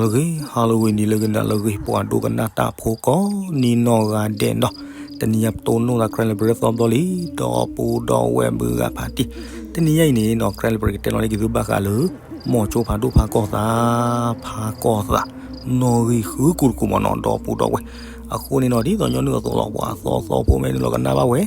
လၢဂ့ၤ Halloween နံၤလၢဂ့ၤ နၤလၢဂ့ၤ ပှၤဒိကနၣ်တၢ်ဖိကိးနံၤနီၢ်ဂၤဒဲးနီၤ, တနံၤညါပတိၢ်နီၣ်သး Karen Library သီဘျီလံ, ဒီပုၢ်ဒီဝဲၢ်မုၢ်ဂၤဖါတံၢ်, တနံၤညါအံၤန့ၣ်နီၤ Karen Library ကတဲလီၤန့ၢ်က့ၤသုဘၣ်ဃးလၢ မိၤဆိဖးဒိၣ်ဖးကီၢ်သး, ဖးကီၢ်သး နီၣ်ဂံၢ်ဃုကူတကူမ့ၢ်နီၤ ဒီပုၢ်ဒီဝဲၢ်, အဃိန့ၣ်နီၤ ဒ်သိးညီနုၢ်အသိးလီၤ ပှၤသီသီဖိမ့ၢ်နုာ်လီၤကနၣ်ဘၣ်ဝဲ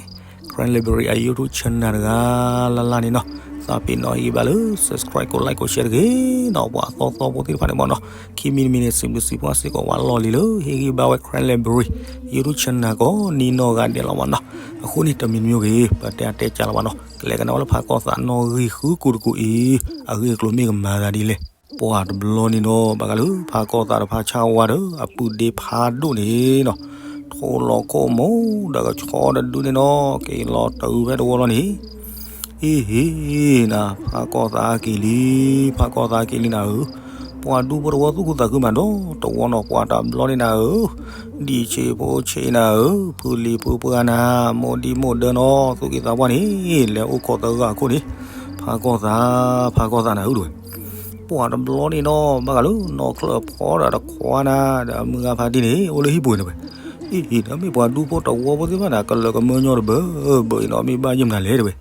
Karen Library အ YouTube channel တဂၤလၢ်လၢ်န့ၣ်နီၤ, သးပ့ၤနီၣ်ဟံၣ်ဘၣ်လၢ subscribe ကိး like ကိး share တဂ့ၤနီၤ, ပှၤသီသီဖိသ့ၣ်တဖၣ်န့ၣ်မ့ၢ်နီၤ, ခံမံၤတမံၤန့ၣ် စံးဘျုးစံးဖှိၣ်စ့ၢ်ကီးဝဲလီၢ်လံၤလၢ ဟ့ၣ်ဂံၢ်ဘါဝဲ Karen Library YouTube channel ကိးနံၤနီၢ်ဂၤဒဲးလီၤမ့ၢ်နီၤ, အဃိန့ၣ်တမံၤတမံၤဂ့ၤ ပတဲအတဲကၢ်လီၤဘၣ်နီၤ, ကလဲၤကနၣ်ဝဲလၢဖးကီၢ်သးနီၣ်ဂံၢ်ဃုကူတကူအံၤ, အဂ့ၢ်အကျိၤမ့ၢ်ကမၤသးဒ်လဲၣ်. ပှၤတဘျီန့ၣ်နီၤ ဘၣ်ဃးလၢဖးကီၢ်သးဒီးဖးဆၣ်ဝါဒီး အပုၢ်ဒ့ဖးဒိၣ်န့ၣ်နီၤ, ထိၣ်လီၤခိၣ်မူဒီးကဆီတဒုန့ၣ်နီၤ က့ၤလီၤတုၤဖဲတဝီလီၤန့ၣ်, အ့ဟ့ၣ်နၤ ဖးကီၢ်သးက့ၤလံ, ဖးကီၢ်သးက့ၤလံနၤဧၢ, ပှၤဒူဖိတဝီသူၣ်ခုသးခုမးဒီးတဝီနီၤ ပှၤတဘျီန့ၣ်နၤဧၢ, ဒံၣ်ဆံးဖိဆံးနၤဧၢ, ဖုလံၤဖုပှၢ်နၤ, မိၢ်ဒံၣ်မိၢ်ဒၢနီၤ သူၣ်က့သးပှၢ်န့ၣ် လဲၤအိၣ်ခိးသဂၢၢ်အခိၣ်န့ၣ်, ဖးကီၢ်သး, ဖးကီၢ်သးနၤဧၢတဝဲ ပှၤတဘျီန့ၣ်နီၤ ဘၣ်ဃးလၢနီၢ်ချၢၣ်ဖီဒီးတခွါနၤ ဒီးမုၢ်ဂၤဖါတံၢ်န့ၣ် အိၣ်လၢဟံၣ်ပူၤန့ၣ်ဝဲ, အ့ဟ့ၣ် ဒီးမ့ၢ်ပှၤဒူဖိတဝီဖိသ့ၣ်တဖၣ်န့ၣ် ကလၢာ်ကမၢညီတဘၢဘၢအံၤနီၤ မ့ၢ်ဘၣ်ယဲၢ်မနုၤလဲၣ်တဝဲ,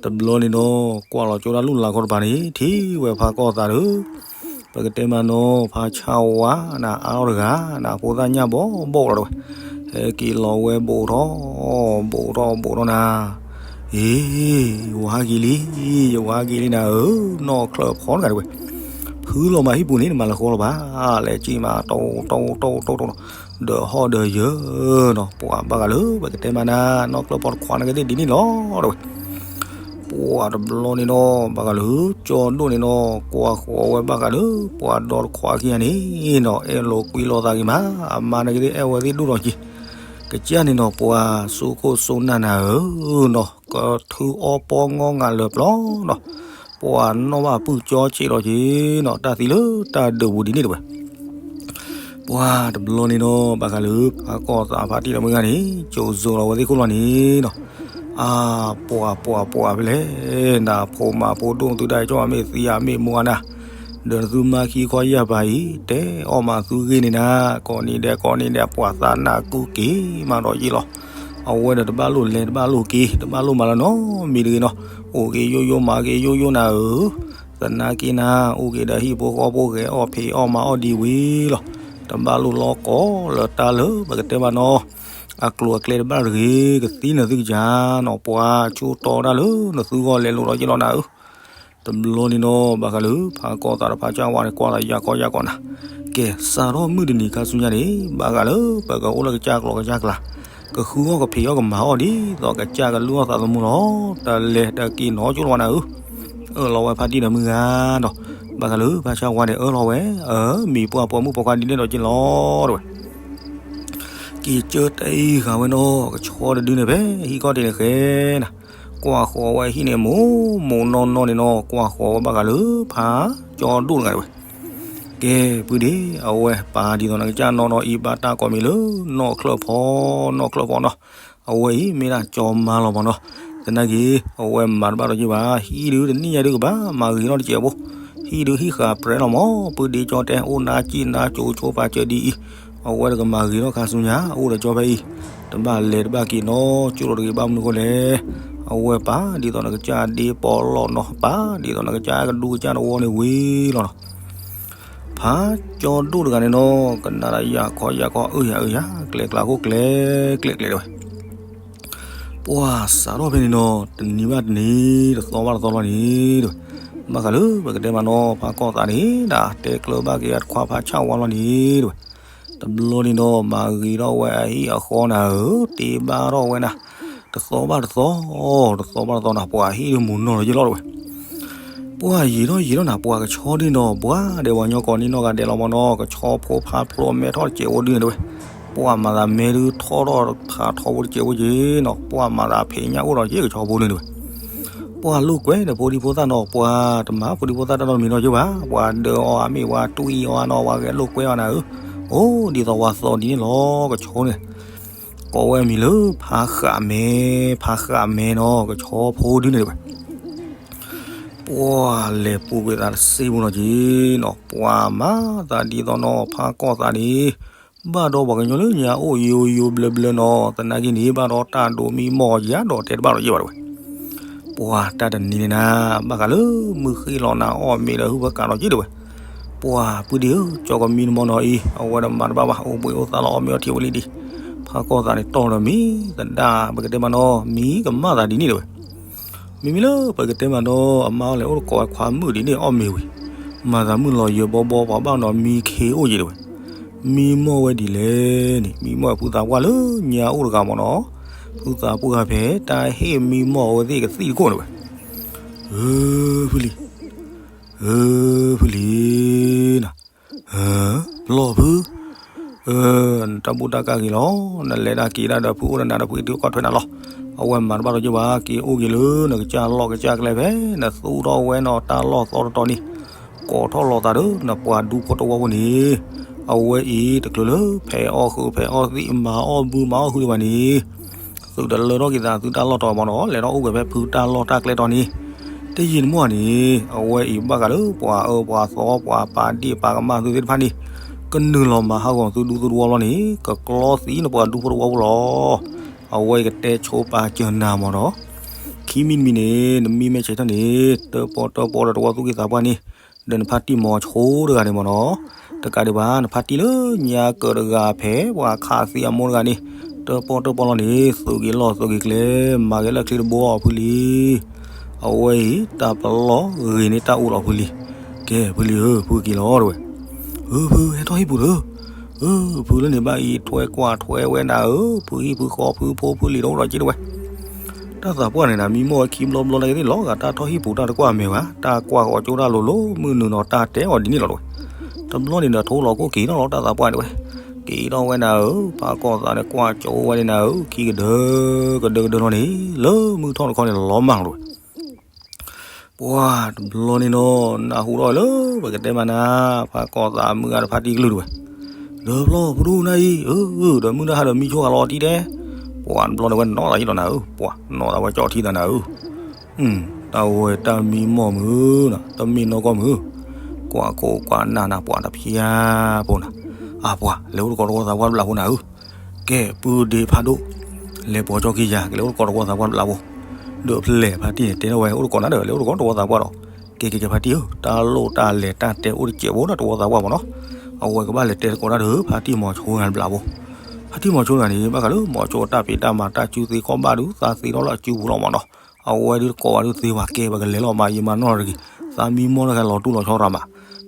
တဘျီန့ၣ်နီၤ ကွၢ်လီၤကၠိတၢ်လူၢ်လၤခီတပၤန့ၣ် ထံၣ်ဝဲဖးကီၢ်သးဒီး ပကတဲမးနီၤ ဖးဆၣ်ဝါနၤ အါထီၣ်တဂၤနၤ ဖိသၣ်ညၣ်ဘီဘီလီၤတဝဲ, ဟဲက့ၤလီၤဝဲဘူးထီၣ်, ဘူးထီၣ်ဘူးထီၣ်နၤ, အ့ ယဝၤဟးက့ၤလံ, ယဝၤဟးက့ၤလံနၤဧၢ, နီၢ်ချၢၣ်ဖီတဂၤတဝဲ, ဖုလီၤမးဟံၣ်ပူၤန့ၣ် နမၤလၢဃီလီၤဘၣ်, လဲၤက့ၤမး တိၢ်တိၢ်တိၢ်တိၢ်တိၢ် ဒီးဟီၣ်ဒီးယၢၤနီၤ ပှၤဘၣ်ဃးလၢ ပကတဲမးနၤ နီၢ်ချၢၣ်ဖီတခွါန့ၣ်ကသ့ၣ်ဒ်န့ၣ်လီၤတဝဲ ပှၤတဘျီန့ၣ်နီၤ ဘၣ်ဃးလၢ ကၠီဒိၣ်န့ၣ်နီၤ ကွၢ်ဃီၤဝဲဘၣ်ဃးလၢ ပှၤဒီတခွါခံဂၤန့ၣ်နီၤ အဲၣ်လိာ်ကွံလိာ်သးဂ့ၤမး, အမါန့ၣ်ကသ့ၣ်အဲၣ်ဝဲသ့ၣ်ဒိၣ်ဒီးက့ၤ, ကစၢ်န့ၣ်နီၤ ပှၤစိခိၣ်စိနၢ်နၤဧၢနီၤ ကထုအီပီငီငၤလၢာ်ပျီနီၤ, ပှၤနီၣ်ဘၣ်ပုၢ်ကၠီဆံးလီၤက့ၤနီၤ တၢ်သံလၢတၢ်ဒုးပူၤဒ်န့ၣ်တဝဲ ပှၤတဘျီန့ၣ်နီၤ ဘၣ်ဃးလၢ ဖးကီၢ်သးဖါတံၢ်ဒီးမုၢ်ဂၤန့ၣ် ကၠိၤစိၤလီၤဝဲသ့ၣ်ခိၣ်လီၤန့ၣ်နီၤ, အါ ပှၤပှၤပှၤဖဲလဲၣ်, နဖိမးဖိဒိၣ်သုဒၣ်ကၠီမ့ၢ်သံဧါမ့ၢ်မူဧါနၤ, ဒီးနသုမါခံခီယၢ်ပၤအံၤ တဲအီၣ်မးသုဂ့ၢ်န့ၣ်နၤ, ကိးနံၤဒဲးကိးနံၤဒဲး ပှၤသးနၢ်ကူက့ၤမးဒီးယ့ၢ်လီၤ, အဝဲဒီးတဘၣ်လိၣ်လဲၤတဘၣ်လိၣ်က့ၤ တဘၣ်လိၣ်မၤလၢနီတမံၤတဂ့ၤနီၤ, အိၣ်က့ၤယိယိမၤက့ၤယိယိနၤဧၢ သနာ်က့နၤ အိၣ်က့ၤဒီးဟံၣ်ဖိဃီဖိဂဲၤအီၣ်ဖံးအီၣ်မၤအီၣ်ဒံးဝံၤလီၤ. တဘၣ်လိၣ်လီၤကိးလၢတၢ်လၢပကတဲဘၣ်နီၤ အကျိၤအကျဲတဘၣ်တဂ့ၤ ကသံနသုကစၢ်နီၤ ပှၤဆိတီတၢ်လၢနသုဂီၢ်လဲၤလိာ်ဒီးယ့ၢ်လီၤနၤဧၢ. တဘျီန့ၣ်နီၤ ဘၣ်ဃးလၢ ဖးကီၢ်သးဒီးဖးကၠၢ်ဝါန့ၣ် ကွၢ်လီၤယၢ်ကီယၢ်ကီနၤ, ကဲ စးထီၣ်မုၢ်တနံၤခါဆူညါန့ၣ် ဘၣ်ဃးလၢ ပကအိၣ်လၢကစၢ်ကျိၤကစၢ်ကျါ ကဃုအီၣ်ကဖံးအီၣ်ကမၤအီၣ်ဒ်သိးကစၢ်ကလုၢ်အီၣ်သးသမူလီၤ. တၢ်လဲၤတၢ်က့ၤနီၤကၠိလီၤဝဲနၤဧၢ, အၢၣ်လီၤဝဲဖါတံၢ်ဒီးမုၢ်ဂၤနီၤ, ဘၣ်ဃးလၢဖါဆၣ်ဝါန့ၣ် အၢၣ်လီၤဝဲ အၢ မံၤပှၢ်ပိာ်မုၣ်ပိာ်ခွါဒ်န့ၣ်ဒီးက့ၤလီၤတဝဲ က့ၤကၢတၢ်အံၤဃာ်ဝဲနီၤ ကဆီတဒုန့ၣ်ဖဲ ဟံၣ်ခီၣ်ထံးန့ၣ်ဃဲနၤ, ကွၢ်ဃီၤဝဲဟံၣ်န့ၣ် မိၢ်မိၢ်နီၢ်နီၢ်န့ၣ်နီၤ ကွၢ်ဃီၤဝဲဘၣ်ဃးလၢ ဖးကၠီဒိၣ်တဂၤတဝဲ ကဲ ပုၢ်ဒ့ အဝဲပာ်ဒ်သိးနကစၢ်နီၢ်နီၢ်အံၤ ဘၣ်တၢ်ကိးမံၤလၢ နီၢ်ချၢၣ်ဖီ နီၢ်ချၢၣ်ဖီနီၤ, အဝဲအံၤမ့ၢ်ဒၣ်ကၠီမါလီၤမးနီၤ, သနာ်က့ အဝဲမၤတဘၣ်ဒီးယ့ၢ်ဘၣ်, ဟံၣ်ဒုတနံၣ်ညါဒုကဘၣ်မၤဂ့ၤထီၣ်တစဲးဖိ, ဟံၣ်ဒုဟံၣ်ဃာ်ပြဲလီၤမး, ပုၢ်ဒ့ကၠီတဲ အိၣ်နါကံၣ်နါကိၤဆိပာ်စၢၤဒ်အံၤ, အဝဲတကမၤဂ့ၤထီၣ်ခါဆူညါ အိၣ်ဒီးကၠီဖဲအံၤ, တဘၣ်လဲၤတဘၣ်က့ၤနီၤ ကၠိလိာ်တဂ့ၤဘၣ်မနုၤဃိလဲၣ်, အဝဲပာ်ဒ်သိးနကစၢ်ဒ့ပီးလီၢ်နီၤ ပာ်ဒ်သိးနကစၢ်ကဒူကစၢ်တဝီန့ၣ်ဝံၤလီၤနီၤ ဖးကၠီဒိၣ်တဂၤန့ၣ်နီၤ ကနၣ်ဒၣ်ယၢ်ခီယၢ်ခီ အၢယၤအၢယၤ ကျဲကျါခိၣ်ကျဲကျဲကျဲတဝဲ ပှၤစးထီၣ်ဖဲန့ၣ်နီၤ တနံၤဘၣ်တနံၤ တသီဘၣ်တသီလီၤန့ၣ်တဝဲ, ဘၣ်ဃးလၢပကတဲမးနီၤ ဖးကီၢ်သးန့ၣ် ဒၣ်တဲကျၢၤဘၣ်က့ၤအတခွါဖးဆၣ်ဝါလီၤန့ၣ်တဝဲ, တဘျီန့ၣ်နီၤ မၤဂ့ၤထီၣ်ဝဲအဟံၣ်အဃီနၤဧၢ တ့ဘၣ်ထီၣ်ဝဲနၤ, တသီဘၣ်တသီ, တသီဘၣ်တသီနၤ ပှၤဟံၣ်ဒုမူၤနီၢ်လီၤယ့ၢ်လီၤတဝဲ ပှၤယံာ်ထီၣ်ယံာ်ထီၣ်နၤ ပှၤကဆီဒုန့ၣ်နီၤ ပှၤဒဲးပှၤညီကိးနံၣ်နီၢ်ဂၤဒဲးလီၤမးနီၤ ကဆီဖိဖးဖျိးမဲထီၣ်တစဲးဖိဒုန့ၣ်တဝဲ, ပှၤမၤသးမဲဒုထီၣ်ထီၣ်ဖးထီဖိတစဲးဖိက့ၤနီၤ ပှၤမၤသးဖံးညၣ်အိၣ်ဒီးက့ၤကဆီဖိဒုန့ၣ်တဝဲ, ပှၤလိာ်ကွဲဒီးဖိဒံဖိသၣ်နီၤ ပှၤတမၤဖိဒံဖိသၣ်တၢ်နီတမံၤနီၤယ့ၢ်ဘၣ် ပှၤဒၢအီၤအမ့ၢ်ပှၤတွံၢ်အီၤနီၤ ပှၤဂဲၤလိာ်ကွဲအီၤနၤဧၢ, အိၣ်ဒ်သိးပှၤသီဒ်န့ၣ်လီၤ ကဆီန့ၣ် ကိးဝဲအမံၤလၢ ဖးဃးမဲ, ဖးဃးမဲနီၤ ကဆီဖိဒုန့ၣ်တဝဲ ပှၤလဲၤပူၤကွံာ်သးတစ့ပူၤနီၤက့နီၤ, ပှၤမၤသးဒ်သိးနီၤ ဖးကီၢ်သးန့ၣ် ဘၣ်ဒီးပှၤကညီလၢညါအိၣ်ယိယိဘျၢဘျၢနီၤ, သနာ်က့န့ၣ် ဘၣ်ဒီးတၢ်ဒိးမံမီၢ်ယၤဒီးတဲတဘၣ်ဒီးယဲၢ်ဘၣ်တဝဲ. ပှၤတၢ်တနံၤန့ၣ်နၤ ဘၣ်ဃးလၢမုၢ်ဃ့လီၤနၤအီၣ်မ့ၤဒီးဟုဖၢကးဒီးက့တဝဲ. ပှၤပုၢ်ဒံဧၢ, ကၠီကမံနမီၢ်နီၤအံၤ အဝဲဒီးမၤတဘၣ်ဘၣ် အိၣ်ဘှံးအိၣ်သါလီၤအီၣ်မ့ၤအီထံဝဲလံဒံး, ဖးကီၢ်သးန့ၣ်တီၢ်ဒီးမံသဒၣ် ပကတဲမးနီၤ မံကမၣ်သးဒ်န့ၣ်တဝဲ. မ့မ့ၢ်လၢပကတဲမးနီၤ အမါအီၤလဲၤအိၣ်တကိးဝဲခွါမုၣ်ဒ်န့ၣ်အီၣ်မ့ၤဝံၤ, မၤသးမုၢ်လီၤယၢၤဘီဘီ ပှၤဘၣ်နီၤမံခ့အိၣ်က့တဝဲ. မံမီၢ်ဝဲဒ်လဲၣ်န့ၣ် မံမီၢ်ဝဲဖုသးပှၢ်လၢညါအိၣ်တဂၤမ့ၢ်နီၤ, ဖုသးပှၢ်ဖဲတၢ်ဟ့ၣ်မံမီၢ်အဝဲသ့ၣ်ကသံၣ်တခိၣ်န့ၣ်ဝဲ. ဧၢ, ဖုလံၤ, ဧၢ, ဖုလံၤနၤ, ပျီၢ်ဖု တၢ်ဘူၣ်တၢ်ကၢ်ဂ့ၤလီၤ, နလဲၤတၢ်က့ၤတၢ်ဒီးဖုအိၣ်ဒီးနၤဒီးဖုက့ၤတုၤကီၢ်ထွဲနၤလီၤ. အဝဲမၤတဘၣ်ဒီးက့ဘၣ် က့ၤအိၣ်က့ၤလၢနကစၢ်လီၢ်ကစၢ်ကျဲဖဲ နသူၣ်ထီၣ်ဝဲနီၤတၢ်လီၢ်သီတတီၤန့ၣ်, ကိးထီၣ်လီၤသးဒီးနပှၤဒူဖိတဝီဖိန့ၣ်, အဝဲအံၤတချုးလၢဖဲးအီၣ်ဃုာ်ဖဲးအီၣ်သံး မၤအီၣ်ဘုမၤအီၣ်ဟုတဘၣ်န့ၣ် သုတလၢထီၣ်က့ၤသးသုတၢ်လီၢ်တီၤမ့ၢ်နီၤ, လဲၤထီၣ်အိၣ်ကွံာ်ဖဲဖုတၢ်လီၢ်တၢ်ကျဲတီၤန့ၣ်, တယံာ်တမီၢ်န့ၣ် အဝဲအံၤဘၣ်ဃးလၢပှၤအၢပှၤသီပှၤပာ်ဒ့ၣ်ပာ်ကမၣ်သုသ့ၣ်တဖၣ်န့ၣ်, ကနုာ်လီၤမၤဟးဂီၤသုဒူသုတဝီလီၤန့ၣ် ကကျီသံနပှၤဒူဖိတဝီဖိလီၤ. အဝဲအံၤကတဲဆိပာ်စၢၤနၤမ့ၢ်နီၤ, ခံမံၤတမံၤန့ၣ် နမံမဲာ်ဆဲးထီၣ်န့ၣ် တၢၣ်ပီၣ်တၢၣ်ပီၣ်ဒီးတဝီသူၣ်က့သးပှၢ်န့ၣ်, ဒီးနဖါတံၢ်မီၤဆိတဂၤန့ၣ်မ့ၢ်နီၤ, တကးဒံးဘၣ် နဖါတံၢ်လၢညါကၢးတဂၤဖဲပှၤခးသံအမိၢ်တဂၤန့ၣ်, တၢၣ်ပီၣ်တၢၣ်ပီၣ်လီၤန့ၣ် သုးက့ၤလီၢ်သုးက့ၤကျဲ, မၤက့ၤလၢချံတဘိအီၤဖုလံၤ. အဝဲအံၤတၢ်ပလီၢ်ဂ့ၤန့ၣ်တၢ်အိၣ်လီၤဖုလံၤ. ကဲဖုလံၤဧၢ ဖုက့ၤလီၤတဝဲ. ဧၢ ဖုဟဲထီၣ်ဟံၣ်ပူၤလၢ, ဧၢ ဖုလၢန့ၣ်ဘၣ်အံၤထွဲကွၢ်ထွဲဝဲနၤဧၢ, ဖုဟံၣ်ဖုဃီဖုဖိဖုလံၤတအိၣ်ဒီးက့တဝဲ. တၢ်သးပှၢ်န့ၣ်နၤ မံမီၢ်ဝဲခံဘျီဘျီလၢကသ့ၣ်လီၤဂာ် တၢ်ထီၣ်ဟံၣ်ပူၤတၢ်တကွၢ်မဲာ်ဘၣ်, တၢ်ကွၢ်ဃီၤကၠိတၢ်လိၤလိၤ မုၢ်နုာ်နီၤတၢ်တဲအီၤဒ်န့ၣ်လီၤတဝဲ. တဘျီန့ၣ်ဒီးထိလီၤကိၣ်က့ၤထီၣ်လီၤတၢ်သးပှၢ်တဝဲ, က့ၤထီၣ်ဝဲနၤဧၢ, ဖးကီၢ်သးန့ၣ်ကွၢ်ကၠိဝဲန့ၣ်နၤဧၢ, ခံကဒၢကဒၢကဒၢလီၤန့ၣ် လၢမုၢ်ထီၣ်တခီန့ၣ်လီၤမၢ်လီၤတဝဲ. ပှၤတဘျီန့ၣ်နီၤ နၢ်ဟူထီၣ်လၢပကတဲမးနၤ, ဖးကီၢ်သးမုၢ်ဂၤတဖါတံၢ်ကလုၢ်တဝဲ, ဒီးဘျီဖုဒိၣ်နၤအံၤ, ဒီးမုၢ်နၤဟးဒီးမံဆိဂၤလီၤတံၢ်တဲ, ပှၤတဘျီန့ၣ်ဝဲနီၢ်သးယံလီၤနၤဧၢ, ပှၤနီၢ်သးဝဲကၠီထံသးနၤဧၢ. တၢ်ဝဲတၢ်မံမီၢ်မုၢ်နၤ တမ့ၢ်နီၢ်ကီၢ်မုၢ်, ကွၢ်ခိၣ်ကွၢ်နၢ်နၤပှၤတဖျါဖိနၤ, အပှၤလဲၤအိၣ်တကိးတဝီသးပှၢ်တဘျးဖိနၤဧၢ. ကဲပုၢ်ဒ့ဖးဒိၣ်, လဲၤပိာ်ကၠီက့ၤယၤ ကလဲၤအိၣ်တကိးတဝီသးပှၢ်တဘျးဖိ. ဒီးဖဲလဲၣ်ဖါတံၢ်န့ၣ်တဲထီၣ်ဝဲအိၣ်တကိးနၤဒီး လဲၤအိၣ်တကိးတဝီသးပှၢ်ဒီး, ကဲကဲကဲဖါတံၢ်ဧၢ, တၢ်လိၣ်တၢ်လဲၤတၢ်တဲအိၣ်တစဲးဖိဒီးတဝီသးပှၢ်မ့ၢ်နီၤ, အဝဲကဘၣ်လဲၤတဲတကိးတၢ်ဒီး ဖါတံၢ်မီၤဆိဂၤတဘျးဖိ. ဖါတံၢ်မီၤဆိဂၤန့ၣ် ဘၣ်ဃးလၢမီၤဆိတၢ်ဖံးတၢ်မၤတၢ်စုသ့ခီၣ်ဘၣ်ဒုး သးသ့ထီၣ်လၢအစုပူၤလီၤမ့ၢ်နီၤ, အဝဲဒုးတကိးဘၣ်ဒုးသ့ဝဲ ကဲပကလဲၤလီၤ မၤယံာ်မၤနီၢ်တဂ့ၤ, သးမံမီၢ်တၢ်တခါလီၤတူၢ်လီၤဆီရၤမး,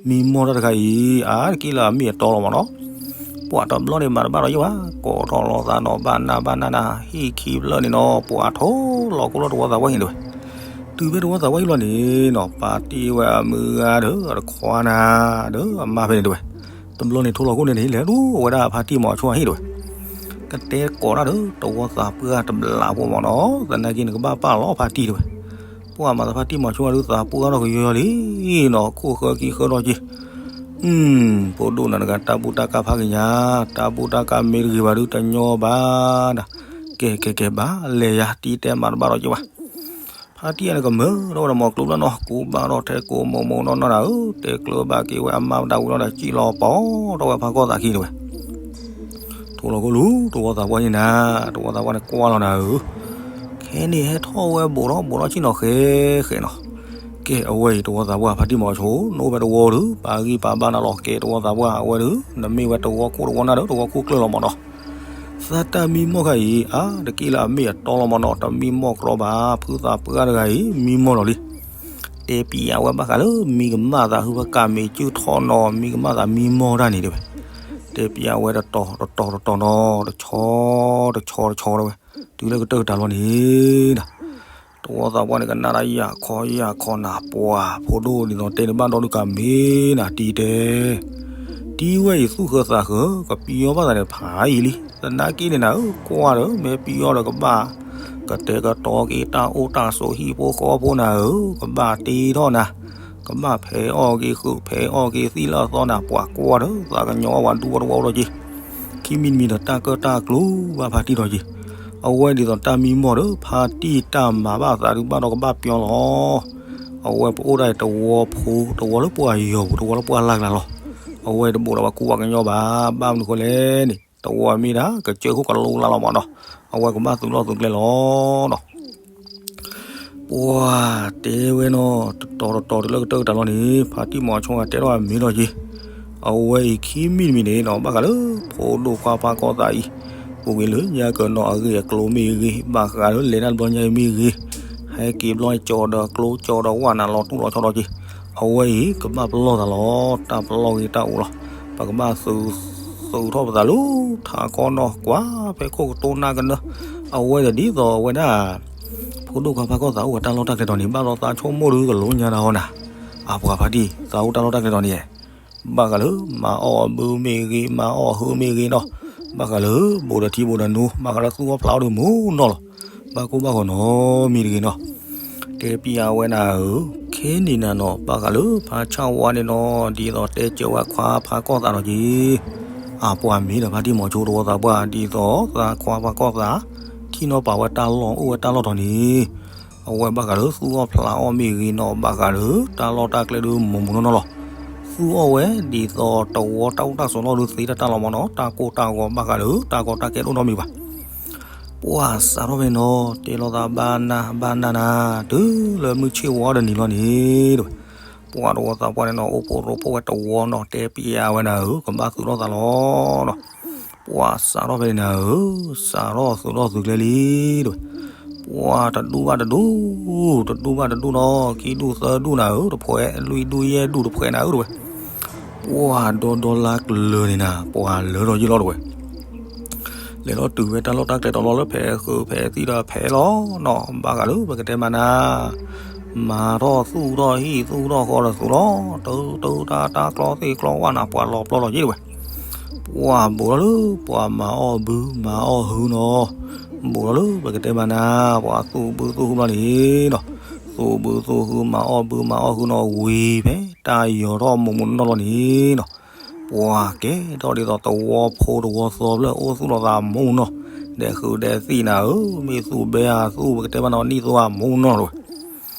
မံမီၢ်တၢ်တခါအံၤ အါတက့ၢ်လၢအမ့ၢ်အတီလီၤမ့ၢ်နီၤ. ပှၤတဘျီန့ၣ်မၤတဘၣ်ဒီးယဲၢ်ဘၣ်, ကိးထီၣ်လီၤသးနီၤ ဘၣ်နၢ်ဘၣ်နၢ်နၤ ဟံၣ်ခံဖျၢၣ်န့ၣ်နီၤ ပှၤထိလီၤကိၣ်လၢတဝီသးပှၢ်ဟံၣ်တဝဲ. တုၤဖဲတဝီသးပှၢ်ဟံၣ်လီၤန့ၣ်နီၤ ပာ်တ့ၢ်ဝဲအမုၢ်ဂၤဒီး အတခွါနၤ ဒီးအမါဖဲန့ၣ်တဝဲ. တဘျီန့ၣ်ထိလီၤကိၣ်န့ၣ်န့ၣ် လဲၤဒိဝဲဒၣ်ဖါတံၢ်မီၤဆိဟံၣ်တဝဲ. ကတဲကိးတၢ်ဒီး တဝီသးပှၢ်တဘျးဖိမ့ၢ်နီၤ, သနာ်က့န့ၣ်ကဘၣ်ပာ်လီၤဖါတံၢ်တဝဲ. ပှၤမၤသးဖါတံၢ်မီၤဆိဒီးသးပှၢ်ထီၣ်ကယီယီလံနီၤ, ခိၣ်ဃၢခံဃၢထီၣ်က့ၤ ဖိဒိၣ်နၤတဂၤ တၢ်ဘူၣ်တၢ်ကၢ်ဖးကညါ, တၢ်ဘူၣ်တၢ်ကၢ်မ့ၢ်တဂ့ၤဘၣ်ဒုးတညီဘၣ်နၤ. ကဲကဲကဲ ဘၣ်လဲၤယၤ တံၢ်တဲမၤတဘၣ်ဒီးက့ၤဘၣ်. ဖါတံၢ်အန့ၣ်ကမၢထီၣ်ဝဲဒီးမီၤကျိဘျီနီၤ, ကူဘၣ်ထီၣ်ထဲကိးမိၢ်မိၢ်နီၢ်နီၢ်နၤဧၢ, တဲကျၢၤဘၣ်က့ၤဝဲအမါဝဲဒၣ်ဝံၤလီၤဒီး စံၣ်လီၤပီၤထီၣ်ဝဲဖးကီၢ်သးခံတဝဲ. ထိလီၤကိၣ်လူၤ တဝီသးပှၢ်န့ၣ်နၤ, တဝီသးပှၢ်န့ၣ်ကွၢ်လီၤနၤဧၢ. ခဲန့ၣ်ဟဲထီၣ်ဝဲဘူးထီၣ်ဘူးထီၣ်ဆ့ၣ်နီၤဃဲဃဲနီၤ. ကဲအဝဲအံၤတဝီသးပှၢ် ဖါတံၢ်မီၤဆိ နအိၣ်ဖဲတဝီဒီး ပာ်ဂံၢ်ပာ်ဘါနၤလီၤ. ကဲတဝီသးပှၢ်အဝဲဒီး နမ့ၢ်ဝဲတဝီခိၣ်တဝီနၢ်ဒီး တဝီခိၣ်ကျၢၢ်လီၤမ့ၢ်နီၤ. သးတၢ်မံမီၢ်ခါအံၤ အါတက့ၢ်လၢအမ့ၢ်အတီလီၤမ့ၢ်နီၤ, တမံမီၢ်ကြီဘၣ်, ဖုသးပှၢ်တဂၤအံၤ မံမီၢ်လီၤလံ. တဲပျးဝဲဘၣ်ဃးလၢ မံကမၣ်သးဟုဖးကးမ့ၢ်ကၠုၢ်ထီၣ်နီၤ, မံကမၣ်သးမံမီၢ်တၢ်န့ၣ်တဲဝဲ. တဲပျးဝဲတတီၤတတီၤတတီၤနီၤ, တဆီတဆီတဆီတဲဝဲ, တုၤလၢကတၢၢ်ကတၢၢ်လီၤန့ၣ်ဒီး တဝီသးပှၢ်န့ၣ် ကနၣ်တၢ်ယၢ်ခီယၢ်ခီနၤ, ပှၤဖိဒိၣ်ဒ်သိးတဲန့ၣ်ဘၣ်ဒီဒုးကမ့ၢ်နၤတံၢ်တဲ, တံၢ်ဝဲအံၤသူၣ်ဃၢသးဃၢ ကပံၤအီၣ်ဘၣ်သးန့ၣ်ဖးယံာ်လံ. သနာ်က့န့ၣ်နၤဧၢ, ကွၢ်ဒီး မ့ၢ်ပံၤအီၣ်ဒီးကဘၣ် ကတဲာ်ကတီၤက့ၤတၢ်အိၣ်တၢ်ဆိးဟံၣ်ဖိဃီဖိနၤဧၢ, ကဘၣ်တ့ထီၣ်နၤ, ကဘၣ်ဖဲးအီၣ်က့ၤဃုာ် ဖဲးအီၣ်က့ၤသံၣ်လၢအသီနၤ, ပှၤကွၢ်ဒီးသးကညီၤဝဲဒူဝဲတဝီဒီးက့ၤ ခံမံၤတမံၤဒီး တၢ်ကၢၣ်တၢ်ကျူဘၣ်ဖါတံၢ်ဒီးက့ၤ, အဝဲဒ်သိးတၢ်မံမီၢ်ဒီး ဖါတံၢ်တၢ်မၤဘၣ်သးဒုးဘၣ်ဒီးကဘၣ်ပျီလီၤ. အဝဲပအိၣ်ဒၣ်အံၤတဝီဖိ, တဝီလၢပှၤယီၤပူၤ, တဝီလၢပှၢ်လၢ်ကျါလီၤ. အဝဲတဘူးဒီးပှၤကူပှၤကညီဘၣ်, ဘၣ်မနုၤဃိလဲၣ်န့ၣ် တဝီမ့ၢ်ဒၣ် ကစၢၢ်ခိၣ်ကလိလၢ်လီၤမးနီၤ. အဝဲကဘၣ်သုးလီၢ်သုးကျဲလီၤနီၤ. ပှၤတဲဝဲနီၤ, တတီၤတတီၤတုၤလၢကတၢၢ်ကတၢၢ်လီၤန့ၣ် ဖါတံၢ်မီၤဆိတဲထီၣ်အမ့ၢ်ဒီးက့ၤ, အဝဲအံၤခံမံၤတမံၤန့ၣ်နီၤ ဘၣ်ဃးလၢဖိဒိၣ်ခွါဖါကီၢ်သးအံၤ, ပူၤကွံာ်လၢညါကနီၤအဂ့ၢ်အကျိၤမ့ၢ်ဂ့ၤ, ဘၣ်ဃးလၢလဲၤတၢ်တဘျီညါအံၤမ့ၢ်ဂ့ၤ, ဟဲက့ၤဘျီကၠီဒီးကျိကၠီဒီးဝၣ်နၤလီၤတူၢ်လီၤဆီဒီးက့ၤ, အဝဲအံၤကဘၣ်ပလီၢ်သးလီၤ. တၢ်ပလီၢ်ဂ့ၤတၢ်အိၣ်လီၤ. ပကဘၣ်သုး, သုးထီၣ်ပသးလၢထးကီၢ်နီၢ်ကွၢ် ဖဲခိၣ်ကတိၢ်နၢ်ကနၢ, အဝဲတဒ်သိးအဝဲဒၣ် ဖိဒိၣ်ခွါဖါကီၢ်သးအိၣ်ဝဲတၢ်လီၢ်တၢ်ကျဲဒီးန့ၣ် ဘၣ်ဒီးသးဆိကမိၣ်ဒုးကလိညါတၢ်ဟီနၤ, အပှၤဖါတံၢ် သးအိၣ်တၢ်လီၢ်တၢ်ကျဲဒီးန့ၣ် ဘၣ်ဃးလၢမၤအီၣ်အဘုမ့ၢ်ဂ့ၤ, မၤအီၣ်အဟုမ့ၢ်ဂ့ၤနီၤ, ဘၣ်ဃးလၢဘူးဒီးထံဘူးဒီးနိ, ဘၣ်ဃးလၢသူၣ်အီၣ်ဖျးအီၣ်ဒီးမူနီၤလီၤ. ဘၣ်ကိၢ်ဘၣ်ဂီၤနီတမံၤတဂ့ၤနီၤ. တဲပျးဝဲနၤဧၢ, ခဲန့ၣ်နၤနီၤ ဘၣ်ဃးလၢဖါဆၣ်ဝါန့ၣ်နီၤ ဒ်သိးတဲစၢၤဝဲခွါဖါကီၢ်သးဒီးက့ၤ, အပှၤမ့ၢ်ဒီးဖါတံၢ်မီၤဆိတဝီသးပှၢ် ဒ်သိးသးခွါဖါကီၢ်သး ထံၣ်နီၣ်ပာ်ဝဲတၢ်လီၢ်အိၣ်ဝဲတၢ်လီၢ်တီၤန့ၣ် အဝဲဘၣ်ဃးလၢသူၣ်အီၣ်ဖျးအီၣ်မ့ၢ်ဂ့ၤနီၤ, ဘၣ်ဃးလၢတၢ်လီၢ်တၢ်ကျဲဒီးမူမူနီၢ်နီၢ်လီၤ. သူၣ်အီၣ်ဝဲဒ်သိးတဝီတၢ်အိၣ်တၢ်ဆိးလီၢ်ဒီးသ့တၢ်တၢ်လီၤမးနီၤ, တၢ်ကိၢ်တၢ်ဂီၤဘၣ်ဃးလၢတၢ်ကီတၢ်ခဲဒိၣ်နီတမံၤဘၣ်. ပှၤစးထီၣ်ဖဲန့ၣ်နီၤ တဲလိာ်သးဘၣ်နၢ်ဘၣ်နၢ်နၤ တုၤလၢမုၢ်ဆ့ၣ်ဝါတနံၤလီၤန့ၣ် တဲဝဲ ပှၤတဝီသးပှၢ်န့ၣ်နီၤ အိၣ်ဖှိၣ်ရိဖှိၣ်ဝဲတဝီနီၤ တဲပျးဝဲနၤဧၢ ကဘၣ်သုးထီၣ်သးလီၤနီၤ. ပှၤစးထီၣ်ဖဲန့ၣ်နၤဧၢ, စးထီၣ်သုးထီၣ်သုးကျဲလံ တဲဝဲ. ပှၤတဒူၣ်ဘၣ်တဒူၣ်, တဒူၣ်ဘၣ်တဒူၣ်နီၤ, ခံဒူၣ်သၢဒူၣ်နၤဧၢ, တဖှဲးလွံၢ်ဒူၣ်ယဲၢ်ဒူၣ်တဖှဲးနၤဧၢ တဲဝဲ. ပှၤဒီဒီလါကလၢာ်န့ၣ်နၤ ပှၤလၢထီၣ်ယံာ်လီၤ တဲဝဲ. လဲၤထီၣ်တုၤဝဲတၢ်လီၢ်တၢ်ကျဲတီၤလီၤလၢဖဲဃုဖဲသံၣ်ဒီးဖဲလီၤနီၤ, ဘၣ်ဃးလၢပကတဲမးနၤ မၤထီၣ်သူၣ်ထီၣ်ဟံၣ်သူၣ်ထီၣ်ဃီဒီးသုးလီၤ, တုၤတုၤတၢ်တၢ်ကျီသ့ၣ်ကျီဝၣ်နၤ ပှၤလီၤပျီလီၤယံာ် တဲဝဲ. ပှၤဘူးထီၣ်လၢ ပှၤမၤအီၣ်ဘုမၤအီၣ်ဟုနီၤ, ဘူးထီၣ်လၢပကတဲမးနၤ ပှၤသူၣ်ဘုသူၣ်ဟုဘျီန့ၣ်နီၤ, သူၣ်ဘုသူၣ်ဟုမၤအီၣ်ဘုမၤအီၣ်ဟုနီၤ ဝံၤဖဲတၢ်ယီၤထီၣ်မူးမူးနီၢ်နီၢ်လီၤန့ၣ်နီၤ ပှၤကဲထီၣ်ဒ်သိးသဝီဖိသဝီသီဖျၢၣ် အိၣ်သူၣ်လီၤသးမူးနီၢ်, ဒဲးဃုဒဲးသံၣ်နၤဧၢ, မ့ၢ်သူၣ်ဘဲအသူၣ် ပကတဲမးနီၤ နံၣ်သူၣ်အမူးနီၢ် တဲဝဲ.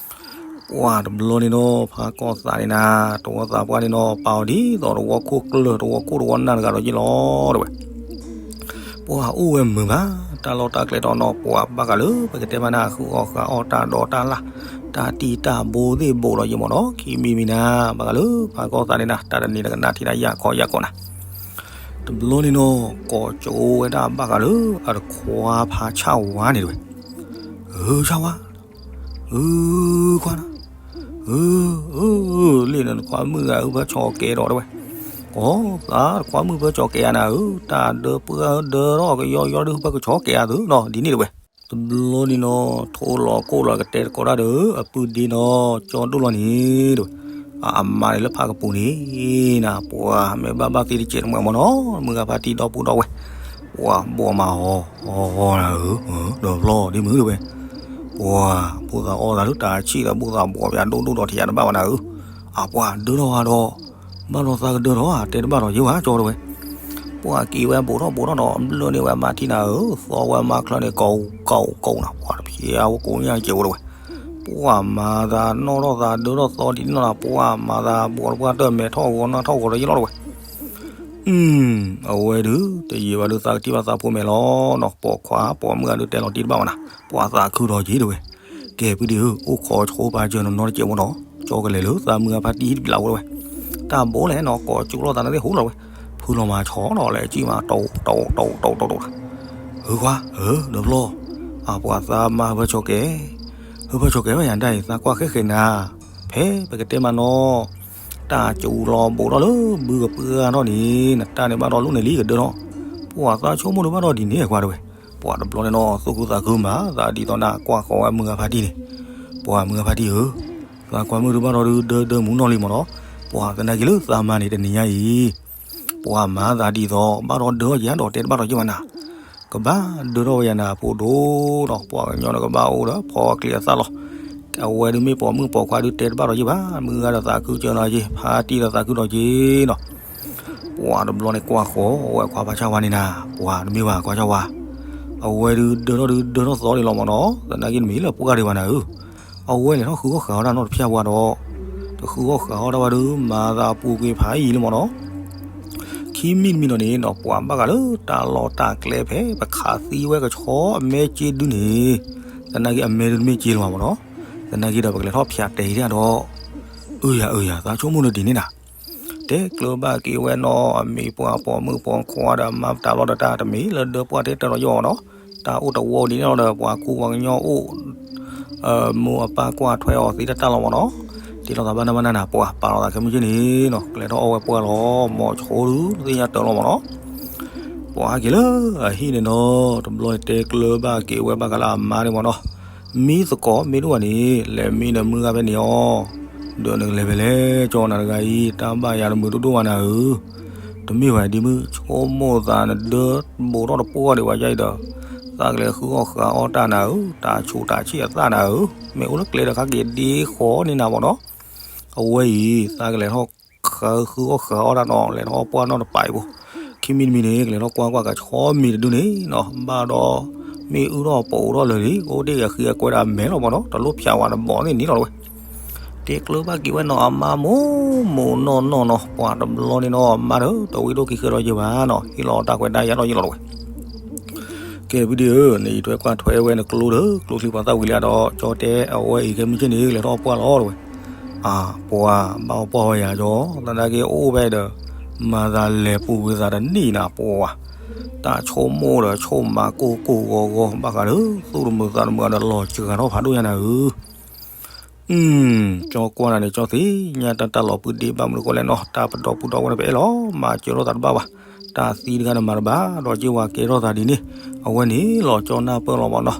ပှၤတဘျီန့ၣ်နီၤ ဖါကီၢ်သးန့ၣ်နၤ တဝီသးပှၢ်န့ၣ်နီၤ ပာ်အီၤဒ်သိးတဝီခိၣ်ကျၢၢ် တဝီခိၣ်တဝီနၢ်တဂၤဒီးယ့ၣ်လီၤ တဲဝဲ. ပှၤအိၣ်ဝဲမုာ်ဘၣ် တၢ်လီၢ်တၢ်ကျဲတီၤနီၤ ပှၤဘၣ်ဃးလၢပကတဲမးနၤ ဃုအီၣ်ဃုအီၣ်တၢ်ဒီးတၢ်လၢ် တၢ်တံၢ်တၢ်ဘိသ့ၣ်ဘိးဒီးယ့ၣ်မးနီၤ ခံမံၤမံၤနၤ ဘၣ်ဃးလၢဖါကီၢ်သးန့ၣ်နၤ တၢ်တနံၤတကနၣ်ထံၣ်တၢ်ယၢ်ခီယၢ်ခီနၤ. တဘျီန့ၣ်နီၤ ကိးကၠိဝဲဒၣ်ဘၣ်ဃးလၢအတခွါဖါဆၣ်ဝါန့ၣ်တဲဝဲ. ဧၢ ဆၣ်ဝါ, ဧၢ ခွါနၤ, ဧၢ ဧၢ လ့ၣ်နခွါမုၣ်ဂၤဧၢ ဖၢဆီကဲဒီးတဲဝဲ. အိ သးတခွါမုၣ်ဖၢဆီကဲဧါနၤဧၢ, တၢ်ဒၢပှၢ်ဒၢထီၣ်ကယီယီဒုးဖၢကဆီကဲဧါသုနီၤ ဒ်န့ၣ်တဲဝဲ. တဘျီန့ၣ်နီၤ ထိလီၤကိၢ်လီၤကတဲတကိးတၢ်ဒီး အပုၢ်ဒ့နီၤ ကၠီဒိၣ်လီၤန့ၣ်တဲဝဲ. အမါန့ၣ်လၢဖးကပူၤန့ၣ်နၤ ပှၤမ့ၢ်ဘၣ်ဘၣ်သ့တစဲးတမှဲမးနီၤ မုၢ်ဂၤဖါတံၢ်ဒီပုၢ်ဒီဝဲၢ် ပှၤဘီမးအီၤ အီၤနၤဧၢ, ဒီးဖျီဒ်မုၢ်တဲဝဲ. ပှၤ ဖိသၣ်အီၣ်သးလၢတၢ်ဆံၣ်ဒီးဖိသၣ်ဘီးပၠးဒိၣ်ဒိၣ်ဒီးထံၣ်ယၤတဘၣ်ဘၣ်နၤဧၢ. အပှၤဒၢထီၣ်ဝဲဒီး ဘၣ်ဒီးသးကဒၢထီၣ်ဧါ တဲတဘၣ်ဒီးယ့ၣ်ဝဲကၠီတဲဝဲ. ပှၤက့ၤဝဲဘူးထီၣ်ဘူးထီၣ်ဒီး ဘျၢန့ၢ်ဝဲအမါထံနၤဧၢ, သီဝဲအမါချၢန့ၣ် ကိးကိးကိးနၤ ပှၤတဖျဲးအဝဲကိးညါကဲဝဲတဲဝဲ. ပှၤမၤသးနီၣ်ထီၣ်သးဒၢထီၣ်သီဒ်န့ၣ်လီၤနၤ ပှၤမၤသးဘီးတပှၢ်တၢၢ်မဲာ်ထီၣ်ဂီၤနၢ်ထီၣ်ဂီၤဒီးယ့ၣ်လီၤတဲဝဲ. အဝဲဒုး တယံာ်ဘၣ်ဒုးသးကထံၣ်ဘၣ်သးဖိမဲာ်လီၤနီၤ, ပိာ်ခွါပိာ်မုၣ်ဂၤဒုးတဲလီၤတံၢ်တဘၣ်ဝဲနၤ, ပှၤသးခုဒီးက့ၤတဲဝဲ. ကဲ ပုၢ်ဒ့ဧၢ, အိၣ်ခိးဆိပာ်စၢၤနီၢ်နီၢ်တစဲးဖိနီၤ, ကၠီကလဲၤလၢသးမုၢ်ဂၤဖါတံၢ်ဟံၣ်တပျးဝဲတဲဝဲ. တၢ်ဘိလဲၣ်နီၤ ကိးကၠိလိာ်သးန့ၣ်သ့ၣ်ဟူလီၤဝဲ, ဖုလီၤမၤဆီနီၤ လဲၤကံၣ်မး တိၣ်တိၣ်တိၣ်တိၣ်တိၣ်တိၣ် ဧၢခွါဧၢ ဒီးဖျီ, အပှၤသးမါဟၢဖၢဆီကဲ, ဟၢဖၢဆီကဲဝဲယၤဒၣ်အံၤ သးကွၢ်ဃဲဃဲနၤ, ဖဲပကတဲမးနီၤ, တၢ်ကၠူလီၤဘူးထီၣ်လၢဘုကပှၢ်ထီၣ်န့ၣ် နတၢ်န့ၣ်ဘၣ်ဒီးလူန့ၣ်လံကဒၢထီၣ်, ပှၤသးဆိကမိၣ်ဒုးဘၣ်ဒီးဒ်န့ၣ်ကွၢ်တဲဝဲ. ပှၤတဘျီန့ၣ်နီၤ သူၣ်ခုသးခုမး သးဒ်သိးနကွၢ်ဃီၤဝဲမုၢ်ဂၤဖါတံၢ်န့ၣ်, ပှၤမုၢ်ဂၤဖါတံၢ်ဧၢ, သးကွၢ်မုၢ်ဒုးဘၣ်ဒီးဒုးဒၢဒၢမူနီၢ်လံမးနီၤ, ပှၤသနာ်က့လၢသးမါန့ၣ်တနံၤညါအံၤ ပှၤမၤသးဒ်သိး ဘၣ်ဒီးဒၢထီၣ်ယၤဒီးတဲတဘၣ်ဒီးယ့ၣ်ဝဲနၤ, ကဘၣ်ဒၢထီၣ်ဝဲယၤနၤအဖိဒိၣ်ဒီး ပှၤကညီန့ၣ်ကဘၣ်အိၣ်ဒီးဖီကျံအသၣ်လီၤ. အဝဲဒုးမ့ၢ်ပိာ်မုၣ်ပိာ်ခွါဒုးတဲတဘၣ်ဒီးယ့ၣ်ဘၣ်, မုၢ်ဂၤဒီးသးခုကၢနီၤက့ၤ, ဖါတံၢ်ဒီးသးခုဒီးက့ၤနီၤ. ပှၤတဘျီန့ၣ်ကွၢ်ဃီၤဝဲခွါဖါဆၣ်ဝါန့ၣ်နၤ, ပှၤတမ့ၢ်ဘၣ်ခွါဆၣ်ဝါ, အဝဲဒုးဒၢထီၣ်ဒုးဒၢထီၣ်သီန့ၣ်လီၤမးနီၤ, သနာ်က့တမ့ၢ်လၢပှၢ်ဒံးဘၣ်နၤဧၢ. အဝဲလဲၤထီၣ်ဃုအီၣ်ဃုအီတၢ်နီတဖျၢၣ်ပှၢ်ဒီး, တဃုအီၣ်ဃုအီတၢ်ဘၣ်ဒီး မၤသးပူၤကွံာ်ဖးယံာ်လံမ့ၢ်နီၤ. ခံမံၤတမံၤနီၤန့ၣ်နီၤ ပှၤဘၣ်ဃးလၢတၢ်လီၢ်တၢ်ကျဲဖဲ ပခးသံဝဲကဆီအမဲက့ဒုန့ၣ်, သနာ်က့အမဲဒုတမ့ၢ်က့လၢၤဘၣ်မ့ၢ်နီၤ. သနာ်က့ဒီးပကလဲၤထီၣ်ဖၠးတဲာ်အံၤဒၣ်ဒီး, အၢယၤအၢယၤ သးဆိကမိၣ်နဒ်န့ၣ်နၤ တဲကျၢၤဘၣ်က့ၤဝဲနီၤ အမံၤပှၤပိာ်မုၣ်ပိာ်ခွါဒီးအမါတၢ်လီၢ်ဒီးတၢ်တမံၤလၢဒၢပှၢ်ထဲတၢ်ဒီးယီၢ်နီၤ, တၢ်အိၣ်တဝီဒ်န့ၣ်လီၤဒီး ပှၤကူပှၤကညီအိၣ်, မိၢ်အပၢ်ကွၢ်ထွဲအီၤသ့တၢ်တၢ်လီၤမ့ၢ်နီၤ, တ့လီၤသးဘၣ်နၢ်ဘၣ်နၢ်နၤ ပှၤပာ်လီၤသးခဲမုၢ်က့န့ၣ်နီၤ ကလဲၤထီၣ်အီၣ်ဝဲပှၢ်လီၤ မိၤဆိဒု သ့ၣ်ညါတၢ်လီၤမ့ၢ်နီၤ. ပှၤဟဲက့ၤလၢအဟံၣ်န့ၣ်နီၤ တဘျီတဲကျၢၤဘၣ်က့ၤဝဲဘၣ်ဃးလၢအမါန့ၣ်မ့ၢ်နီၤ, မံသကိးမ့ၢ်တအိၣ်ဘၣ်န့ၣ် လဲၤမံနမုၢ်ဂၤဖဲန့ၣ်အီၤ, ဒီးနကလဲၤဖဲလဲၣ် ကၠီနၤတဂၤအံၤ တၢ်ဘၣ်ယၤတမုာ်ဒိၣ်ဒိၣ်ဘၣ်နၤဧၢ, တမ့ၢ်ဘၣ်ဒ်မုၢ် ဆိကမိၣ်သးနဒၢဘူးထီၣ်တပှၢ်ဒံးဘၣ်ယါအံၤဒီး, သးကလဲၤဃုအီၣ်ဃုအီတၢ်နၤဧၢ, တၢ်ဆူးတၢ်ဆ့ၣ်အသၣ်နၤဧၢ, မ့ၢ်အိၣ်လၢကျဲဒီးခါက့ၤဒ့ဃီန့ၢ်နၤမ့ၢ်နီၤ. အဝဲအံၤ သးကလဲၤထီၣ်ဃုအီၣ်ဃုအီတၢ်နီၤ လဲၤထီၣ်ပှၢ်နီၣ်တပာ်အံၤဖိ, ခံမံၤတမံၤန့ၣ် ကလဲၤထီၣ်ကွၢ်ကွၢ်ကဆီမံၤတဒုန့ၣ်နီၤ ဘၣ်ဒီး, မ့ၢ်အုၣ်ထီၣ်ပအိးထီၣ်လၢာ်လံ အိၣ်ဒ့ၣ်ဂၤဃံအကွဲဒၣ်မဲလီၤမ့ၢ်နီၤ တလိၣ်ဖၠးဝဲတဘီန့ၣ်န့ၣ်လီၤတဝဲ တဲကျၢၤဘၣ်က့ၤဝဲနီၤအမါမိၢ်မိၢ်နီၢ်နီၢ်နီၤ ပှၤတဘျီန့ၣ်နီၤ အမါဒီး တဝံဒိၣ်ခံဃဲဒီးယဲဘၣ်နီၤ ဟ့ၣ်လီၤတၢ်ခွဲးတၢ်ယာ်ဒီးယဲလီၤတဝဲ ကဲ ဖုဒ့ဧၢ, နအံးထွဲကွၢ်ထွဲဝဲနကျိဒီး ကျိချံပှၤသၣ်ဝံၤလံဒီး ကၠီတဲအဝဲအံၤခဲမုၢ်ဆ့ၣ်န့ၣ် လဲၤထီၣ်ပှၢ်လီၤတဝဲ, အပှၤ ဘၣ်အီၣ်ပှၢ်ဝဲယၤကၠီ, သနာ်က့အိၣ်ဖဲဒီး မၤသးလဲၤပူၤကွံာ်သးတနံၣ်နၤပှၤ, တၢ်ဆိကမိၣ်ဒီးဆိကမးကိၢ်ကိၢ်ဂီၤဂီၤ ဘၣ်ဃးဒီး သူၣ်တမုာ်သးတမုာ်ဒီးလီၤစှၤထီၣ်ဖးဒိၣ်ညါနၤဧၢ ကၠီကွၢ်နၤန့ၣ် ကၠီသ့ၣ်ညါတၢ်တၢ်လီၤပှံၤဒ့ဘၣ်မနုၤဃိလဲၣ်နီၤ တၢ်ပဒီပုၢ်ဒီဝဲၢ်န့ၣ် ပအဲၣ်လီၤမၤစၢၤထီၣ်သးတဘၣ်ဘၣ်, တၢ်သံတဂၤန့ၣ်မၤတဘၣ် ဒီးက့ၤဝဲကဲထီၣ်သးဒ်န့ၣ်, အဝဲန့ၣ်လီၤကၠီနၢ်ပၢၢ်လီၤမ့ၢ်နီၤ,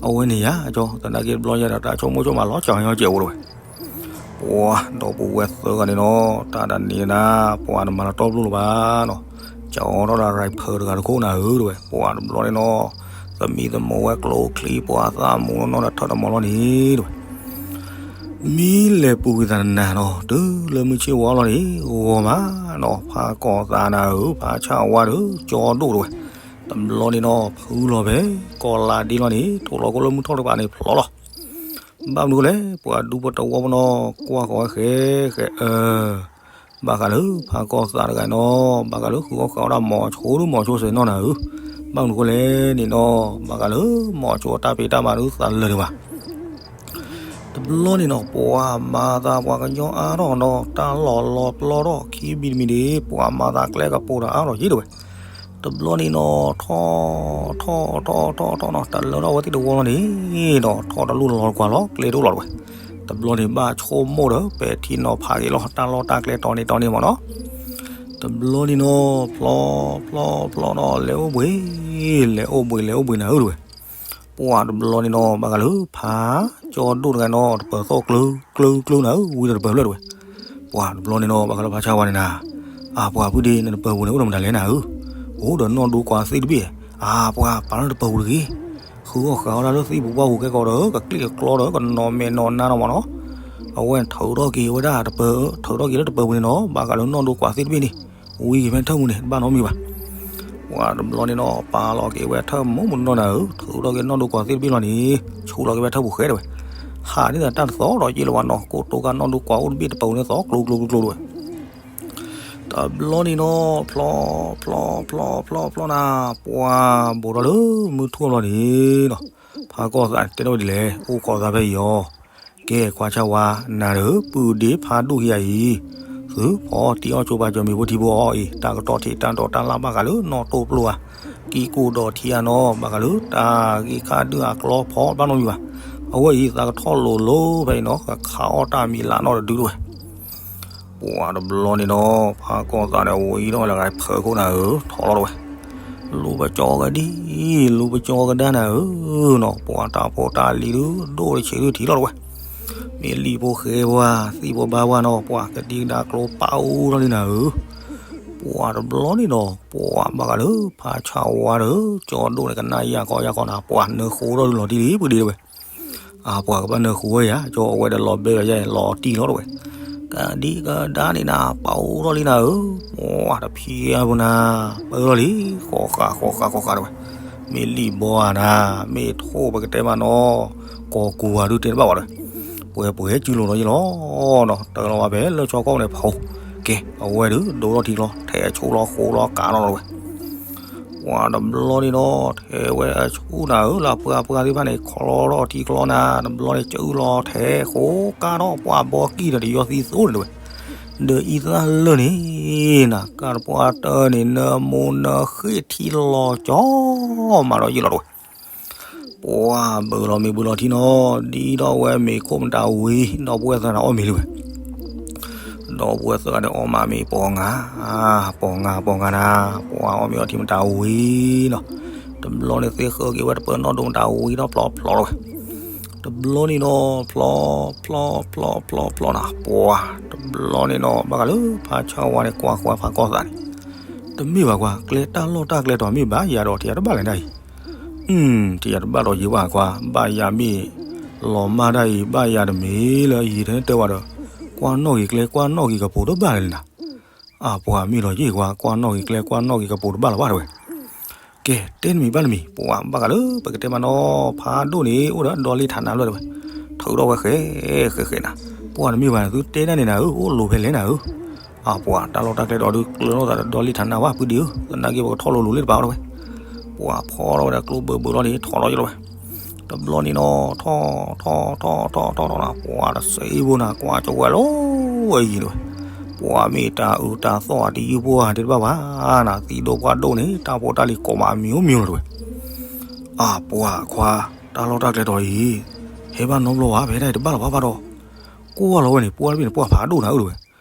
အဝဲန့ၣ်ယၤကၠီ သနာ်က့တဘျီညါဒီးတၢ်ဆိကမိၣ်ဆိကမးလီၤစှၤညီကဲးဝဲတဝဲ ပှၤဒီပုၢ်ဝဲၢ်သၢဂၤန့ၣ်နီၤ တၢ်ဒၣ်န့ၣ်နၤ ပှၤနမၤလီၤတီပျိလၢၤဘၣ်နီၤ, ကၠီထီၣ်ဒီးရၤဖၢတဂၤတခိၣ်နၤဧၢတဝဲ ပှၤတဘျီန့ၣ်နီၤ, သမံသမိးဝဲကျိချံပှၤသၣ်မူနီၤနီၤဒီးထၢၣ်တမီၤလီၤန့ၣ်တဝဲ မ့ၢ်လဲၤပူၤကွံာ်သးနၤနီၤ တုၤလၢမုၢ်ဆ့ၣ်ဝါလီၤန့ၣ် ဂီၤမးနီၤ ဖးကီၢ်သးနၤဧၢ ဖးဆၣ်ဝါဒီး ကၠီဒိၣ်တဝဲ, တဘျီန့ၣ်နီၤ ဖုလီၤဖဲ ကီၢ်လးဒ့လီၤန့ၣ် ထိၣ်လီၤခိၣ်လၢမုၢ်ထီၣ်တကပၤန့ၣ်ဖျိလီၤ, ဘၣ်မနုၤဃိလဲၣ် ပှၤဒူဖိတဝီဖိနီၤ ကွၢ်ဃီၤဝဲဃဲဃဲအၢ ဘၣ်ဃးလၢဖးကီၢ်သးတဂၤနီၤ ဘၣ်ဃးလၢဃုအီၣ်ဃုအီတၢ်မိၤဆိဒုမိၤဆိစဲးနီၢ်နၤဧၢ, ဘၣ်မနုၤဃိလဲၣ်န့ၣ်နီၤ ဘၣ်ဃးလၢမိၤဆိတၢ်ဖံးတၢ်မၤဒုသးလၢာ်ဒံးဘၣ် တဘျီန့ၣ်နီၤ ပှၤမၤသးပှၤကညီအါထီၣ်နီၤ တၢ်လီၢ်လီၤပျီထီၣ်ခံမံၤတမံၤန့ၣ် ပှၤမၤသးကျဲကပိာ်ဒီးအါထီၣ်ယံၤတဝဲ, တဘျီန့ၣ်နီၤ ထီၣ်ထီၣ်ထီၣ်ထီၣ်ထီၣ်နီၤ တလၢထီၣ်ဝဲသ့ၣ်တဝီလီၤန့ၣ်နီၤ ထီၣ်တလူၢ်လီၤကွၢ်လီၤ ကျဲတအိၣ်လီၤတဝဲ, တဘျီန့ၣ်ဘၣ်ဆိကမိၣ်ဒီး ပဲာ်ထံနီၤဖးက့ၤလီၤ တၢ်လီၢ်တၢ်ကျဲတီၤန့ၣ်တီၤန့ၣ်မ့ၢ်နီၤ, တဘျီန့ၣ်နီၤ ဖျီဖျီဖျီနီၤ လဲၤအိၣ်ဘှံး လဲၤအိၣ်ဘှံး လဲၤအိၣ်ဘှံးနၤဧၢတဝဲ ပှၤတဘျီန့ၣ်နီၤ ဘၣ်ဃးလၢဖးကၠီဒိၣ်တဂၤနီၤ တပၢၤသီၣ်ကျၢကျၢကျၢနၤဧၢ ဝံၤဒီးတပၢၤဖျၢၣ်တဝဲ, ပှၤတဘျီန့ၣ်နီၤ ဘၣ်ဃးလၢဖးဆၣ်ဝါန့ၣ်နၤ, အပှၤဖုဒ့ နတပၢၤပူၤန့ၣ် အိၣ်ဒီးမတၤလဲၣ်နၤဧၢ, အိၣ်ဒီးနီၢ်ဒိကွၢ်သ့ၣ်တဘ့ၣ်, အပှၤပာ်လၢတပၢၤပူၤတဂ့ၤ, ဃုအီၣ်ဃုအီတၢ်လၢသ့ၣ်ပူၤဘၣ်ပူၤကဲကီးဒီး ကကျံၣ်ကကျီဒီးကနီၤမဲာ်နီၤနါနီၤမ့ၢ်နီၤ, အဝဲထုးထီၣ်က့ၤဝဲဒၣ်တပၢၤ ထုးထီၣ်က့ၤလၢတပၢၤပူၤန့ၣ်နီၤ ဘၣ်ဃးလၢနီၢ်ဒိကွၢ်သ့ၣ်တဘ့ၣ်န့ၣ် ဝံၤက့ၤဖဲထၢၣ်မူန့ၣ် တဘၣ်နီတမံၤဘၣ် ပှၤတဘျီန့ၣ်နီၤ ပာ်လီၤက့ၤဝဲထၢၣ်မူမူနီၢ်နၤဧၢ, ထုးထီၣ်က့ၤနီၢ်ဒိကွၢ်သ့ၣ်တဘ့ၣ်လီၤန့ၣ်, ဆူးလီၤက့ၤဝဲထၢၣ်ပူၤဃဲတဝဲ, ဟးန့ၢ်သးတၢ်တသီဒီးက့လၢၤဘၣ်နီၤ, ကိးတိကနီၢ်ဒိကွၢ်အိၣ်တဘ့ၣ်တပၢၤပူၤန့ၣ်သီကျိကျိကျိကျိတဝဲ တဘျီန့ၣ်နီၤ, ဖျီ ဖျီ ဖျီ ဖျီ ဖျီနၤ, ပှၤဘူးထီၣ်လၢမုၢ်ထူၣ်လီၤန့ၣ်နီၤ, ဖးကီၢ်သးတဲထီၣ်ဝဲဒ်လဲၣ်, အိၣ်ခိးသးဖဲအံၤအီၤ, ကဲကွၢ်ဆၣ်ဝါ, နၤဒီးပုၢ်ဒ့ဖးဒိၣ်ခံဂၤအံၤ, သုဖီတံၢ်အီၣ်ကၠိပၤကၠီမံၤဖိထံဖိအီၤအံၤ, တၢ်ကတီၢ်ထံးတၢ်တီၤတၢ်လၢ်ဘၣ်ဃးလၢနီၣ်တိၢ်ပျိဧါ, ကံၢ်ကိၢ်ဒီးထံအါနီၤ, ဘၣ်ဃးလၢတၢ်ဂ့ၢ်ခါဒုၣ်အကျီဖီတဘၣ်နီတမံၤဘၣ်, အဝဲအံၤသးကထီၣ်လိၤလိၤဖဲအံၤနီၤ, ကခးအီၣ်တၢ်မံၤလၢနီတဒုတဝဲ ပှၤတဘျီန့ၣ်နီၤ, ဖးကီၢ်သးန့ၣ် ဝံၤဒီးဝဲလၢဂၤဖၢခိၣ်နၤဧၢ, ထီၣ်လီၤတဝဲ, လူၤပကၠီကဒံ, လူၤပကၠီကဒါနၤဧၢနီၤ, ပှၤတၢ်ဖိတၢ်လံၤဒုးဒိၣ်တဆံးဒုးထံၣ်လီၤတဝဲ, မ့ၢ်လံၣ်ဖိဃဲဖိဧါ, သံၣ်ဖိဘါဖိဧါနီၤ, ပှၤကဒံကဒါကျိပာ်အိၣ်ထီၣ်လံနၤဧၢ, ပှၤတဘျီန့ၣ်နီၤ, ပှၤဘၣ်ဃးလၢဖးဆၣ်ဝါဒီး ကၠီဒိၣ်န့ၣ်ကနၣ်ယၢ်ခီယၢ်ခီနၤ, ပှၤနၢဃိထီၣ်ဒုးလီၤတံၢ်လံ ပှၤဒ့တဝဲ အပှၤကဘၣ်နၢဃိဝဲယၤ, ကၠီအဝဲဒီးလီၤဘဲယၤယဲ လီၤတံၢ်လီၤတဝဲ, ကဒံကဒါန့ၣ်နၤ ပာ်အိၣ်ထီၣ်လံနၤဧၢ, ပှၤတဖံးအါဖိနၤ, ပၢလီၤလံ, ဃီဃာ်ဃီဃာ်ဃီဃာ်တဝဲ, မ့ၢ်လံၣ်ဘီဧါနၤ, မ့ၢ်ထိၣ်ပကတဲမးနီၤ, ကီၢ်ကူၤဧါဒုးတဲတဘၣ်ဝဲတဝဲ ပှဲၤပှဲၤစုလိၤလီၤယ့ၢ်လီၤ, ဒီးတၢ်လီၤဝါဖဲလၢဆီကီၢ်န့ၣ်ဖီ, ကဲ အဝဲဒုးဒိးထီၣ်ထံကျီ ထဲးဆိလီၤဃိလီၤကးနီၤလီၤဝဲ, ပှၤတဘျီန့ၣ်ဒီး ထဲးဝဲဆူၣ်နၤဧၢ လၢပှၢ်ပှၢ်သ့ၣ်တဖၣ်န့ၣ် ခီလီၤထီၣ်ထံကျီနၤ တဘျီန့ၣ် ကၢအုၣ်လီၤထဲးဃိကးဒီး ပှၤဘီကံၢ်ဒီးတယီသံသိးန့ၣ်တဝဲ, ဒီးအံသၣ်လၢာ်န့ၣ် နၤကးတပှၢ်တၢၢ်န့ၣ် နၢမူနၢဃ့ၢ်ထံလီၤကၠီ မးဒီးယ့ၢ်လီၤတဝဲ ပှၤဘုးလီၤမ့ၤဘုးလီၤထံနီၤ, ဒ်ဒီးဝဲမ့ၤခိၣ်မတၤဝံၤ ဒီပုၢ်ဝဲၢ်သၢဂၤန့ၣ်အီၣ်မ့ၤလံဝဲ, ဒီပုၢ်ဝဲၢ်သၢဂၤန့ၣ်အီၣ်မးမ့ၤပှၤငါ, ပှၤငါပှၤငါနၤ, ပှၤအီၣ်မ့ၤအီထံမတၤဝံၤနီၤ, တဘျီန့ၣ်သ့ၣ်ဃၢက့ၤဝဲတပၢၤနီၣ်ဒိၣ်မတၤဝံၤဒီးဖျီဖျီလီၤဝဲ, တဘျီန့ၣ်ဒီး ဖျီ ဖျီ ဖျီ ဖျီ ဖျီနၤ ပှၤ, တဘျီန့ၣ်ဒီး ဘၣ်ဃးလၢဖးဆါဝါန့ၣ် ကွၢ်ကွၢ်ဖးကီၢ်သးန့ၣ်, တမ့ၢ်ဘၣ်ကွၢ် ကျဲတၢ်လီၢ်တၢ်ကျဲဒီးမ့ၢ်ဘၣ်ယၤဒီး ထံၣ်ယၤတဘၣ်လဲၣ်ဒၣ်အံၤ, ထံၣ်ယၤတဘၣ်ဒီးယ့ၢ်ဘၣ်ကွၢ် ဘၣ်ယၤမ့ၢ်လီၤမၢ်ဒၣ်အံၤ ဘၣ်ယၤတမ့ၢ်လၢယံာ်ထဲတဲဝဲဒီး ကွၢ်နီၣ်ဂ့ၤကျဲ ကွၢ်နီၣ်ဂ့ၤကပူၤတဘၣ်လၢၤနၤ, အပှၤမ့ၢ်ဒီးယ့ၢ်ကွၢ် ကွၢ်နီၣ်ဂ့ၤကျဲ ကွၢ်နီၣ်ဂ့ၤကပူၤတဘၣ်လၢၤဘၣ်တဝဲ ကဲ တဲနမံၤဘၣ်နမံၤ ပှၤဘၣ်ဃးလၢပကတဲမးနီၤ ဖးဒိၣ်န့ၣ် အိၣ်ဒီးဒီလံထးနးဘျီတဝဲ, ထုးထီၣ်ဝဲဃဲ ဃဲဃဲနၤ, ပှၤတမ့ၢ်ဘၣ်န့ၣ် သုတဲဒၣ်န့ၣ်နၤဧၢ အိၣ်လိၤဖဲလဲၣ်နၤဧၢ, အပှၤ တၢ်လီၢ်တၢ်ကျဲဒီးဒုးကျၢၤလိာ်သးဒီးဒီလံထးနးဘၣ်ဖုဒံးဧၢ, သနာ်က့ပကထီၣ်လိၤလိၤလံတပၤအီၤတဝဲ, ပှၤဖီထီၣ်ဝဲဒၣ်ကျိဘၢဘၢလီၤန့ၣ် ထီၣ်လီၤယလီၤဝဲ တဘျီန့ၣ်နီၤ ထီၣ် ထီၣ် ထီၣ် ထီၣ် ထီၣ် ထီၣ်နၤ ပှၤတစဲးဘိနၤ ကွၢ်ကၠီဝဲလီၤဝဲယံၤတဝဲ, ပှၤမ့ၢ်တၢ်အုးတၢ်သီၣ်အတယုၢ်ပှၢ်တဘၣ်ဘၣ်နၤ သံးဒိၣ်ပှၢ်ဒိၣ်န့ၣ် တၢ်ဖိတၢ်လံၤကိးမးအမံၤအိၣ်မံၤလီၤတဝဲ, အပှၤခွါ တၢ်လီၢ်တၢ်ကျဲဒီးအံၤ ဟဲဘၣ်နီတဘျီဘၣ် ဖဲဒၣ်အံၤတဘၣ်လီၤဘၣ်ဘၣ်ဒီး, ကွၢ်လီၤဝဲန့ၣ် ပှၢ်တဘ့ၣ်န့ၣ် ပှၢ်ဖးဒိၣ်နၤဧၢတဝဲ,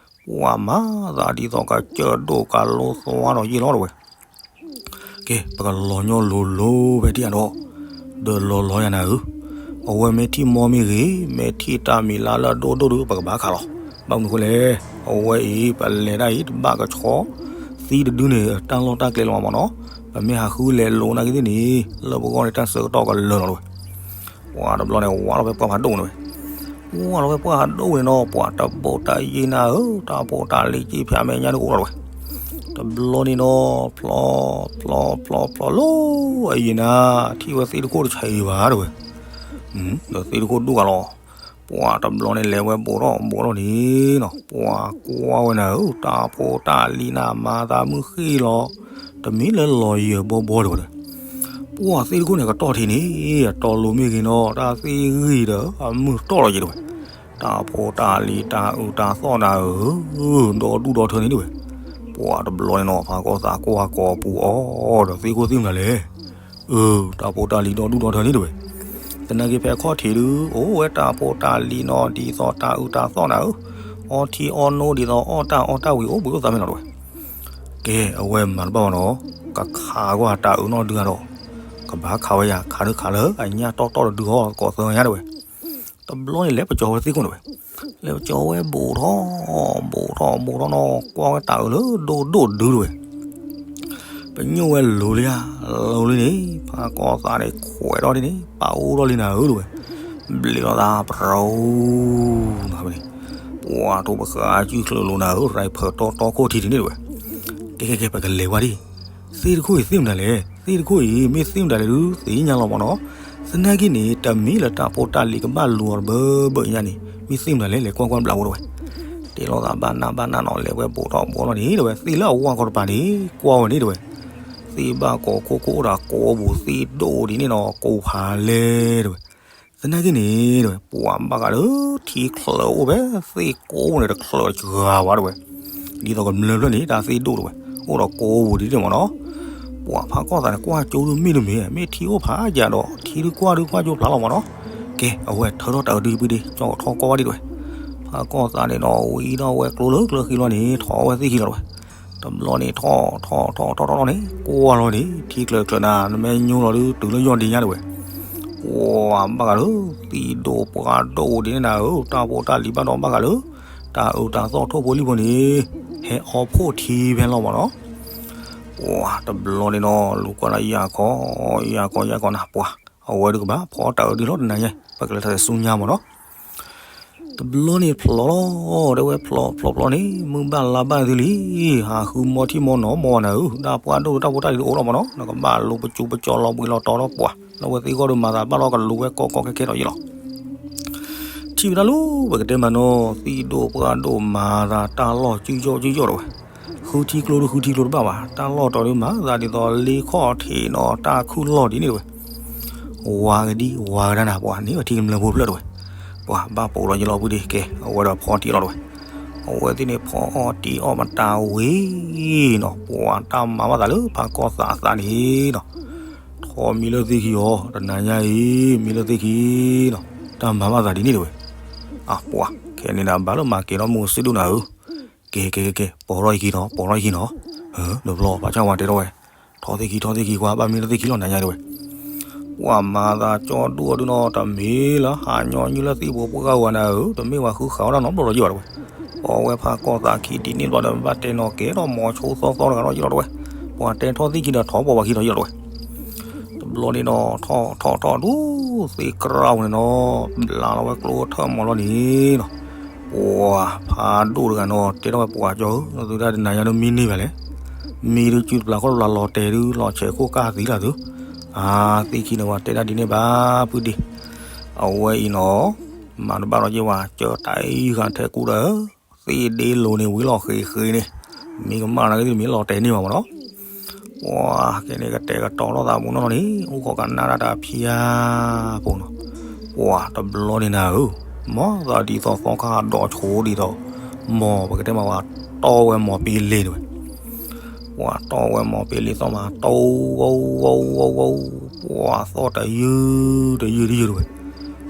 ပှၤမၤသးဒ်သိးကစၢၢ်ဒိၣ်ကလိသွါဒီးယ့ၢ်လီၤတဝဲ ကဲ ပကလီၤညီလိၤလိၤဖဲထံၣ်အဒီး, ဒီးလီၤလီၤယၤနၤဧၢ, အဝဲမ့ၢ်ထံၣ်မီမ့ၢ်ဂ့ၤ မ့ၢ်ထံၣ်တၢ်မံၤလၢ်လၢ်ဒိၣ်ဒိၣ်ဒီး ပကဘၣ်ခးလီၤ, ဘၣ်မနုၤဃိလဲၣ်, အဝဲအံၤ ပလဲၤဒၣ်အံၤ တဘၣ်ကဆီ သံတဒုန့ၣ် တၢ်လီၢ်တၢ်ကျဲလီၤမးနီၤ, ပမ့ၢ်ဟးဃုလဲၤလိၤနာ်က့သ့ၣ်န့ၣ် လၢပဂီၢ်န့ၣ် တၢ်ဆၢကတီၢ်ကလၢာ်လီၤတဝဲ ပှၤတဘျီန့ၣ် ဝးလီၤဖဲပှၢ်ဖးဒိၣ်န့ၣ်ဝဲ, ဝးလီၤဖဲပှၢ်ဖးဒိၣ်န့ၣ်နီၤ ပှၤတဘိးတၢ်ယံာ်နၤဧၢ, တၢ်ဖိတၢ်လံၤကံၣ်ဖၠးမဲာ်ညါဒုးအိၣ်လီၤတဝဲ, တဘျီန့ၣ်နီၤ ဖျီ ဖျီ ဖျီ ဖျီ ဖျီလီၤအယံာ်နၤ, ထံၣ်ဝဲသ့ၣ်တခိၣ်တဆဲးအံၤဘၣ်တဝဲ, ဒီးသ့ၣ်တခိၣ်ဒူၣ်ဂၤလီၤ, ပှၤတဘျီန့ၣ်လဲၤဝဲဘိးထီၣ်ဘိးထီၣ်န့ၣ်နီၤ, ပှၤကွၢ်ဝဲနၤဧၢ, တၢ်ဖိတၢ်လံၤနၤ မၤသးမုၢ်ဃ့ၢ်လီၤ, တမံၤလၢလီၤယၢၤဘီဘီတဝဲဒီး ပှၤသ့ၣ်တခိၣ်န့ၣ် ကတီၢ်ထံးန့ၣ် အတီၤလိၤမ့ၢ်ဂ့ၤနီၤ တၢ်သ့ၣ်ဂံၢ်ဒီး အမုၢ်တီၢ်လီၤယံၤတဝဲ, တၢ်ဖိတၢ်လံၤတၢ်အုးတၢ်သီၣ်နၤဧၢ, ဒီဒူၣ်ဒီထၢန့ၣ်တဝဲ, ပှၤတဘျီန့ၣ်နီၤ ဖးကီၢ်သးကွၢ်ကိးပူၤအီၤဒီး သ့ၣ်ခိၣ်သ့ၣ်မနုၤလဲၣ်, အၢ တၢ်ဖိတၢ်လံၤဒီဒူၣ်ဒီထၢန့ၣ်တဝဲ, သနာ်က့ဖဲခီၣ်ထံးဒုး အိၣ်ဝဲတၢ်ဖိတၢ်လံၤနီၤ ဒ်သိးတၢ်အုးတၢ်သီၣ်နၤဧၢ, အီထံအီနိဒ်သိးအီၣ်တၢ်အီတၢ်ဝံၤအိၣ်ဘှံးအိၣ်သးဖဲနီၤတဝဲ ကဲ အဝဲမၤတဘၣ်ဘၣ်နီၤ, ကခးကွၢ်တၢ်အုးနီၢ်ဒုဂၤဒီး ကဘၣ်ခးဝဲယၤ ခးဒုးခးလၢအညၣ်တီတီတဒုဟီၣ်ကိးသၢညါတဝဲ, တဘျီန့ၣ်လဲၤပကၠီဝဲသ့ၣ်ခိၣ်န့ၣ်ဝဲ, လဲၤပကၠီဝဲဘူးထီၣ် ဘူးထီၣ် ဘူးထီၣ်နီၤ ကွၢ်ဝဲတၢ်အုးလၢဒိၣ်ဒိၣ်ဒုတဝဲ ပညိၣ်ဝဲလိၤလံဧါ, လိၤလံန့ၣ် ဖးကီၢ်သးန့ၣ် ခွဲးထီၣ်ဒ်န့ၣ် ပာ်အိၣ်ထီၣ်လံနၤဧၢတဝဲ, ဘျ့လီၤသး ပရူၤ နၤန့ၣ်, ပှၤထိၣ်ပဃာ်စုၣ်ချၢလိာ်နၤဧၢ ရၤဖၢၣ်တီတီခိၣ်ထံးထံးန့ၣ်တဝဲ, ကဲကဲကဲ ပကလဲၤဝဲဒၣ်, သ့ၣ်တခိၣ်အံၤသ့ၣ်မတၤလဲၣ်, သ့ၣ်တခိၣ်အံၤ မ့ၢ်သ့ၣ်မတၤလဲၣ်ဒုး သ့ၣ်ညါလီၤမးနီၤ, သနာ်က့န့ၣ် တမံၤလၢတၢ်ဖိတၢ်လံၤကဘၣ်လူၤအီၤတဘၢဘၢအံၤညါန့ၣ် မ့ၢ်သ့ၣ်မတၤလဲၣ် လဲၤကွၢ်ကွၢ်ဘျးဝဲတဝဲ, တ့လီၤသးဘၣ်နးဘၣ်နးနီၤ လဲၤဝဲဘူးထီၣ်ဘူးထီၣ်န့ၣ်တဝဲ သ့ၣ်လၢအဝါကီတပၤန့ၣ် ကွၢ်ဝဲန့ၣ်တဝဲ, သ့ၣ်ဘၣ်ကိးခိၣ်ကိၣ်အိၣ်ဒီးကိးပူၤသ့ၣ်ဒိၣ်ဒ်န့ၣ်နီၤ ကိးဖးလဲၢ်တဝဲ, သနာ်က့န့ၣ်တဝဲ ပှၤဘၣ်ဃးလၢထံချၢအိၣ်ဖဲသ့ၣ်ကိးပူၤန့ၣ် တချၢတဂၤဝဲတဝဲ, ဒ်သိးကမျၢၢ်ဖျၢၣ်န့ၣ် တၢ်သ့ၣ်ဒိၣ်တဝဲ အိၣ်ဒီးကိးပူၤဒ်န့ၣ်မးနီၤ, ပှၤဖးကီၢ်သးန့ၣ် ကွၢ်ကၠိဒုးမ့ၢ်တမ့ၢ် မ့ၢ်ထံအိၣ်ဖးယၤဒီး ထံဒုးကွၢ်ဒုးကွၢ်ကၠိဖျါလီၤမးနီၤ, ကဲ အဝဲထၢထီၣ်တၢ်အုးဒုးဖုဒံး ကၠီကထီၣ်ကီဝဲဒံးတဝဲ, ဖးကီၢ်သးန့ၣ်ဒီး ဝံၤဒီးဝဲကျိလၢကျၢၤဃံလီၤန့ၣ် ထီၣ်ဝဲသ့ၣ်ခံလီၤတဝဲ, တဘျီန့ၣ်ထီၣ်ထီၣ်ထီၣ်ထီၣ်ထီၣ်န့ၣ် ကွၢ်လီၤန့ၣ် ထံကျၢၤကျၢၤနၤ နမ့ၢ်ညိလီၤဒုးတုၤလၢယီၢ်ဒံးညါတဝဲ, ပှၤဘၣ်ဃးလၢ သံးဒိၣ်ပှၢ်ဒိၣ်ဒ်န့ၣ်နၤဧၢ တၢ်ဖိတၢ်လံၤဘၣ်ဒီးဘၣ်ဃးလၢ တၢ်အုးတၢ်သီၣ်ထိၣ်ဖိလံၣ်ဖိန့ၣ် ဟဲအီၣ်ဖှိၣ်ထံဖဲလီၤမးနီၤ, ပှၤတဘျီန့ၣ်နီၤ လူၤကွၢ်လၢယၤခီ ယၤခီယၤခီနၤ ပှၤ အဝဲဒုးကဘၣ်ဖီတၢ်အုးဒုးလီၤတနၤညါ ပကလဲၤထီၣ်ဆူညါမးနီၤ တဘျီန့ၣ်ဖျိးလီၤ တဲဝဲဖျိးဖျိးဖျိးန့ၣ် မုၢ်ဘၣ်လါဘၣ်သုလံ ဟးဃုမီထံမီနီၤမီနၤဧၢ တၢ်ပှၢ်ဒိၣ်တၢ်ဖိတၢ်လံၤတအိၣ်လီၤမးနီၤ နကဘၣ်လူၤပစိၤပစီၤလီၤဘှံးလီၤတီၤလီၤပှၤ လၢဝဲသ့ၣ်ဂီၢ်ဒုးမၤသးဘၣ်လီၤကလူၤဝဲကီကီခဲခဲဒီးယ့ၢ်လီၤ ထံ စံးဝဲဒၣ်လၢ ပကတဲမးနီၤ သံၣ်ဒိၣ်ပှၢ်ဒိၣ်မၤသးတၢ်လီၢ်စုယီၢ်စုယီၢ်တဝဲ, ဃုထံကျိဒုဃုထံကျိတဘၣ်ဘၣ်, တၢ်လီၢ်တီၤဒုမၤသးဒ်သိးလ့ခီၣ်ထံးနီၤ တၢ်ခုၣ်လီၢ်ဒ်န့ၣ်တဝဲ, ဝါကဒံဝါကဒါနၤ ပှၤန့ၣ်ဝဲထံကမျၢၢ်ဖိဖျၢၣ်တဝဲ, ပှၤဘၣ်ပိာ်လီၤယလီၤပုၢ်ဒ့ကဲ အဝဲဒီးဖီတံၢ်လီၤတဝဲ, အဝဲသ့ၣ်န့ၣ်ဖီအီၣ်တံၢ်အီၣ်မတၤဝံၤနီၤ ပှၤတၢ်မၤဘၣ်သးလၢဖးကီၢ်သးအသးန့ၣ်နီၤ ထီၣ်မံလၢသ့ၣ်ခံအီၤ တနၤညါအံၤ မံလၢသ့ၣ်ခံနီၤ တၢ်မၤဘၣ်သးဒ်န့ၣ်တဝဲ, အပှၤခဲန့ၣ်နၤဘၣ်လၢမၤကဲၤထီၣ်မူစုဒိၣ်နၤဧၢ, ကဲကဲကဲကဲ ပိာ်ထီၣ်ယခံနီၤ ပိာ်ထီၣ်ယခံနီၤ, တဘျီပာ်ဆါဝါတဲထီၣ်ဝဲ, ထီၣ်သ့ၣ်ခံထီၣ်သ့ၣ်ခံကွၢ် ဘၣ်မံလၢသ့ၣ်ခံလီၤနၤညါတဝဲ ပှၤမၤသးကၠီဒိၣ်အဒုနီၤ တမ့ၢ်လၢဟးညီနုၢ်လၢသ့ၣ်ဖိပှၢ်ဂၤဝဲနၤဧၢ, တမ့ၢ်ဝဲဃုဃာ်ဝဲဒၣ်နီတဘျီလီၤယဲဘၣ်တဝဲ, အဝဲဖးကီၢ်သးခံဒ်န့ၣ်တဘျီဒီး ဘၣ်တဲနီၤကဲထီၣ်မီၤဆိသီသီတဂၤထီၣ်ယဲလီၤတဝဲ, ပှၤတဲထီၣ်သ့ၣ်ခံဒီးထီၣ်ပိာ်ဝဲခံထီၣ်ယဲလီၤတဝဲ, တဘျီန့ၣ်နီၤ ထီၣ်ထီၣ်ထီၣ်ဒူသ့ၣ်ကြၢ်ဝဲန့ၣ်နီၤ, ဘျါလီၤဝဲကျိထၢၣ်မီၤလီၤန့ၣ်နီၤ, ပှၤဖးဒိၣ်တဂၤနီၤ တဲထီၣ်ဝဲပှၤကၠီဧၢ သုဒၣ်တနၤညါဒုမံန့ၢ်ဘၣ်လဲၣ်, မံဒုစုတပျၢ်ခီၣ်တပျၢ်လီၤတဲာ်ဒု လီၤဆဲးခိၣ်ကၢ်သံလီၤသု အါ သ့ၣ်ခံန့ၣ်ဝဲတဲဒၣ်ဒ်န့ၣ်ဘၣ်ပုၢ်ဒ့, အဝဲအံၤနီၤ မၤတဘၣ်လီၤယဲဝဲ ကၢတၢ်အံၤဂၤထဲကူဒီး သ့ၣ်ဒ့လိၤန့ၣ် ဝံၤလီၤဃ့ဃ့န့ၣ် မ့ၢ်ကမၣ်နာ်က့ၤမ့ၢ်လီၤတဲာ်န့ၢ်ဘၣ်မးနီၤ, ပှၤကဲန့ၣ်ကတဲာ်ကတီၤလိာ်သးမူနီၢ်နီၢ်န့ၣ် အိၣ်ခိးကနၣ်တၢ်တၢ်ဖံးဧါဖိနီၤ, ပှၤတဘျီန့ၣ်နၤဧၢ, မၤသးဒ်သိးသီခါဒီးဆိဒ်သိး မီၤပကတဲမးဝဲ တီဝဲမီၤပ့လ့တဝဲ ပှၤတီဝဲမီၤပ့လ့သီၣ်မး တီဝီဝီဝီဝီ, ပှၤသီၣ်တယုၢ်တယုၢ်တယုၢ်တဝဲ,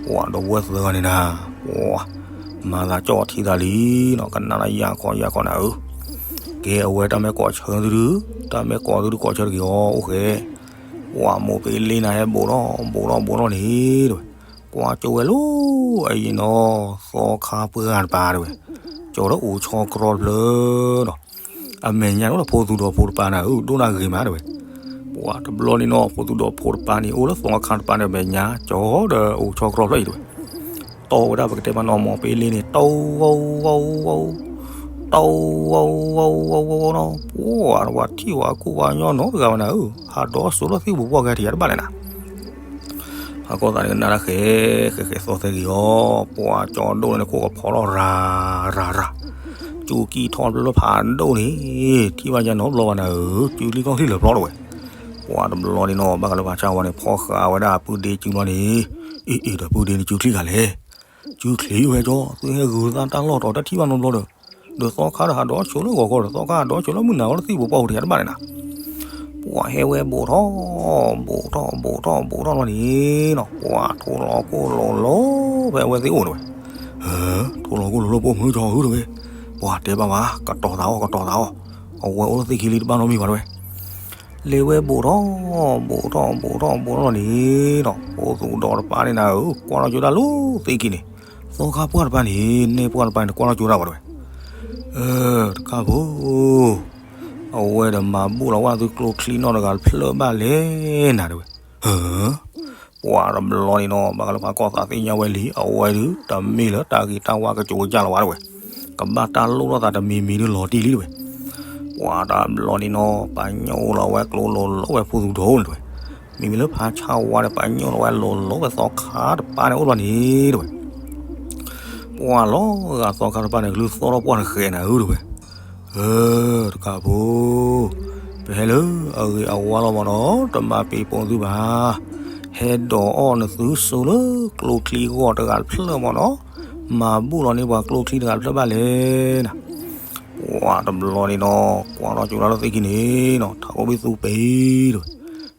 ပှၤဒီးဝဲသၢဂၤန့ၣ်နၤ, ပှၤမၤသးကၠီထံသးလံနီၤ ကနၣ်တၢ်ယၢ်ခီယၢ်ခီနၤဧၢ, ကဲအဝဲတၢ်မဲာ်ကီၢ်ဆၢသုဒု, တၢ်မဲာ်ကီၢ်သုဒုကီၢ်ဆၢတဂ့ၤအီၤအိၣ်ဃဲ, ပှၤမီၤပ့လ့နၤဟဲဘိးထီၣ်ဘိးထီၣ်ဘိးထီၣ်န့ၣ်တဝဲ, ကွၢ်ကၠိဝဲလၢအအံၤနီၤ, သီခါပှၢ်တပၤတဝဲ, ကၠီဒီးအိၣ်ဆီကြီတဖျၢၣ်နီၤ, အမဲာ်ညါန့ၣ်အိၣ်ဒီးဖိသူဒီးဖိတပၤနၤဧၢ ဒိၣ်နၢ်ဂ့ၤမးတဝဲ, ပှၤတဘျီန့ၣ်နီၤ ဖိသူဒီးဖိတပၤန့ၣ် အိၣ်လၢသီခါတပၤန့ၣ် အမဲာ်ညါကၠီဒီးအိၣ်ဆီကြီတဖျၢၣ်အံၤတဝဲ, တီဝဲဒၣ်ပကတဲမးနီၤ မီၤပ့လ့န့ၣ် တီဝီဝီဝီ, တီဝီဝီဝီဝီနီၤ, ပှၤဝဲထံၣ်ဝဲကူၣ်ဝဲညီနီတဂၤဝဲနၤဧၢ, ဟးဒီးစိလၢသ့ၣ်ပူၤပှၢ်ဂဲၤထံးယၤတဘၣ်လဲၣ်နၤ ဖးကီၢ်သးန့ၣ်ကနၣ်တၢ်ဃဲ, ဃဲဃဲသီသဲဂ့ၤအီၤ, ပှၤကၠီဒိၣ်န့ၣ်ခိၣ်ကဖီထီၣ်ရၤရၤရၤ, ကၠူကံၢ်ထီၣ်တဖျၢၣ်လၢဖးဒိၣ်န့ၣ်, ထံၣ်ဘၣ်ယါနီတဘျီဘၣ်နၤဧၢ, ကၠူချံထီၣ်ချံလၢာ်ဖျီတဝဲ, ပှၤတဘျီန့ၣ်နီၤ ဘၣ်ဃးလၢဖးဆါဝါန့ၣ် ဖီဃာ်ဝဲဒၣ်ပုၢ်ဒ့ကၠူဘျီန့ၣ်, အ့ၣ်အ့ၣ်ဒီးပုၢ်ဒ့န့ၣ်ကၠူချံဂၤလဲၣ်, ကၠူချံဝဲကၠီ သုဟဲဂုာ်သးတၢ်လီၢ်တီၤတထံၣ်ဘၣ်နီတဘျီဒီး ဒီးသီခါတဟးဒီးဆိလၢဂီၤခီဒီး သီခါဟးဒီးဆိလၢမုၢ်နၤဂီၢ်လၢသ့ၣ်ပူၤပှၢ်အိၣ်ထံးတဘၣ်လဲၣ်နၤ, ပှၤဟဲဝဲဘိးထီၣ်, ဘိးထီၣ်ဘိးထီၣ်ဘိးထီၣ်လီၤန့ၣ်နီၤ, ပှၤထိလီၤကိၢ်လိၤလိၤဖဲအဝဲသ့ၣ်အိၣ်တဝဲ, ထိလီၤကိၢ်လိၤလိၤပိာ်မုၣ်ကၠီဧၢတဝဲ, ပှၤတဲဘၣ်ဘၣ် ကတီၤသးအီၣ် ကတီၤသးအီၣ်, အဝဲအိၣ်လၢသ့ၣ်ခံလံတဘၣ်နီတမံၤဘၣ်တဝဲ လဲၤဝဲဘိးထီၣ်, ဘိးထီၣ်ဘိးထီၣ်ဘိးထီၣ်လီၤန့ၣ်နီၤ, ဖိသူၣ်ဒီးတပၤန့ၣ်နၤဧၢ, ကွၢ်ထီၣ်ကၠိတၢ်လၢသ့ၣ်ခံန့ၣ်, သီခါပှၢ်တပၤန့ၣ် နဲၣ်ပှၢ်တပၤန့ၣ် ကွၢ်ထီၣ်ကၠိတၢ်ဘၣ်တဝဲ, တကးဖိ, အဝဲဒီးမၤဘူၣ်လီၤဝဲသုကျိချံနီၢ်တဂၤတဖျၢၣ်ဘၣ်လဲၣ်နၤတဝဲ, ပှၤတဘျီန့ၣ်နီၤ ဘၣ်ဃးလၢဖးကီၢ်သးသ့ၣ်ညါဝဲလံ အဝဲဒုး တမ့ၢ်လၢတၢ်ဂ့ၤတၢ်ဝါကစိၤကစၢ်လီၤဝဲတဝဲ, ကဘၣ်တၢ်လိၣ်ထီၣ်သးတမံၤမံၤဒုးလီၤတံၢ်လံတဝဲ, ပှၤတဘျီန့ၣ်နီၤ ပှၤညိၣ်လီၤဝဲကျိလိၤလိၤဝဲဖိသူၣ်ဒီးန့ၣ်တဝဲ, မ့မ့ၢ်လၢဖးဆါဝါဒီး ပှၤညိၣ်လီၤဝဲလိၤလိၤဝဲသီခါတပၤန့ၣ်အိၣ်တဘျီန့ၣ်တဝဲ, ပှၤလီၤဂာ်သီခါတပၤန့ၣ် ကလုၢ်သီၣ်ထီၣ်ပှၢ်တဃဲးနၤဧၢတဝဲ, တကးဖိ, ပဟဲလၢအဂ့ၤအဝါလီၤမးနီၤ တမၤပ့ၤပိာ်သုဘၣ်, ဟဲဒိးအီၣ်နသုစိလၢကျိချံဂီၢ်တဂၤတဖျၢၣ်မးနီၤ, မၤဘူၣ်လီၤန့ၢ်ပှၤကျိချံတဂၤတဖျၢၣ်ဘၣ်လဲၣ်နၤ, ပှၤတဘျီန့ၣ်နီၤ ကွၢ်ထီၣ်ကၠိတၢ်လၢသ့ၣ်ခံန့ၣ်နီၤ ထးခိၣ်ဘံၣ်သူပ့ၤတဝဲ,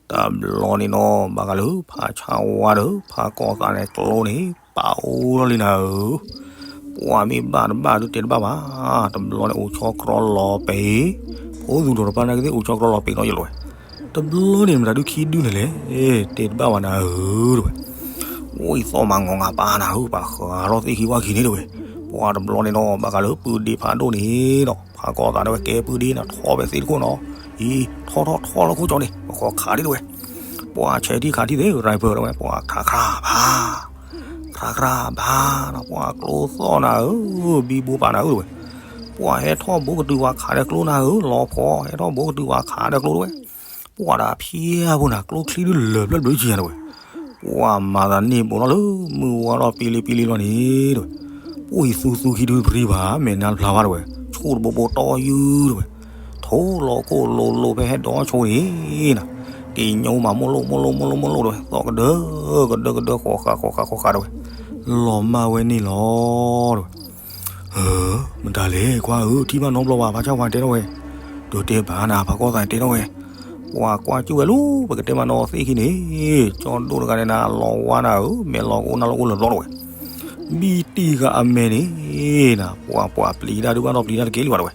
တဘျီန့ၣ်နီၤ ဘၣ်ဃးလၢဖးဆါဝါဒီး ဖးကီၢ်သးန့ၣ်ကျိန့ၣ် ပာ်အိၣ်ထီၣ်လံနၤဧၢ, ပှၤမ့ၢ်ဘၣ်တဘၣ်ဒုးတဲတဘၣ်ဘၣ်, တဘျီန့ၣ်အိၣ်ဆီကြီလီၤပ့ၤ, ဖိသူၣ်ဒီးတပၤန့ၣ်ကသ့ၣ်အိၣ်ဆီကြီလီၤပ့ၤနီၤယလီၤဝဲ, တဘျီန့ၣ်မတၤဒုးခံဒုန့ၣ်လဲၣ်, တဲတဘၣ်ဘၣ်နၤဧၢတဝဲ, အိၣ်အံၤသီၣ်မးငီၤငါပၢ်နၤဧၢ ပှၤဃးထီၣ်သ့ၣ်ခံဝါခံန့ၣ်တဝဲ, ပှၤတဘျီန့ၣ်နီၤ ဘၣ်ဃးလၢပုၢ်ဒ့ဖးဒိၣ်န့ၣ်နီၤ ဖးကီၢ်သးန့ၣ်ဝဲကဲပုၢ်ဒ့နၤ ထီၣ်ဖဲသ့ၣ်တခိၣ်နီၤ, အံၤ ထီၣ်ထီၣ်ထီၣ်လၢခိၣ်ကၠီန့ၣ် ပှၤဃီခးဒ်တဝဲ, ပှၤဆဲးထံခးထံသ့ၣ် ရၤပၢၢ်တဝဲ ပှၤခရၣ်ခရၣ်ဘၣ်, ခရၣ်ခရၣ်ဘၣ်နီၤ ပှၤကျိသီၣ်နၤဧၢ, ဘံဘူပာ်နၤဧၢတဝဲ, ပှၤဟဲထီၣ်ဘိကတုၤဝဲခးဒီးကျိနၤဧၢ, လီၤဖီ ဟဲထီၣ်ဘိကတုၤဝဲခးဒီးကျိတဝဲ, ပှၤတၢ်ဖံးအပူၤနၤ ကျိချံဒုးလၢာ်ဖျၢၣ်တဘျုးကံယါတဝဲ, ပှၤမၤသးန့ၢ်ဘူးထီၣ်လၢ မုၢ်ဝါထီၣ်ပံလံပံလံလီၤန့ၣ် တဲဝဲ, ပှၢ်အံၤသူသူခံဒုတပရံဘၣ် မဲာ်နါဖျါဘၣ် တဲဝဲ, ဆိၣ်တဘိဘိတီယုၢ် တဲဝဲ, ထိလီၤခိၣ်လိၤလိၤဖဲဟဲဒိးဆိန့ၣ်နီၤ, က့ၤညိမးမိၢ်လိၣ်မိၢ်လိၣ်မိၢ်လိၣ်မိၢ်လိၣ် တဲဝဲ, သီၣ်ကဒၢကဒၢကဒၢကဒၢ ဃီၤဃာ်ဃီၤဃာ်ဃီၤဃာ် တဲဝဲ, လီၤမၢ်ဝဲန့ၣ်လီၤ တဲဝဲ. မတၤလဲၣ် ခွါဧၢ, ထံၣ်ဘၣ်နီတဘျီဘၣ်, ဖါဆၣ်ဝါတဲထီၣ်ဝဲ, ဒီးတဲဘၣ်နၤ ဖါကီၢ်သးတဲထီၣ်ဝဲ, ပှၤကွၢ်ကၠူၣ်ဝဲလၢ ပကတဲမးနီၤသ့ၣ်ခံန့ၣ်, ကၠီဒိၣ်တဂၤန့ၣ်နၤ လီၤဝါနၤဧၢ, မဲာ်လီၤကအိၣ်နၤလီၤအိၣ်လၢာ်ဘျီ တဲဝဲ, ဘံၣ်တံၢ်ဃာ်အမဲာ်န့ၣ်နၤ, ပှၤပှၤပျံၤတၢ်ဒုးဘၣ်နီတဘျီတၢ်တကဲလံဘၣ် တဲဝဲ,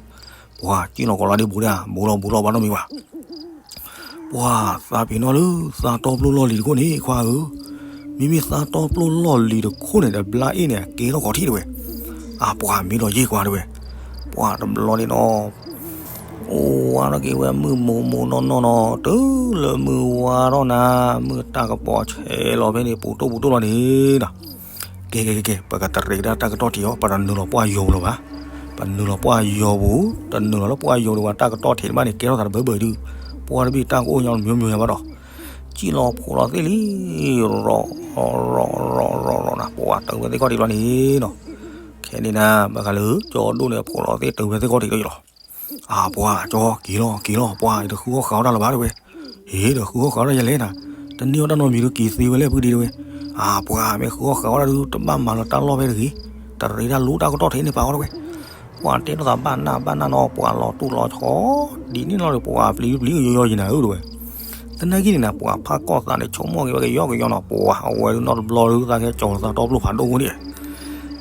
ပှၤကၠူၣ်လီၤကီးလၢဒ့ဘူးဒၣ် ဘူးလီၤဘူးလီၤဘၣ်နီတမံၤဘၣ် ပှၤသးပ့ၤနီၣ်လၢ သးတီပျိၢ်လီၢ်လံၤတခိၣ်န့ၣ် ခွါဧၢ, မ့မ့ၢ်သးတီပျိၢ်လီၢ်လံၤတခိၣ်န့ၣ် တဘျါအ့ၣ်န့ၣ် အကဲထီၣ်ခီၣ်ထံး တဲဝဲ, အပှၤမ့ၢ်ဒီးယ့ၢ်ကွၢ် တဲဝဲ, ပှၤတဘျီန့ၣ်နီၤ အိၣ်ဝါထီၣ်က့ၤဝဲမုၢ်မိၢ်မိၢ်နီၢ်နီၢ်နီၤ, တုၤလၢမုၢ်ဝါထီၣ်နၤ, မုၢ်တၢ်ကပီၤဆဲးလီၤဖဲန့ၣ် ပူၤတိၢ်ပူၤတိၢ်လီၤန့ၣ်နီၤ, ကဲကဲကဲကဲ ပကတရံးတၢ်တၢ်ကတီၢ်ထံးအီၤ, ပတနုာ်လီၤပှၢ်ယိၤပူၤလၢၤဘၣ်, ပနုာ်လီၤပှၢ်ယိၤပူၤ, တနုာ်လီၤလၢပှၢ်ယိၤဒံးဝဲ တၢ်ကတီၢ်ထံးတဘၣ်န့ၣ် ကဲထီၣ်သးတဘၢဘၢဒုး, ပှၢ်တဘ့ၣ်တၢ်ကအိၣ်ညီမံၤမံၤဘၣ်ဒီး, ကံၣ်လီၤဖိးလီၤသ့ၣ်လံ, ရီၣ်ရီၣ်ရီၣ်ရီၣ်နီၤ, ပှၤတုၤဝဲသ့ၣ်ခီၣ်ထံးလီၤန့ၣ်နီၤ, ခဲန့ၣ်နၤ ဘၣ်ဃးလၢ ကၠီဒိၣ်န့ၣ် ဖိးလီၤသ့ၣ်တုၤဝဲသ့ၣ်ခီၣ်ထံးလီၤ အပှၤကၠီ က့ၤလီၤက့ၤလီၤ ပှၤအံၤတဃုအီၣ်ဃာ်ဝဲဒၣ်လၢၤဘၣ် တဲဝဲ, ဟ့ၣ်ဒီးဃုအီၣ်ဃာ်ဝဲဒၣ်ယလဲၣ်နၤ, တန့ၢ်အီၣ်တၢ်နီတမံၤဒီးက့ၤသ့ဝဲလဲၣ် ဖုဒ့ တဲဝဲ, အပှၤမ့ၢ်ဃုအီၣ်ဃာ်ဝဲဒၣ်ဒုး တဘၣ်မၤလၢၤတၢ်လီၢ်ဖဲတဂ့ၤ, တရံးတၢ်လူတၢ်ကတီၢ်ထံးန့ၣ်ပာ်အီၤ တဲဝဲ, ပှၤတဲထီၣ်သးဘၣ်နၢ်ဘၣ်နၢ်နီၤ ပှၤလီၤတူၢ်လီၤဆီ ဒ်န့ၣ်လီၤဒီး ပှၤပျံၤပျံၤယီယီယံၤနၤဧၢ တဲဝဲ, သနာ်က့န့ၣ်နၤ ပှၤဖးကီၢ်သးန့ၣ် ဆိကမိၣ်က့ၤဝဲကယီကယီနီၤ ပှၤအဝဲဒုးနီတဘျီဒုး သးကဲကၠီၤသးတီပျိၢ်ဖးဒိၣ်ဝဲန့ၣ်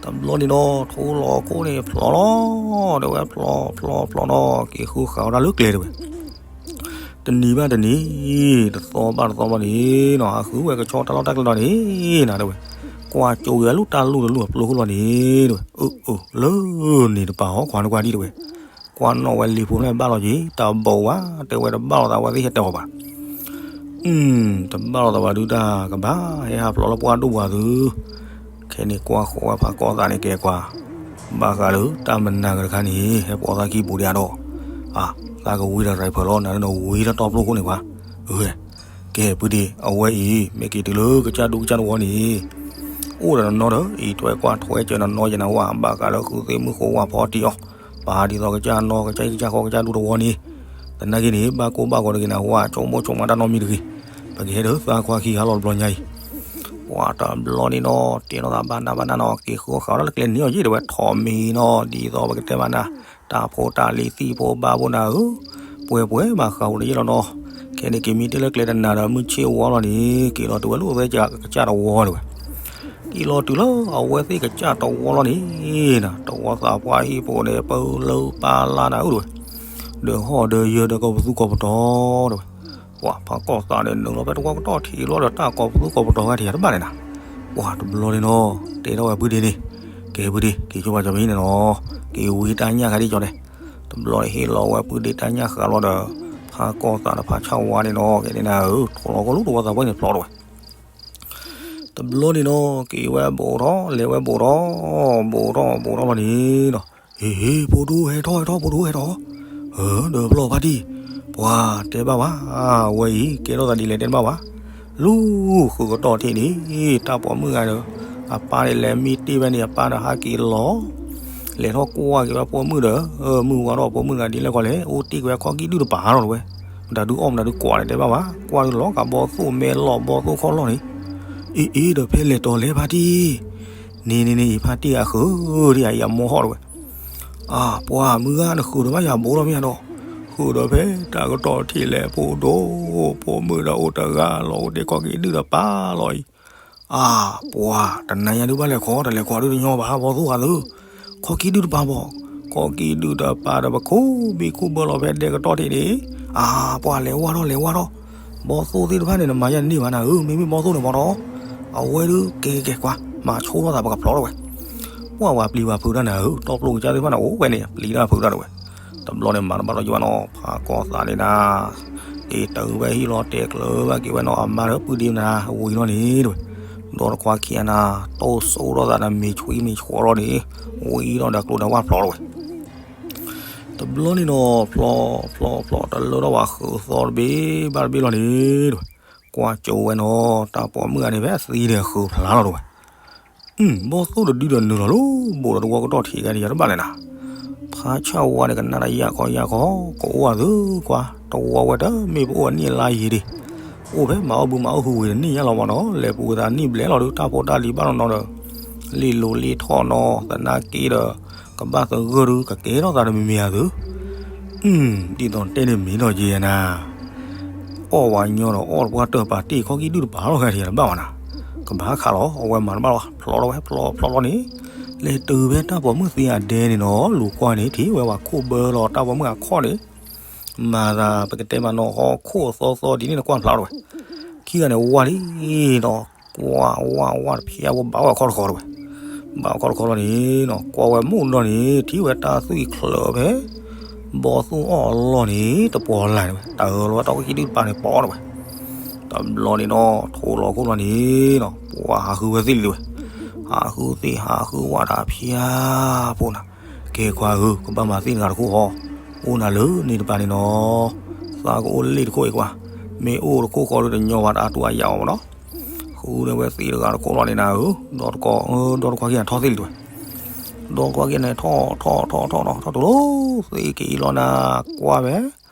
တဘျီန့ၣ်ဒီး ထိလီၤခိၣ်န့ၣ်ဖျိးလီၤ, ဒီးဝဲဖျိးဖျိးဖျိးဒီး က့ၤဃုဃာ်ဝဲဒၣ်လၢကျဲတဲဝဲ, တနံၤဘၣ်တနံၤ, တသီဘၣ်တသီဘၣ်န့ၣ်နီၤ အဃုဝဲကဆီတၢ်လီၢ်တၢ်ကျဲလီၤန့ၣ်နၤတဲဝဲ, ကွၢ်ကၠိဝဲလၢတၢ်လူၢ်တလူၢ်အပျိၢ်ခိၣ်လီၤန့ၣ်တဲဝဲ, အၢ အၢ လၢန့ၣ်တပာ်အီၤ ခွါနကွၢ်ဒံၣ်တဲဝဲ, ကွၢ်နီၣ်ဝဲလံာ်ဖိန့ၣ်ဘၣ်လီၤက့ၤ တဘိးဘၣ် တဲဝဲ တဘၣ်လိာ်သးဝဲသ့ၣ်ဟဲတဲအီၤဘၣ် တဘၣ်လိာ်သးဘၣ်ဒုးတၢ်ကဘၣ် ဟဲဟးဖျိးလၢပှၢ်ဒိၣ်ပှၢ်သု, ခဲန့ၣ်ကွၢ်ဃီၤဝဲဖးကီၢ်သးန့ၣ်ကဲကွၢ်, ဘၣ်ဃးလၢတၢ်မနၤက့ၤတခါန့ၣ် ဟဲပိာ်သးခံပူၤဒံးဒီး, အါ, သးကဝံတရံးဖၢးလီၤ နၤလၢနဝံထီၣ်တီပျိၢ်ခိၣ်န့ၣ်ကွၢ်, အၢ, ကဲ ပုၢ်ဒ့ အဝဲအံၤ မ့ၢ်က့ၤတုၤလၢကစၢ်ဒူကစၢ်တဝီန့ၣ် အိၣ်ဒီးနနီဒီး အံးထွဲကွၢ်ထွဲစၢၤနနီယဲနဝဲ ဘၣ်ဃးလၢဃုသ့ၣ်မုၢ်ဃိဝါဖီတံၢ်အီၤ, ပာ်ဒ်သိးကစၢ်နီ ကစၢ်အံၣ်ကစၢ်ဃီကစၢ်ဒူတဝီန့ၣ်, သနာ်က့န့ၣ် ဘၣ်ကိၢ်ဘၣ်ဂီၤတဂ့ၤနဝဲ ဆိကမိၣ်ဆိကမးတၢ်နီတမံၤတဂ့ၤ, ပကဟဲဒီးသးခွါခံဂၤလီၤတဘျီညါအံၤ, ပှၤတဘျီန့ၣ်နီၤ တဲထီၣ်သးဘၣ်နၢ်ဘၣ်နၢ်နီၤ က့ၤဃုအီၣ်ဃာ်ဝဲဒၣ်လၢကျဲန့ၣ်အီၤယ့ၣ်တဲဝဲ ထိးမံၤနီၤ ဒ်သိးပကတဲမးနၤ, တၢ်ဖိတၢ်လံၤသံၣ်ဖိဘါဖိနၤဧၢ, ပှဲၤပှဲၤဘၣ်ဃးအိၣ်တယ့ၣ်လီၤနီၤ, ခဲန့ၣ်က့ၤမံတ့ၢ်လၢကျဲတနၤဒီးမုၢ်ဆ့ၣ်ဝါလီၤန့ၣ် က့ၤလီၤတုၤဝဲလၢအဝဲသ့ၣ်ကစၢ်တဝီတဲဝဲ, က့ၤလီၤတုၤလၢအဝဲသ့ၣ်ကစၢ်တဝီလီၤန့ၣ်, တဝီသးပှၢ်ဟံၣ်ဖိန့ၣ် ပၢလၢပၢလၢနၤဧၢတဲဝဲ, ဒီးဟီၣ်ဒီးယၢၤဒီးကိးပသူကိးပတီၤတဲဝဲ, ပှၤဖးကီၢ်သးန့ၣ် နုာ်လီၤဖဲတဝီကတီၢ်ထံးလီၤဒီးတၢ်ကိးပသူကိးပတီၤဂၤထံးတဘၣ်န့ၣ်နၤ, ပှၤတဘျီန့ၣ်နီၤ တဲထီၣ်ဝဲပုၢ်ဒ့န့ၣ်, ကဲပုၢ်ဒ့ က့ၤဆိပာ်ကၠီမံၤန့ၣ်နီၤ, က့ၤဝံတၢ်ညၣ်ခါဒ်ကၠီန့ၣ်, တဘျီန့ၣ်ဟ့ၣ်လီၤဝဲပုၢ်ဒ့တၢ်ညၣ်ဃာ်လီၤဒီး, ဖးကီၢ်သးဒီးဖးဆၣ်ဝါန့ၣ်နီၤ ကဲန့ၣ်နၤဧၢ ထိးလီၤကီၢ်လူတဝီသးပှၢ်န့ၣ်ဖျိးတဲဝဲ တဘျီန့ၣ်နီၤ က့ၤဝဲဘူးထီၣ် လဲၤဝဲဘူးထီၣ်, ဘူးထီၣ်ဘူးထီၣ်လီၤန့ၣ်နီၤ, ဟ့ၣ် ဖိဒိၣ်ဟဲထီၣ်ဟဲထီၣ် ဖိဒိၣ်ဟဲထီၣ်, ဒီးဖျီဖါတံၢ်, ပှၤတဲဘၣ်ဝဲ, အဝဲအံၤ ကဲထီၣ်သးဒ်လဲၣ်တဲတဘၣ်ဝဲ, လူၤဃုာ်ကတီၢ်ထံးန့ၣ်, တၢ်ပိာ်မုၣ်ဂၤဒီး, အပၢ်န့ၣ်လဲၤမံတ့ၢ်ဝဲန့ၣ် အပၢ်ဒီးဟးက့ၤလီၤ လဲၤထီၣ်ကွၢ်က့ၤဝဲပိာ်မုၣ်ဒီး, မုၢ်ဝါထီၣ်ပိာ်မုၣ်ဂၤဒ်လဲၣ်ကီးလဲၣ် အိၣ်တ့ၢ်က့ၤဝဲခီၣ်ကံၣ်ဒုၣ်တပၤလီၤတဲဝဲ, မတၤဒုးအီၣ်မတၤဒုးကွၢ်န့ၣ်တဲဘၣ်ဝဲ, ကွၢ်ဒုးလီၤကဘီသိၣ်မဲလီၤဘီသိၣ်ခီၣ်လီၢ်န့ၣ်, အ့အ့ဒီးဖဲလဲၤတီၤလဲၤဖါတံၢ်, န့ၣ်န့ၣ်န့ၣ်အံၤဖါတံၢ်အဃုာ်ဒ်အံၤအမိၢ်ဟီၣ်တဲဝဲ, အါ ပှၤမုၢ်ဂၤနဃုာ်ဒီးဘၣ်ယၤဘူးထီၣ်မ့ၢ်ယၤဒီး, ဃုာ်ဒီးဖဲတၢ်ကတီၢ်ထံးလဲၣ်ဖိဒိၣ်, ပိာ်မုၣ်ဒီးအိၣ်တဂၤလီၤ အိၣ်တ့ၢ်ခီၣ်ကံၣ်ဒုၣ်တပၤလီၤအံၤ အါ ပှၤတနၤညါဒုးဘၣ်လဲၤခီ တလဲၤခီဒုးတညီဘၣ် ဘီသိၣ်ဃာ်သု, ခီၣ်ကံၣ်ဒုၣ်တပၤဘီ, ခီၣ်ကံၣ်ဒုၣ်တပၤဒီးပခူၣ်ဘံၣ်ခူၣ်ဘၢလီၤဖဲဒဲကတီၢ်ထံးန့ၣ်, အါ ပှၤလဲၤဝါထီၣ်လဲၤဝါထီၣ်, ဘီသိၣ်သ့ၣ်တဖၣ်န့ၣ် နမၤယၤန့ၢ်ဘၣ်နၤဧၢ မ့မ့ၢ်ဘီသိၣ်န့ၣ်ဘီဒီး, အဝဲဒုးကဲကဲကဲကွၢ် မၤဆိထီၣ်သးပကဖျီတဲဝဲ, ပှၤပှၤပျံၤပှၤဖုးတၢ်နၤဧၢ တီပျိၢ်ကစၢ်သ့ၣ်တဖၣ်န့ၣ် အိၣ်ဝဲန့ၣ် ပျံၤတၢ်ဖုးတၢ်တဲဝဲ တဘျီန့ၣ်မၤတဘၣ်လီၤယံၤဘၣ်နီၤ ဖးကီၢ်သးန့ၣ်နၤ, က့ၤတုၤဝဲဟံၣ်လီၤတဲာ်ကျၢၤဘၣ်က့ၤဝဲနီၤ အမါဒီးပုၢ်ဒ့နၤ ဝံၤလီၤန့ၣ်တဲဝဲ, ဒီးတခွါခံဂၤနၤ တိၢ်စိၣ်ထီၣ်သးဒီးမ့ၤဆွံမ့ၤဆွီထီၣ်န့ၣ်, ဝံၤဒီးဒီးကျိဒီးဝၣ်ဖျီတဲဝဲ, တဘျီန့ၣ်နီၤ ဖျီဖျီဖျီတလၢထီၣ်ဝဲဃုာ်သီတဘ့ၣ်ဘၣ်တဘ့ၣ်လီၤန့ၣ်တဲဝဲ, ကွၢ် ကွၢ်ကၠိဝဲနီၤ တၢ်ပိာ်မုၣ်ဂၤန့ၣ် ဖဲအသံဒီးဃုာ်ဖျါလီၤတဝဲ. ဘီၣ်သိၣ်တဒုဒီးနုာ်လီၤလၢ ဘိးဒီးတဝီကတီၢ်ထံးဂၤန့ၣ် ယၤတဘၣ်လဲၣ်နၤ. ဖါဆၣ်ဝါန့ၣ်ကနၣ်တၢ်ယၢ်ခီယၢ်ခီ ကအိၣ်အသုကွၢ် တဝီဝဲတမ့ၢ်ပအိၣ်အနံၣ်အလါယံၤဒံး, အိၣ်ဖဲမၤအီၣ်ဘုမၤအီၣ်ဟုဝံၤတနံၣ်ညါလီၤမးနီၤ လဲၤပူၤဝဲသးနံၣ်ဘျဲၣ်လီၤဒုး တၢ်ဖိတၢ်လံၤဘၣ်နီၤနီၤဒီး လံၣ်လိၤလံၣ်ထီၣ်နီၤ သနာ်က့ဒီး ကဘၣ်သဂၢၢ်ဒုး ကကဲထီၣ်သးတမံၤမံၤအသု ဒ်သိးတဲန့ၣ်မ့ၢ်နီၤက့နၤ, အီၣ်ဝဲညီဒီးအီၣ်တပှၢ်တၢၢ်ပာ်တ့ၢ်ခီၣ်ကံၣ်ဒုၣ်တပၤလီၤ ဂၤထံးတဘၣ်ဘၣ်နၤ, ကဘၣ်ခးလီၤ အဝဲမၤတဘၣ်လီၤ ဖျီထီၣ်ဝဲ ဖျီဖျီထီၣ်န့ၣ်, လဲၤတုၤဖဲတၢ်ပိာ်မုၣ်သံအဒဲန့ၣ်နီၤ လူၤကွၢ်န့ၣ် ထံၣ်ဝဲပှၤခိၣ်ဘၢလီၤတၢ်ပိာ်မုၣ်အခီၣ်န့ၣ်, မၤသးပကတဲမးနီၤ ဟီၣ်ခိၣ်အသီသီဒ်န့ၣ်နကွၢ်ဖျါထီၣ်တဝဲ, ခံဂၤန့ၣ်ဝါလံနီၤ ကွၢ်ဝါဝါတဖျါဝဲဘၣ်ဝဲအခီၣ်တဃီတဝဲ, ဘၣ်အခီၣ်တဃီလီၤန့ၣ်နီၤ ကွၢ်ဝဲမုၢ်ဒီန့ၣ် ထံၣ်ဝဲတၢ်သွံၣ်ချၢးဖဲ ဘီၣ်သိၣ်အီၣ်အလီၢ်န့ၣ် တပီၤလၢ်တဝဲ တၢ်အၢၣ်လီၤဝဲတၢ်ခီၣ်ကံၣ်ဒုၣ်တပၤန့ၣ် ပီၤတဝဲ, တဘျီန့ၣ်နီၤ ထိၣ်လီၤခိၣ်လီၤန့ၣ်နီၤ ပှၤဟးဃုဝဲသ့ၣ်လံတဝဲ, ဟးဃုသ့ၣ်ဟးဃုဝၣ်တၢ်ဖျါဖိနၤ, ကဲခွါဧၢ ကဘၣ်မၤသ့ၣ်တဂၤတခိၣ်ဟီ, အိၣ်နၤလၢန့ၣ်တပၤန့ၣ်နီၤ, သးကအိၣ်လ့ၣ်တခိၣ်အံၤကွၢ်, မ့ၢ်အိၣ်တခိၣ်ဃီဒီးတညီဘၣ်တၢ်တူၢ်အယၢ်အီၤမးနီၤ ဃုန့ၢ်ဝဲသ့ၣ်တဂၤတခိၣ်လီၤန့ၣ်နၤဧၢ, ဒီတကီ, ဒီတခွါက့ၤနၤထီၣ်သ့ၣ်လံတဝဲ, ဒီတခွါက့ၤန့ၣ်ထီၣ်ထီၣ်ထီၣ်ထီၣ်နီၤ ထီၣ်တုၤလီၤသ့ၣ်က့ၤအံၤလီၤနၤ, ကွၢ်ဝဲ,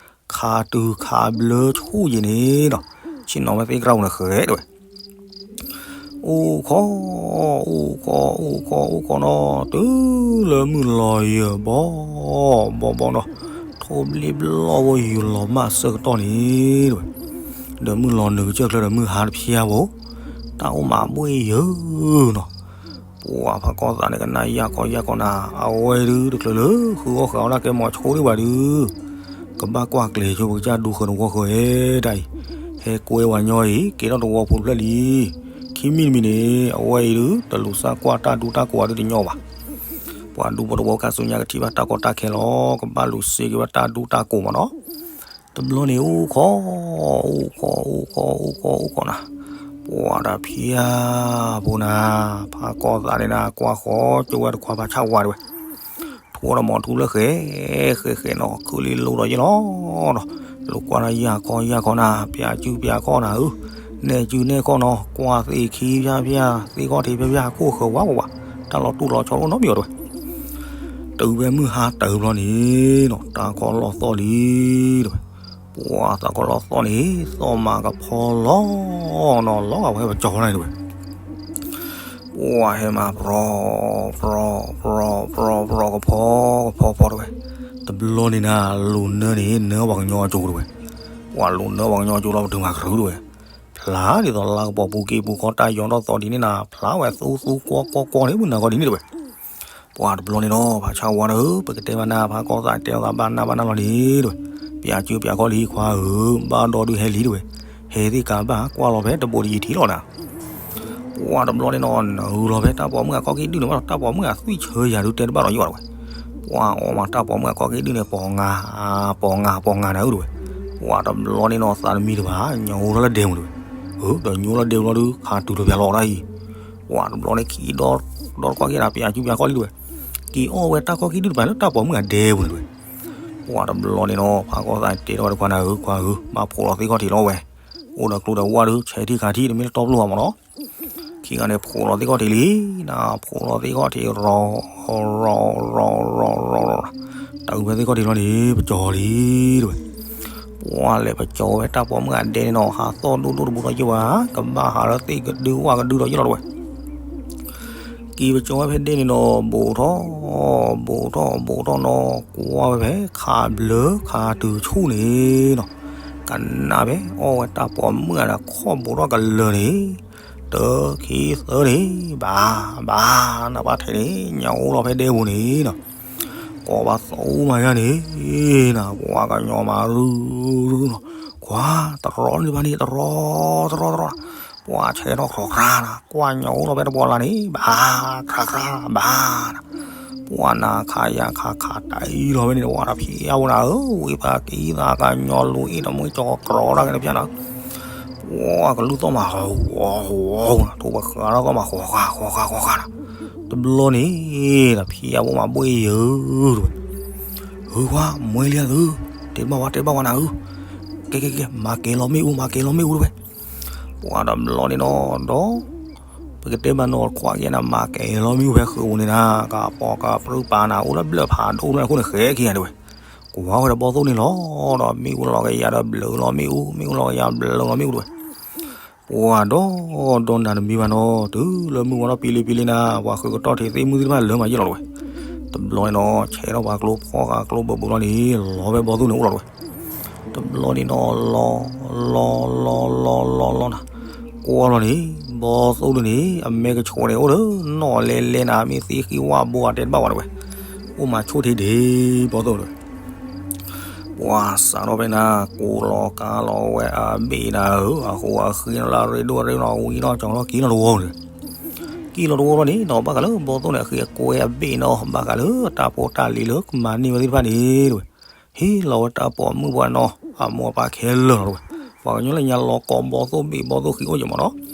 ခးတုၤခးဘျၢဆူၣ်ယံၤန့ၣ်နီၤ, ဆ့ၣ်နီၤဝဲသ့ၣ်ကြၢးအိၣ်န့ၣ်ဃဲတဝဲ အိၣ်ခိး, အိၣ်ခိး အိၣ်ခိး အိၣ်ခိးနီၤ တုၤလၢမုၢ်လီၤယၢၤဘီ, ဘီဘီနီၤ, ထိၣ်ဘျ့ဘျီၣ်ဖိယူၤလီၤမၢ်ဆၢကတီၢ်န့ၣ်တဝဲ, ဒီးမုၢ်လီၤနုာ်ကစၢၢ်ချၢဒီးမုၢ်ဟါတဖျါဖိ, တၢ်အိၣ်မးဘှ့ၣ်ယၢၤနီၤ, ပှၤဖးကီၢ်သးန့ၣ်ကနၣ်ယၢ်ခီယၢ်ခီနၤ, အဝဲဒုးတချုးလၢဃုအီၣ်ဃုအီၣ်ဒၣ်ကဲမီၤဆိဒံးဘၣ်ဒုး ကဘၣ်ကွၢ်ကျဲၤဆိပကစၢ်ဒူဃၢၤတဝီဃၢၤတၢ်အံၤ, ဟဲကွဲဝဲညီအံၤ ကဲထီၣ်တဝီဖိတဖျၢၣ်လံ, ခံမံၤတမံၤန့ၣ် အဝဲအံၤဒုး တလူၤစၢ်ကွၢ်တၢ်ဒူတၢ်ကိးအီၤဒုးတညီဘၣ်, ပှၤဒူဖိတဝီကစူညါကထံၣ်ဘၣ်တၢ်ကီတၢ်ခဲလီၤ, ကဘၣ်လူၤစ့က့ၤဝဲတၢ်ဒူတၢ်ကိးမးနီၤ တဘျီန့ၣ်အိၣ်ခိး, အိၣ်ခိး အိၣ်ခိး အိၣ်ခိး အိၣ်ခိးနၤ, ပှၤတၢ်ဖံးဧါဖိနၤ, ဖးကီၢ်သးန့ၣ်နၤ ကွၢ်ဃီကၠိဝဲတခွါဖးဆၣ်ဝါတဝဲ, ထူဒီးမီၤထူလၢဃဲ, ဃဲဃဲနီၤ ခုလံလိဒီးယ့ၢ်လီၤနီၤ, လူၤကွၢ်နၤယၢ်ခီယၢ်ခီနၤ, ပျၢ်စုပျၢ်ခီၣ်နၤဧၢ, နဲၣ်စုနဲၣ်ခီၣ်နီၤ, ကွၢ်သ့ၣ်ခံဖၠၣ်ဖၠၣ် သ့ၣ်ခီၣ်ထံးဖၠၣ်ဖၠၣ် ခိၣ်ဃၢၤဝါဝါဝါ, တၢ်လီၤတူၢ်လီၤဆီအိၣ်နီတမံၤအီၤတဝဲ တုၤဖဲမုၢ်ဟါတၢ်ဘျီန့ၣ်နီၤ တၢ်ခီလီၤသီၣ်လံတဝဲ, ပှၤတၢ်ခီလီၤသီၣ်န့ၣ် သီၣ်မးကဖီလီၤနီၤ လီၤဂာ်ဝဲပကၠီၤန့ၣ်တဝဲ, ပှၤဟဲမၤပြီ, ပြီ, ပြီ, ပြီ, ပြီ ကဖီ, ကဖီဖီတဝဲ, တဘျီန့ၣ်နၤ လူၤနၢန့ၣ် နၢပှၤကညီအကၠိတဝဲ, ပှၤလူၤနၢပှၤကညီအကၠိလီၤပတုာ်မၤကရူၢ်တဝဲ, ဖျါဒ်သိးလါကပီၤပူၤက့ၤပူၤခီတၢ်ယီၤထီၣ်သီဒ်န့ၣ်နၤ ဖျါဝဲသူသူကွီကွီကွီန့ၣ် မုၢ်နၤဂီၤဒ်န့ၣ်တဝဲ ပှၤတဘျီန့ၣ်နီၤ ဖးဆၣ်ဝါနၤဧၢ ပကတဲဘၣ်နၤဖးကီၢ်သးတဲအီၤသးဘၣ်နၤဘၣ်နၤလီၤန့ၣ်တဝဲ, ပျၢ်စုပျၢ်ခီၣ်လံခွါဧၢ, ဘၣ်ဒီဒုးဟဲလံတဝဲ, ဟဲသ့ၣ်ကးဘၣ်ကွၢ်လီၤဖဲတဘိးတယံၤထံးလီၤနၤ, ပှၤတဘျီန့ၣ်နီၤ နုာ်လီၤဖဲတၢ်ပိာ်မုၣ်အခီၣ်ကံၣ်ဒုၣ်န့ၣ်မး တၢ်ပိာ်မုၣ်အသွံၣ်ဆၢယၤဒုးတဲတဘၣ်ဒီးယိၣ်တဝဲ, ပှၤအီၣ်မးတၢ်ပိာ်မုၣ်အခီၣ်ကံၣ်ဒုၣ်န့ၣ် ပိာ်ငါ, ပိာ်ငါ ပိာ်ငါနၤဧၢတဝဲ, ပှၤတဘျီန့ၣ်နီၤ သးတမံတဘၣ် ညိလီၤလၢဒဲပူၤတဝဲ, ဒီးညိလီၤဒဲပူၤလီၤဒုး ခးတုၤတပျၢ်လီၤဒၣ်အံၤ, ပှၤတဘျီန့ၣ်ခံဒီ ဒီတခွါက့ၤနၤ ပျၢ်စုပျၢ်ခီၣ်လံတဝဲ, က့ၤအီၣ်ဝဲတၢ်ခီၣ်ကံၣ်ဒုၣ်တပၤလၢတၢ်ပိာ်မုၣ်အဒဲပူၤန့ၣ်တဝဲ, ပှၤတဘျီန့ၣ်နီၤ ဖးကီၢ်သးတဲထီၣ်ဝဲတခွါနၤဧၢ ခွါဧၢ ဘၣ်ဖိးလီၤသ့ၣ်ခီၣ်ထံးလီၤဝဲ, အိၣ်ဒီးကျိဒီးဝၣ်ဒုး ဆဲးထံၣ်ခးထံၣ်တမ့ၢ်လၢတီပျိၢ်ဘၣ်မးနီၤ ခံဂၤန့ၣ် ဖိးလီၤသ့ၣ်ခီၣ်ထံးလံ, နၤဖိးလီၤသ့ၣ်ခီၣ်ထံး ရီၤ, ရီၤ, ရီၤ, ရီၤ, ရီၤ, တၢ်အုးဖဲသ့ၣ်ခီၣ်ထံးလီၤန့ၣ် ပကၠီၤလံတဝဲ, ပှၤလဲၤပကၠီၤဝဲတၢ်ပိာ်မုၣ်အဒဲန့ၣ်နီၤ ဟးသီၣ်ဒိၣ်ဒိၣ်တဘူးဒီးယ့ၢ်ဝဲ, ကဘၣ်ဟးလၢသ့ၣ်ကဒုဝၣ်ကဒုဒီးယ့ၢ်လီၤတဝဲ က့ၤပကၠီၤဝဲဖဲဒဲန့ၣ်နီၤ ဘူးထီၣ်, ဘူးထီၣ် ဘူးထီၣ်နီၤ ကွၢ်ဝဲဖဲ ခးဘျၢခးတုၤဆူၣ်န့ၣ်နီၤ, ကနၣ်ဖဲအီၣ်ဝဲတၢ်ပိာ်မုၣ်အဒဲခီၣ်ဘူးထီၣ်ကလၢာ်န့ၣ်, တၢ ခံ သၢန့ၣ်, ဘၣ်, ဘၣ်, နဘၣ်ထဲန့ၣ် ညၣ်အိၣ်လီၤဖဲဒဲပူၤန့ၣ်နီၤ ကိးဘၣ်သးအူမးယါန့ၣ်, နပှၤကညီမးရူၤရူၤနီၤ, ကွၢ်တရီန့ၣ်ဘၣ်န့ၣ် တရီ, တရီ, တရီ, ပှၤဆဲးထီၣ်ခြီၤခြါနၤ, ကွၢ်ညၣ်အိၣ်လီၤဖဲတဘီလၢ်န့ၣ် ဘၣ်, ခြါခြါ, ဘၣ်နၤ, ပှၤနၤခးယၤခးခးတၢ်အံၤလီၤဖဲန့ၣ် ပှၤတဖံးအါဝဲနၤဧၢ, ဝံၤပှၤကံသးကညီလူၤအ့ၣ်တမွ့ကၠီကရီတၢ်ကဲတဖၠၣ်နၤ ပှၤကလူၢ်သီၣ်မး ဝီၤဝီၤဝီၤ, ထိၣ်ပဃာ်ထီၣ်သီၣ်မး ဃီၤဃာ်ဃီၤဃာ်ဃီၤဃာ်နၤ, တဘျီန့ၣ် တဖံးအါဝဲမးဘှ့ၣ်ယၢၤတဝဲ, ဟုခွါ မွဲလံအသု, တဲဘၣ်ဝဲတဲဘၣ်ဝဲနၤဧၢ, ကဲကဲကဲ မၤကဲၤလီၤမ့ၣ်အူ မၤကဲၤလီၤမ့ၣ်အူတဝဲ, ပှၤတဘျီန့ၣ်နီၤ ဒီး ပကတဲမးနီၤ ခွါက့ၤနၤ မၤကဲၤလီၤမ့ၣ်အူဖဲဃုာ်ပူၤန့ၣ်နၤ ကပိာ်ကပြုပာ်နၤ အိၣ်လၢဘျၢၣ်ဖးဒိၣ်လၢအဃိန့ၣ် ဃဲက့ၤယၤတဲဝဲ, ကွၢ်ဝဲဒီးဘီၣ်သိၣ်န့ၣ်လီၤ, ဒီးမ့ၣ်အူလီၤကယၤဒီးဘျုးလီၤမ့ၣ်အူ, မ့ၣ်အူလီၤကယၤဘျုးလီၤမ့ၣ်အူတဲဝဲ ပှၤဒီးဒီးနၤတမံၤဘၣ်နီၤ တုၤလၢမုၢ်ဝါထီၣ်ပံလံပံလံနၤ ပှၤဃုာ်ကတီၢ်ထံးသ့ၣ်မုၢ်သ့ၣ်တဖၣ်လၢမၤယံာ်လီၤတဲဝဲ, တဘျီန့ၣ်နီၤ ဆဲးထီၣ်ပှၤကျိဖီဃာ်ကျိဘၢဘၢလီၤန့ၣ် လီၤဖဲဘီၣ်သိၣ်န့ၣ်အိၣ်လီၤတဲဝဲ, တဘျီန့ၣ်နီၤ လီၤ လီၤ လီၤ လီၤ လီၤ လီၤနၤ, ကွၢ်လီၤန့ၣ် ဘီၣ်သိၣ်ဒၣ်န့ၣ် အမဲကဆှီန့ၣ်အိၣ်ဒီး နီၣ်လဲလဲနၤ မ့ၢ်သ့ဃံဝၣ်ဘိအတဲတဘၣ်ဝဲတဲဝဲ, အိၣ်မၤဆိၣ်ထံဒ့ ဘီၣ်သိၣ်တဲဝဲ ပှၤစးထီၣ်ဖဲနၤ ကိးလီၤကါလီၤဝဲအဘ့ၣ်နၤဧၢ အဃိအဃ့နီၤလၢအရ့ဒိၣ်အရ့နီၤ ဝံနီၤကၠီၤလီၤက့ၤနီၤတဝီန့ၣ်, က့ၤလီၤတဝီလီၤန့ၣ်နီၤ ဘၣ်ဃးလၢဘီၣ်သိၣ်န့ၣ် အဃ့အကွဲအဘ့ၣ်နီၤ ဘၣ်ဃးလၢတၢ်ဖိတၢ်လံၤလၢကမၤန့ၢ်ဝဲသ့ၣ်တဖၣ်န့ၣ်တဲဝဲ, ဟ့ၣ်လီၤဝဲတၢ်ပိာ်မုၣ်ပှၤနီၤ အမိၢ်အပၢ်ခဲလၢာ်လီၤတဲဝဲ, ပှၤကညီလၢညါလီၤကိးဘီၣ်သိၣ်ဘ့ၣ်ဘီၣ်သိၣ်ဃံအိၣ်က့ၤမးနီၤ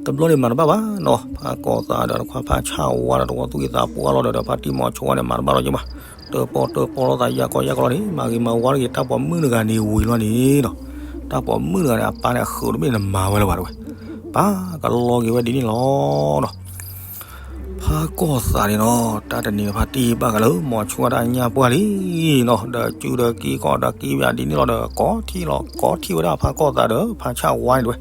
တဘျီန့ၣ်မၤတဘၣ်ဘၣ်နီၤ ဖးကီၢ်သးဒီးတခွါဖးဆၣ်ဝါဒီးတဝီသူၣ်က့သးပှၢ်လီၤဒီး ဖါတံၢ်မီၤဆိဝါန့ၣ် မၤတဘၣ်လီၤက့ၤဘၣ်, တၢၣ်ပီၣ်တၢၣ်ပီၣ်လီၤသးယါကီယါကီလီၤန့ၣ် မၤဂ့ၤမၤဝါတဂ့ၤ တၢ်ပိာ်မုၣ်တဂၤန့ၣ်ဝံၤလီၤန့ၣ်နီၤ, တၢ်ပိာ်မုၣ်တဂၤန့ၣ် အပၢ်န့ၣ်အဃုာ်တဘ့ၣ်န့ၣ်မၤဝဲလၢၤဘၣ်တဲဝဲ, ပၢ်ကလီက့ၤဝဲဒ်န့ၣ်လီၤနီၤ ဖးကီၢ်သးန့ၣ်နီၤ တၢ်တနံၤဖါတံၢ်ဘၣ်ဃးလၢမီၤဆိတၢ်ညၣ်ပှၢ်လံနီၤ ဒီးစုဒီးကံကီၢ်ဒီးကံဘၣ်ဒ်န့ၣ်လီၤဒီး ကိးထံၣ်လီၤ ကိးထံၣ်ဝဲဒၣ်ဖးကီၢ်သးဒီးဖးဆၣ်ဝါန့ၣ်တဲဝဲ,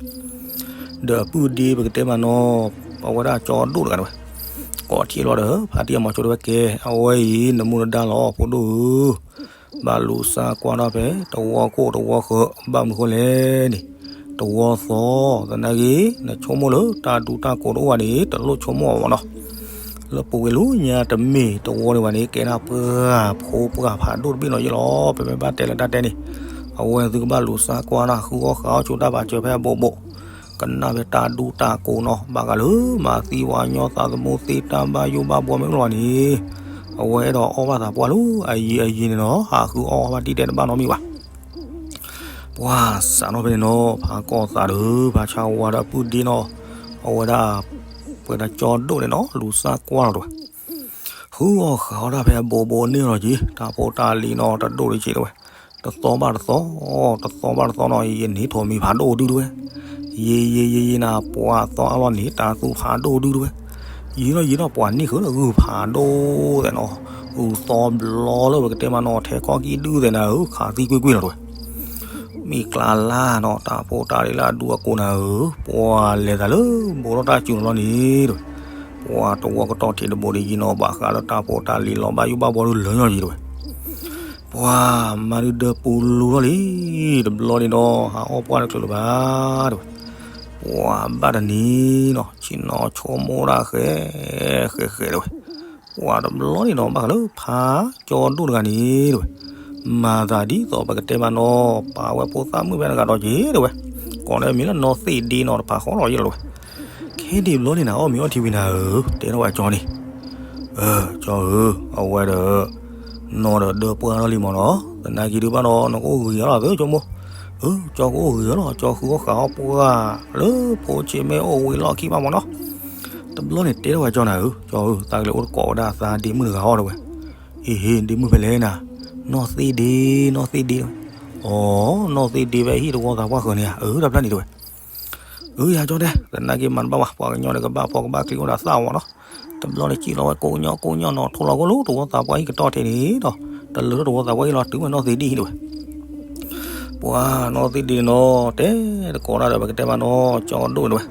ဒီးအပုၢ်ဒ့ပကတဲမးနီၤ အဝဲဒၣ်ကၠီဒိၣ်တဂၤတဲဝဲ, ကိးထံၣ်လီၤဒီး ဖါတံၢ်အမီၤဆိတဲဝဲ ကဲ အဝဲအံၤ နမူနဒါလီၤ ဖိဒိၣ်ဧၢ ဘၣ်လူၤစါကွၢ်ထီၣ်ဖဲ တဝီခိၣ်တဝီဃၢၤ ဘၣ်မနုၤဃိလဲၣ်န့ၣ်, တဝီသီ သနာ်က့ နဆိကမိၣ်လၢတၢ်ဒူတၢ်ကိးတအိၣ်ဘၣ်န့ၣ် တလိၣ်ဆိကမိၣ်အီၤဘၣ်နီၤ, လၢပူၤကွံာ်လၢညါတမ့ၢ်တဝီန့ၣ်ဘၣ်န့ၣ် ကဲဒၣ်ပှၢ်ဖိပှၢ်ဖးဒိၣ်တဘ့ၣ်နီၤယ့ၣ်လီၤ ပမ့ၢ်ဘၣ်တဲလၢတၢ်တဲန့ၣ်, အဝဲသုကဘၣ်လူၤစါကွၢ်နၤ ဃုအီၣ်ဃုအီၣ်ဆိတၢ်ဘၣ်စၢၤဖဲအဘိးဘိး ကနၣ်ဖဲတၢ်ဒူတၢ်ကိးနီၤ ဘၣ်ဃးလၢမၤသံဝဲညီသးသမူသ့တၢ်ဘၣ်ယိၣ်ဘၣ်ဘှီမ့ၢ်အိၣ်လီၤန့ၣ်, အဝဲအဲၣ်ဒိးအီၣ်ဘၣ်သးပှၢ်လၢအယံၤအယံၤန့ၣ်နီၤ ဟးဃုအီၣ်ဘၣ်တံၢ်တဲတဘၣ်နီတမံၤဘၣ်. ပှၤစးထီၣ်ဖဲန့ၣ်နီၤ ဖးကီၢ်သးဒီး ဖးဆၣ်ဝါဒီးအပုၢ်ဒ့နီၤ, အဝဲဒၣ် ပှဲၤဒီးကၠီဒိၣ်န့ၣ်နီၤ လူၤစါကွၢ်လီၤတဲဝဲ ဃုအီၣ်ဃုအီၣ်တၢ်ဖဲအဘိးဘိးန့ၣ်လီၤက့ၤ တၢ်ဖိတၢ်လံၤနီၤ တဒိၣ်တဆံးတဲဝဲ, တသီဘၣ်တသီ, တသီဘၣ်တသီနီၤ ယန့ၢ်ထိးမံၤဖးဒိၣ်ဒုတဲဝဲ, ယံၤယံၤယံၤယံၤနၤ ပှၤသီအါလီၤန့ၣ် တၢ်သူဖးဒိၣ်ဒုတဲဝဲ, ယံၤနီၤယံၤနီၤ ပှၤန့ၢ်ဃုာ်လၢဂုၢ်ဖးဒိၣ်သဲးနီၤ, ဂုၢ်သီဘျီလၢပကတဲမးနီၤ ထဲခီကံဒုသဲးနၤဧၢ ခးသံကွ့ၢ်ကွ့ၢ်လီၤတဲဝဲ မ့ၢ်ကျါလၢ်နီၤ တၢ်ဖိတၢ်လံၤလၢအဒူအကိးနၤဧၢ, ပှၤလဲၤသးလၢဘိးထီၣ်တၢ်စူၤန့ၣ်လီၤန့ၣ်တဲဝဲ, ပှၤတဝီကတီၢ်ထံးတဘိးဒ်ယံၤနီၤ ဘၣ်ဃးလၢတၢ်ဖိတၢ်လံၤလီၤဘၣ်ယိၣ်ဘၣ်ဘှီဒုလၢာ်ညီယံၤတဲဝဲ, ပှၤမၤဒုဒၢပူၤလူၤလီၤလံ, တဘျီန့ၣ်ဒီး ဟးအီၣ်ပှၢ်တချုးလၢၤဘၣ်တဲဝဲ, ပှၤဘၣ်တနံၤနီၤ ဆ့ၣ်နီၤဆိကမိၣ်ဒၣ်ဃဲ ဃဲဃဲတဲဝဲ ပှၤတဘျီန့ၣ်နီၤ ဘၣ်ဃးလၢဖးကၠီဒိၣ်တဂၤန့ၣ်တဲဝဲ, မၤသးဒ်သိးပကတဲမးနီၤ ပာ်ဝဲဖိသၣ်မုၣ်ဖဲတဂၤဒီးက့ၤတဲဝဲ, ကိးန့ၢ်မံၤလၢနီၢ်သ့ၣ်ဒ့နီၤ တဖးဃီလီၤယ့ၣ်လီၤတဲဝဲ, ခဲဒ်ဘျီန့ၣ်နၤ အီၣ်မ့ၤအီထံဝံၤနၤဧၢ, တဲထီၣ်ဝဲကၠီန့ၣ်, အၢ ကၠီဧၢ, အဝဲဒီး နီၢ်ဒီးဒၢပှၢ်ထီၣ်လံမ့ၢ်နီၤ, သနာ်က့ဒုးဘၣ်ဒီး နကအိၣ်ဂ့ၤအီၤလီၤသ့ကၠီမိၢ်, အၢ ကၠီကအိၣ်ဂ့ၤအီၤလီၤ, ကၠီဃုအီၣ်ဃုအီၣ်ပှၢ် လၢဖိဆံးမ့ၢ်အိၣ်ဝံၤလီၢ်ခံဘၣ်မ့ၢ်နီၤ, တဘျီန့ၣ်တဲထီၣ်ဝဲကၠီနၤဧၢ, ကၠီဧၢ, သးကလဲၤအိၣ်တကိးဝဲဒၣ်သးဒ့မုၣ်တဂၤအီၤတဲဝဲ, အ့ဟ့ ဒ့မုၣ်ဖဲလဲၣ်နၤ, နီၢ်သ့ၣ်ဒ့ နီၢ်သ့ၣ်ဒ့တဲဝဲ, အီ နီၢ်သ့ၣ်ဒ့ဖဲဟံၣ်တဝီသးပှၢ်ဃၢၤန့ၣ်ဧါ, အၢ တၢ်ဖျါန့ၣ်တဲဝဲ အၢ ယၤကၠီတဲ, သနာ်က့မၤတဘၣ်ဘၣ်, ပှၤကညီန့ၣ်ကဘၣ်ဖီကဘၣ်ချံအိၣ်ဒီးသၣ်မ့ၢ်နီၤ, တဘျီန့ၣ်စံၣ်လီၤဝဲကိးညီကိးညီနီၤ ထိလီၤကအိၣ်လၢတဝီသးပှၢ်ဟံၣ်ကတီၢ်ထဲန့ၣ်ဒီး, တလၢၤထီၣ်တဝီသးပှၢ်ဟံၣ်လီၤ တုၤဝဲနီၢ်သ့ၣ်ဒ့ဟံၣ်တဲဝဲ, ပှၤနီၢ်သ့ၣ်ဒ့နီၤ တဲတကိးတၢ်ဒီးပကတဲမးနီၤ ကၠီဒိၣ်တဲဝဲ,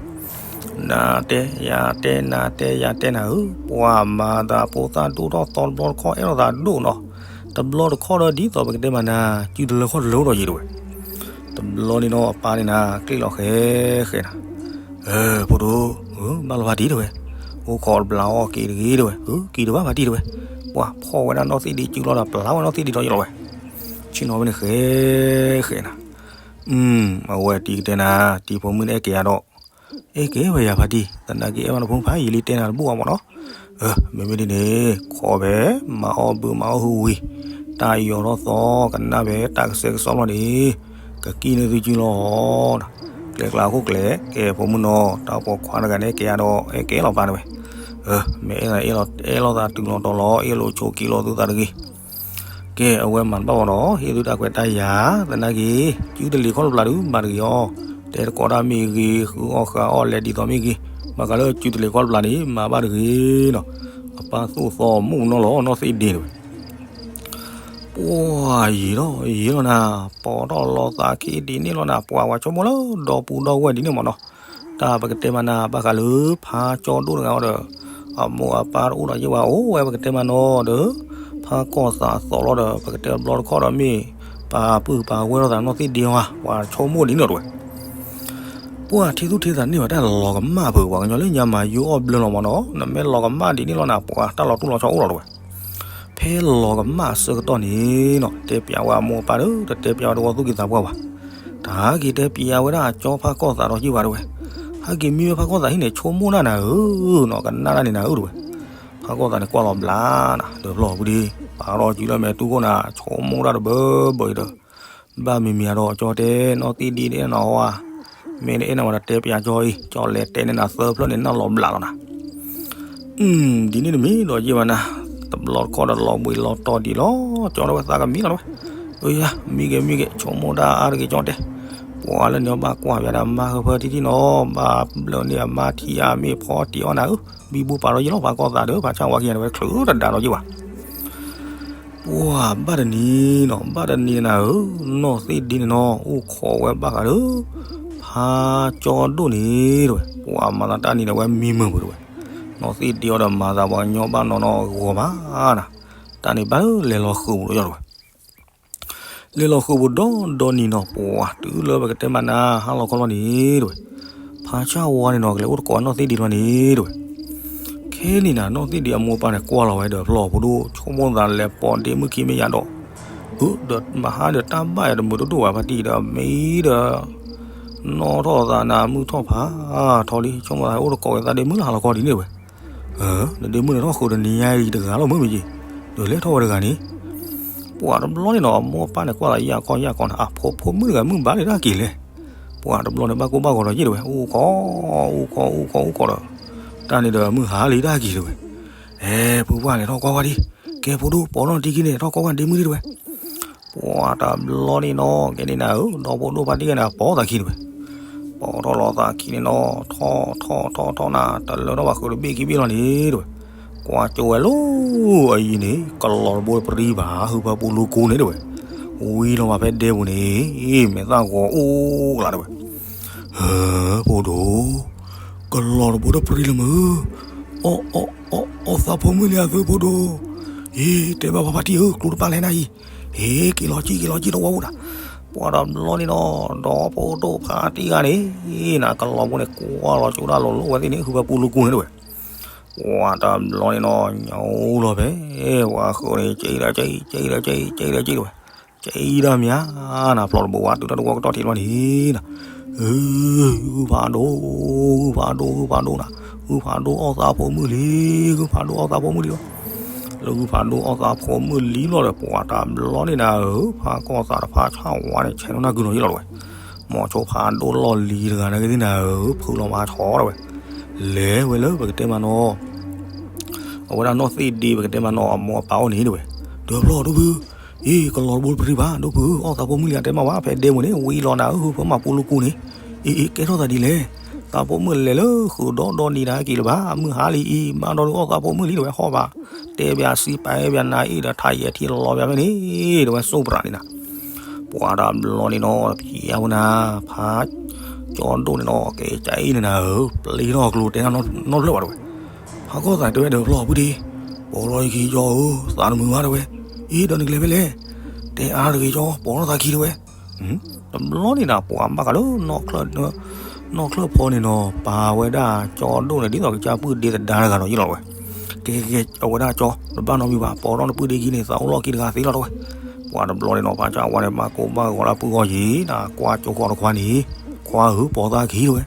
နၤတဲယၤတဲနၤတဲယၤတဲနၤဧၢ, ပှၤမၤသးဖိသၣ်ဒိၣ်ထီၣ်သီတဘျီတခီၣ်အဲၣ်လိာ်သးဒိၣ်နီၤ, တဘျီတခီၣ်ဒီးဒ်သိးပကတဲမးနၤ စုတလၢၤခီၣ်တလၢၤဒီးယံၤတဲဝဲ တဘျီန့ၣ်နီၤ အပၢ်န့ၣ်နၤ ကျ့ၣ်လီၤဃဲဃဲနၤ, အၢ ဖိဒိၣ်, ဘၣ်လီၤဖးတံၢ်တဲဝဲ, အိၣ်ခိးတဘျးအီၣ်က့ၤတဂ့ၤတဲဝဲ, အၢ က့ၤတဘၣ်ဖးတံၢ်တဲဝဲ, ပှၤဖီၣ်ဝဲဒၣ်နီၢ်သ့ၣ်ဒ့စုလီၤဒီး ပျၢ်ဝဲနီၢ်သ့ၣ်ဒ့ဒီးယလီၤဝဲ, ဆ့ၣ်နီၤဝဲန့ၣ်ဃဲဃဲနၤ, အဝဲတံၤကတဲနၤ တံၤဖိမုၣ်န့ၣ်အဲၣ်က့ၤယၤဒီး အဲၣ်က့ၤဝဲယၤဖးတံၢ်, သနာ်က့အဲၣ်ဘၣ်နဖိမုၣ်ဖးယံာ်လံတဲနၤတဘူၣ်အါမ့ၢ်နီၤ, မ့မ့ၢ်ဒ်န့ၣ် ခိးဖဲ မၤအီၣ်ဘုမၤအီၣ်ဟုဝံၤ, တၢ်ယီၤထီၣ်သီ ကနၣ်ဖဲတၢ်ကဆှဲကဆှီလီၤန့ၣ်, ကကံၣ်န့ၢ်သုစုလီၤ, ကျဲကျါခိၣ်ကျဲ ကဲဖိမုၣ်နီၤ တၢ်ပိာ်ခွါတဂၤန့ၣ်ကဲအါဒီး အဲၣ်ကဲလီၤပၢ်တဲဝဲ, မ့ၢ်အဲၣ်အဲၣ်လိာ်သးတုၤလီၤတီၤလီၤ အဲၣ်လိာ်ဆိးက့လိာ်သုသးတဂ့ၤ ကဲ အဝဲမၤတဘၣ်ဝဲဒီး ဟ့ၣ်သုတၢ်ခွဲးတၢ်ယာ် သနာ်က့ စုတလံၤခီၣ်တပျၢ်ဒုး မၤတဂ့ၤအီၤ, တဲတကိးတၢ်မ့ၢ်ဂ့ၤ, ဃုအီၣ်ဃုအီၣ်လဲၤဒ်သိးမ့ၢ်ဂ့ၤ, ဘၣ်ဃးလၢစုတလ့ၤခီၣ်တပျၢ်န့ၣ် မၤဘၣ်တဂ့ၤနီၤ. အပၢ်သိၣ်သီမိၣ်နီၢ်လီၤ နီၢ်သ့ၣ်ဒ့တဝဲ ပှၤယံာ်လီၤယံာ်လီၤနၤ, ပိာ်ထီၣ်လီၤသးခံဒ်န့ၣ်လီၤနၤ, ပှၤဝဲဆိကမိၣ်လၢဒီပုၢ်ဒီဝဲၢ်ဒ်န့ၣ်မ့ၢ်နီၤ. တၢ်ပကတဲမးနၤ ဘၣ်ဃးလၢဖါကၠီဒိၣ်တဂၤအီၤဒီး အမိၢ်အပၢ်တအိၣ်ဒီးယဲၢ်ဝဲအိၣ်ဝဲ ပကတဲမးနီၤဒီး ဖါကီၢ်သးအသီလီၤဒီး ပကတဲဘျီတခီဒီးမ့ၢ် ပာ်ပုၢ်ပာ်ဝဲၢ်လိာ်သးနီၢ်သ့ၣ်ဒ့ဝဲ ပှၤဆိကမိၣ်ဒ်န့ၣ်တဝဲ ပှၤထံသူၣ်ထံသးန့ၢ်ဝဲတၢ်လီၤကမၣ်ဖုး ပှၤကညီလၢညါမၤယိအီၣ်ဘျၢလီၤမ့ၢ်နီၤ, နမ့ၢ်လီၤကမၣ်ဒ်န့ၣ်လီၤနၤ ပှၤတၢ်လီၤတိၢ်လီၤဆီအိၣ်လီၤတဝဲ. ဖဲလီၤကမၣ်အဆၢကတီၢ်န့ၣ်နီၤ တဲပျးဝဲအမိၢ်အပၢ်ဒီး တတဲပျးဝဲတဝီသူၣ်ကံၢ်သးပှၢ်ဘၣ်. တၢ်က့ၤတဲပျးဝဲဒၣ်ကၠီဖါကီၢ်သးဒီးယ့ၢ်ဘၣ်တဝဲ. ဟဲက့ၤမံဝဲဖါကီၢ်သးဟံၣ်န့ၣ် ဆိကမိၣ်ဒၣ်နၤဧၢနီၤ, ကနၣ်ဒၣ်န့ၣ်နၤဧၢတဝဲ. ဖါကီၢ်သးန့ၣ်ကွၢ်လီၤဘျးနၤ ဒီးဖျီၣ်ပူၤဒ့ ပာ်ထီၣ်စုလၢမဲာ်တူၢ်ခိၣ်နၤ ဆိကမိၣ်ဒၣ်တဘၢဘၢအံၤဒီး ဘၣ်မံၤမံၤအဒီးကၠီတဲ နီၢ်သ့ၣ်ဒ့တအဲၣ်နၤဟီဧါ, မ့ၢ်တအဲၣ်နၤဝဲဒီးတဲပျးကၠီအံၤ ကၠီလဲၤတဲန့ၢ်နၤသၢဖျၢၣ်န့ၣ် နၢ်လီၤဘျးလီၤနၤ. ဒ်န့ၣ်တမံၤဒီးယ့ၢ်ဘၣ်နၤ, တဘျီတခီဒီးလီၤဘှံးလီၤတီၤဒံးလီၤကၠီတဝဲသးကမံလီၤတဝဲ. အၢယါ မံဂ့ၤမံဂ့ၤ ဆိကမိၣ်ဒၣ်အါတဂ့ၤကၠီတဲ, ပှၤလၢန့ၣ်ဘၣ်ကွၢ်ပျးဒၣ်မါဃၢဖၢထံထံနီၤ ဘၣ်ဘျၢန့ၢ်အမါထံအါမ့ၢ်ဖီတံၢ်အီၣ်နၤဧၢ, ဘံဘူပာ်ဒီးယ့ၢ်လီၤ ဖါကီၢ်သးဒီး ဖါဆၣ်ဝါခံဂၤတဝဲချုးတဒါဒီးယ့ၢ်ဘၣ် ပှၤဘၣ်တနံၤနီၤ ဘၣ်တနံၤနၤဧၢ, နီၢ်သ့ၣ်ဒ့န့ၣ်နီၤ အိၣ်ခိးဝဲဘၣ်ဃးဒီး ဖါကၠီဒိၣ်န့ၣ်တဝဲ, ပှၤမၤသးတၢ်နံၤန့ၣ်ဝဲမံမုာ်ပူၤတဝဲ, နီၢ်သ့ၣ်ဒ့အီၤဒီးမၤသးပှၤကညီဘၣ်နီၤနီၤဂီၤမးနၤ, တၢ်န့ၣ်ဘၣ်လဲၤလီၤဃုာ်ပူၤဒီးယ့ၢ်တဝဲ လဲၤလီၤဃုာ်ပူၤဒီဒီနံၤနီၤ ပှၤတုၤလၢပကတဲမးနၤ ဟါလီၤခီလီၤန့ၣ်တဝဲ, ဖါဆၣ်ဝါန့ၣ်နီၤ ကလဲၤအိၣ်တကိးနီၢ်သ့ၣ်ဒ့တဝဲန့ၣ်တဝဲ ခဲန့ၣ်နၤ နီၢ်သ့ၣ်ဒ့အမိၢ်အပၢ်န့ၣ် ကွၢ်လီၤဝဲဒီးဖျီၣ်ဖိဒိၣ် ဆိကမိၣ်သးလဲၤပိာ်ဒ့မုၣ်ခံမ့ၢ်ယၤဒီး, အၢ ဒီးမဟါဒီးတၢ်ဘၣ်ယၤတမုာ်တဒိၣ်ဘၣ် ဖါတံၢ်ဒီးမ့ၢ်ဒီး နီၣ်ထီၣ်သးနၤမုၢ်ထီၣ်ဖးထီလံ ဆိကမိၣ်သးအိၣ်တကိးဝဲသးဒ့မုၣ်လၢဟါလီၤခီဒ်န့ၣ်တဝဲ, နဒ့မုၣ်န့ၣ်ထီၣ်ဃုာ်တနံၤညါအံၤတဂၤလီၤမုၢ်မ့ၢ်က့ၤ, ဒီးလဲၤထီၣ်ဝဲတဂၤန့ၣ် ပှၤတဘျီန့ၣ်နီၤ အမိၢ်အပၢ်န့ၣ် ကွၢ်သးယၢ်ခီယၢ်ခီန့ၣ် အဖိဖိမုၣ်တဂၤမုၢ်ဘၣ်လံတၢ်က့ၤလဲၣ်, ပှၤတဘျီန့ၣ် ဘၣ်ကိၢ်ဘၣ်ဂီၤဒီးယ့ၢ်တဝဲ အိၣ်ခိး အိၣ်ခိး အိၣ်ခိး အိၣ်ခိးဒီး တၢ်န့ၣ်ဒီးမုၢ်ဟါလံတၢ်က့ၤတဝဲ, အဲ ဖုပှၢ်လဲၤထီၣ်ကွၢ်ကွၢ်ဒံး, ကဲဖိဒိၣ် ပိာ်ထီၣ်နတံၤခံန့ၣ် ထီၣ်ကွၢ်ကွၢ်ဒ့မုၣ်ဒံးတဝဲ ပှၤတဘျီန့ၣ်နီၤ ကဲန့ၣ်နၤဧၢ ဒီဖိဒိၣ်ဖါတံၢ်ဂၤန့ၣ် ပိာ်သးခံတဝဲ, ပိာ်ထီၣ်လီၤသးခံန့ၣ်နီၤ ထီၣ်ထီၣ်ထီၣ်ထီၣ်နၤ တလၢထီၣ်ဘၣ်ဃုာ်တဘ့ၣ်ခံဘ့ၣ်လီၤန့ၣ်တဝဲ, ကွၢ်ကၠိဝဲလီၤ အအံၤန့ၣ် ကလီၤတဘိတပရံဘၣ် ဟုဖၢပူၤလူၤကူန့ၣ်တဝဲ, ဝံၤလီၤဘၣ်ဖဲဒဲပူၤန့ၣ် မဲာ်သၣ်ဂီၤအိၣ်ကလးတဝဲ ဟၢ ဖိဒိၣ်, ကလီၤတဘိတပရံလၢမုၢ်, အီၣ် အီၣ် အီၣ် အီၣ်သးဖိမုၣ်လံအသုဖိဒိၣ်, အ့ တဲဘၣ်ပှၤဖါတံၢ်ဧၢ ကျိတပၣ်လဲၣ်နၤအံၤ, အ့ က့ၤလီၤကံၢ် က့ၤလီၤကံၢ်တဝီပူၤဒၣ်, ပှၤတဘျီန့ၣ်နီၤ ဒီဖိဒိၣ်ဖါတံၢ်ဂၤန့ၣ် နကလီၤဘိန့ၣ် ကွၢ်လီၤကၠိဒၣ်လိၤလိၤဝဲသ့ၣ်န့ၣ် ဟုဖၢပူၤလူၤကူန့ၣ်တဝဲ ပှၤတဘျီန့ၣ်နီၤ ညိလီၤဖဲ ပှၤဃုာ်န့ၣ် ကဲဒီးကဲ ကဲဒီးကဲ ကဲဒီးကဲတဝဲ, ကဲဒၣ်မးနၤ ဖျီၣ်တဘိဝဲတုၤတၢ်တဝီကတီၢ်ထံးလီၤန့ၣ်နၤ, ဂုၢ်ဖးဒိၣ် ဂုၢ်ဖးဒိၣ် ဂုၢ်ဖးဒိၣ်နၤ, ဂုၢ်ဖးဒိၣ်အီၣ်သးဖိမုၣ်လံ ဂုၢ်ဖးဒိၣ်အီၣ်သးဖိမုၣ်လံလီၤ, လၢဂုၢ်ဖးဒိၣ်အီၣ်သးဖိမုၣ်လံလီၤဒီး ပှၤတဘျီန့ၣ်နၤဧၢ ဖါကီၢ်သးဒီးဖါဆၣ်ဝါန့ၣ် ဆဲးနီၣ်နၢ်ကုၤနီၤယ့ၢ်လီၤတဝဲ မိၤဆိဖးဒိၣ်လီၢ်လံၤတဂၤနာ်က့သ့ၣ်နၤဧၢ ဖုးလီၤမၤဆီတဝဲ, လဲၤဝဲလၢပကတဲမးနီၤ အဝဲဒၣ်နီၢ်သ့ၣ်ဒ့ပကတဲမးနီၤ အမိၢ်အပၢ်အိၣ်န့ၣ်တဝဲ, ဒီးဖျီၣ်ဒိၣ်ဖု, အ့ ကလီၤတဘိတပရံဘၣ် ဒိၣ်ဖု အီၣ်သးဖိမုၣ်လံအတဲမးဝဲ ဖဲဒဲပူၤန့ၣ် ဝံၤလီၤနၤဧၢ ဟုဖၢမၤပူၤလူၤကူန့ၣ်, အ့ အ့ ကဲထီၣ်သးဒ်လဲၣ်, သးဖိမုၣ်လဲၤလၢဃုာ်ဒီဒီနံၤတၢ်က့ၤလၢၤဘၣ် မုၢ်ဟါလံအံၤ ဘၣ်ဒီးအီၣ်သးဖိမုၣ်လံတဝဲ ဟီၣ်ဘၣ်, တဲဘၣ်စံးပာ်ဘၣ်နၤအ့ၣ်ဒီးထးယဲၢ်ထံလီၤဘၣ်ဖဲန့ၣ် တဝဲစိၢ်ပြးန့ၣ်နၤ ပှၤတဘျီန့ၣ်နီၤ ဖံးအဝဲနၤ ဖါကၠီဒိၣ်န့ၣ်နီၤ ကဲကၢအံၤန့ၣ်နၤဧၢ ပျ့ထီၣ်ကျိတဲနီတဖျၢၣ်ဘၣ်တဝဲ, ဖါကီၢ်သးတဲဝဲဒီးဖျီၣ်ဖုဒ့, ပိာ်လီၤယခံကၠီဧၢ သးတမုာ်ဘၣ်တဝဲ, အ့ ဒီးနကလဲၤဖဲလဲၣ်, တဲအါတဂ့ၤကၠီ ပိာ်ထီၣ်သးခံတဝဲ, တဘျီန့ၣ်နၤ ပှၤဘၣ်ဃးလၢ နီၢ်ချၢၣ်ဖီန့ၣ်နီၤ ပာ်ဝဲဒၣ်ကၠီဒိၣ်န့ၣ် ဒ်သိးကစၢ်ပုၢ်ဒ့သဒါတဂၤနီၤယ့ၢ်လီၤတဝဲ, ကဲကဲကဲ အဝဲဒၣ်ကၠီ တဘၣ်နီတမံၤဘၣ် ပိာ်ထီၣ်နပုၢ်ဒ့ခံန့ၣ် သးအိၣ်လီၢ်ခံတဂၤသ့လီၤတဝဲ, ပှၤတဘျီန့ၣ်နီၤ ဖါဆၣ်ဝါန့ၣ် ဘၣ်ကိၢ်ဘၣ်ဂီၤလၢပုၢ်ဂီၢ်ယံၤ နကွၢ်ကၠိဃီတခွါန့ၣ်, ခွါဧၢ ပိာ်သးခံတဝဲ,